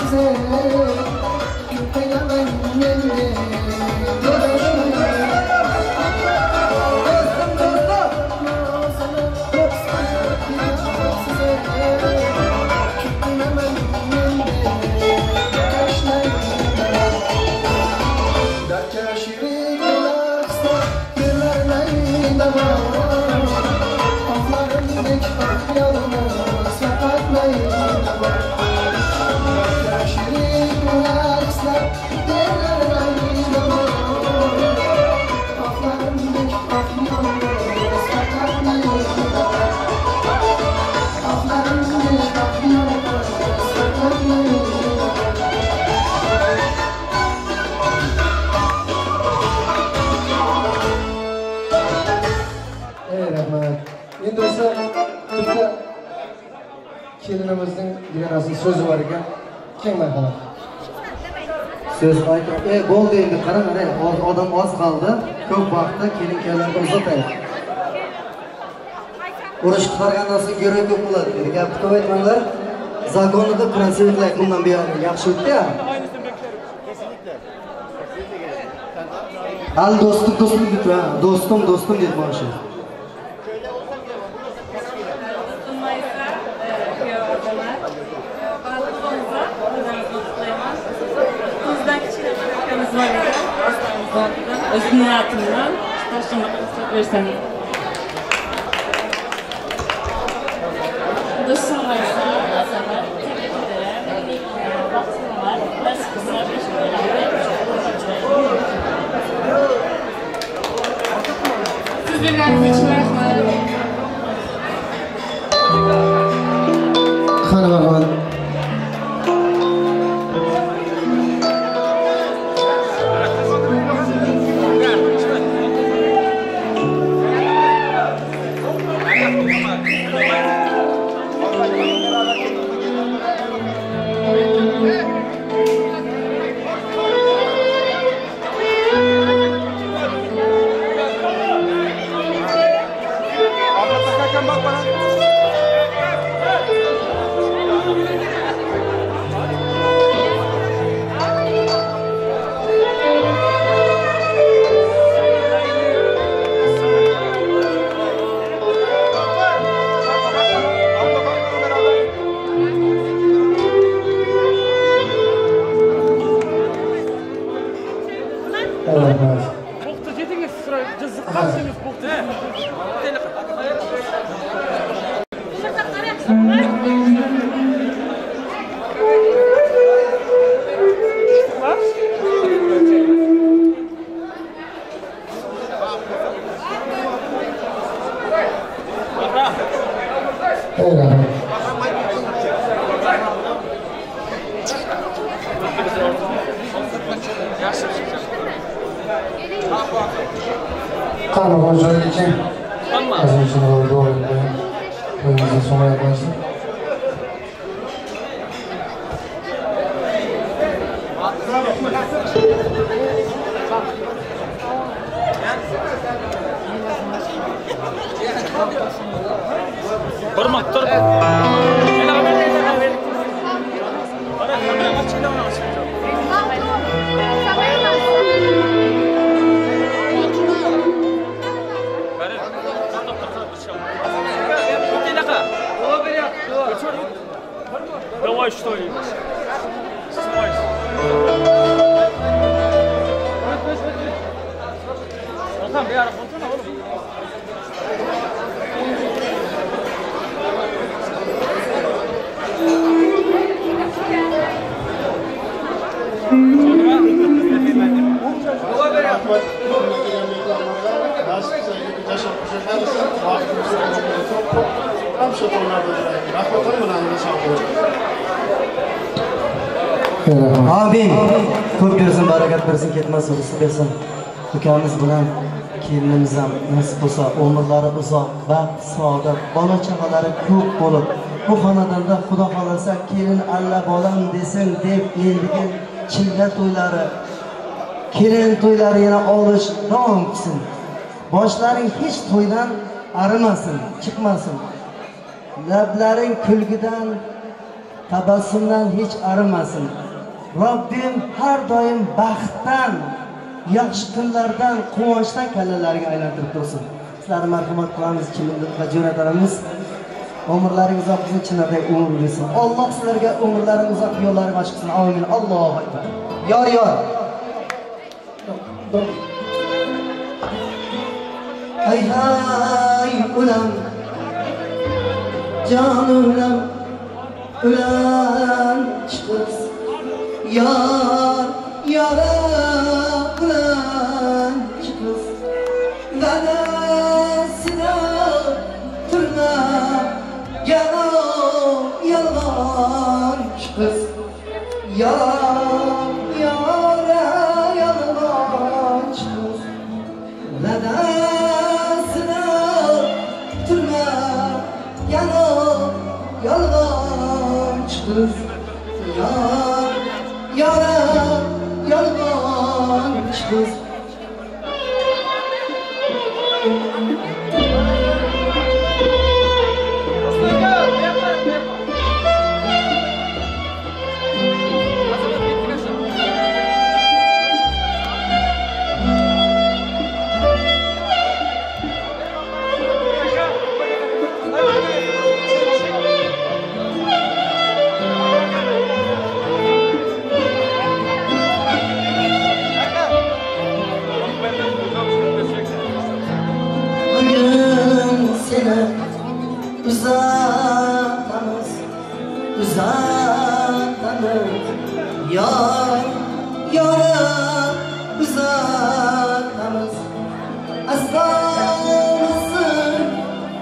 size Kıyamen meni Dostum dostum Size Kıyamen meni Endi esa bitta kelinimizning dugonasining so'zi bor ekan. Keng marhamat. So'z aytib, bo'ldi endi qarang, mana odam oz qoldi. Ko'p vaqtda kelin-kuyovlarni uzataylik. Urush qutqargandan so'ng giroy ko'p bo'ladi dedi. Gap ko'p aytmanglar. Zakonni deb красивый qilaylik bundan buyog'ini. Yaxshi o'tdi-ya. Hali do'stim do'stim deb, do'stim do'stim deb mana shu. Öz niyetimden taşımak istersen. Dostum varsa, azamat, tebrik ederim. Vaktim var, nasıl kısa bir şey. Siz bilgileriniz için rahmet. Qani marhamat. Давай, что ли? Снимайся. Amin. Ko'p bersin, barakat bersin, ketmas rizq bersin. Ukamiz bilan kelinimiz ham nasib bo'lsa, umrlari uzoq, baxt, saodat, bola chaqalari ko'p bo'lib, bu xonadonda Xudo xolasa kelin alla bolam desin deb endigi chilla to'ylari, kelin to'ylari yana olish davom qilsin. Boshlaring hech to'ydan arimasin, chiqmasin. Lablaring kulgidan Tabassumdan hech arimasin. Robbim har doim baxtdan, yaxshi kunlardan, quvonchdan kallalariga aylantirib tursin. Sizlarni marhamat qilamiz, kimlikqa jo'natamiz. Umrlaringiz uzoq bo'lsin, chinarday umr bersin. Alloh sizlarga umrlaringiz uzoq, yo'llaringiz ochiq qilsin. Amin. Allohu akbar. Yor yor. Hay hay ulam, can ulam, ulan chiqib, yar yara ulan chiqib, dadasına turma, yana yolg'on chiqib, yar yara yolg'on chiqib, dadasına turma, yana yolg'on chiqib, yar yara yolg'on chiqib. Uzatamiz, uzatamiz, yor yora uzatamiz. Aslanımızın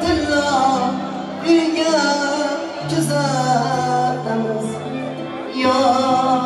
tilla uyga tuzatamiz, yor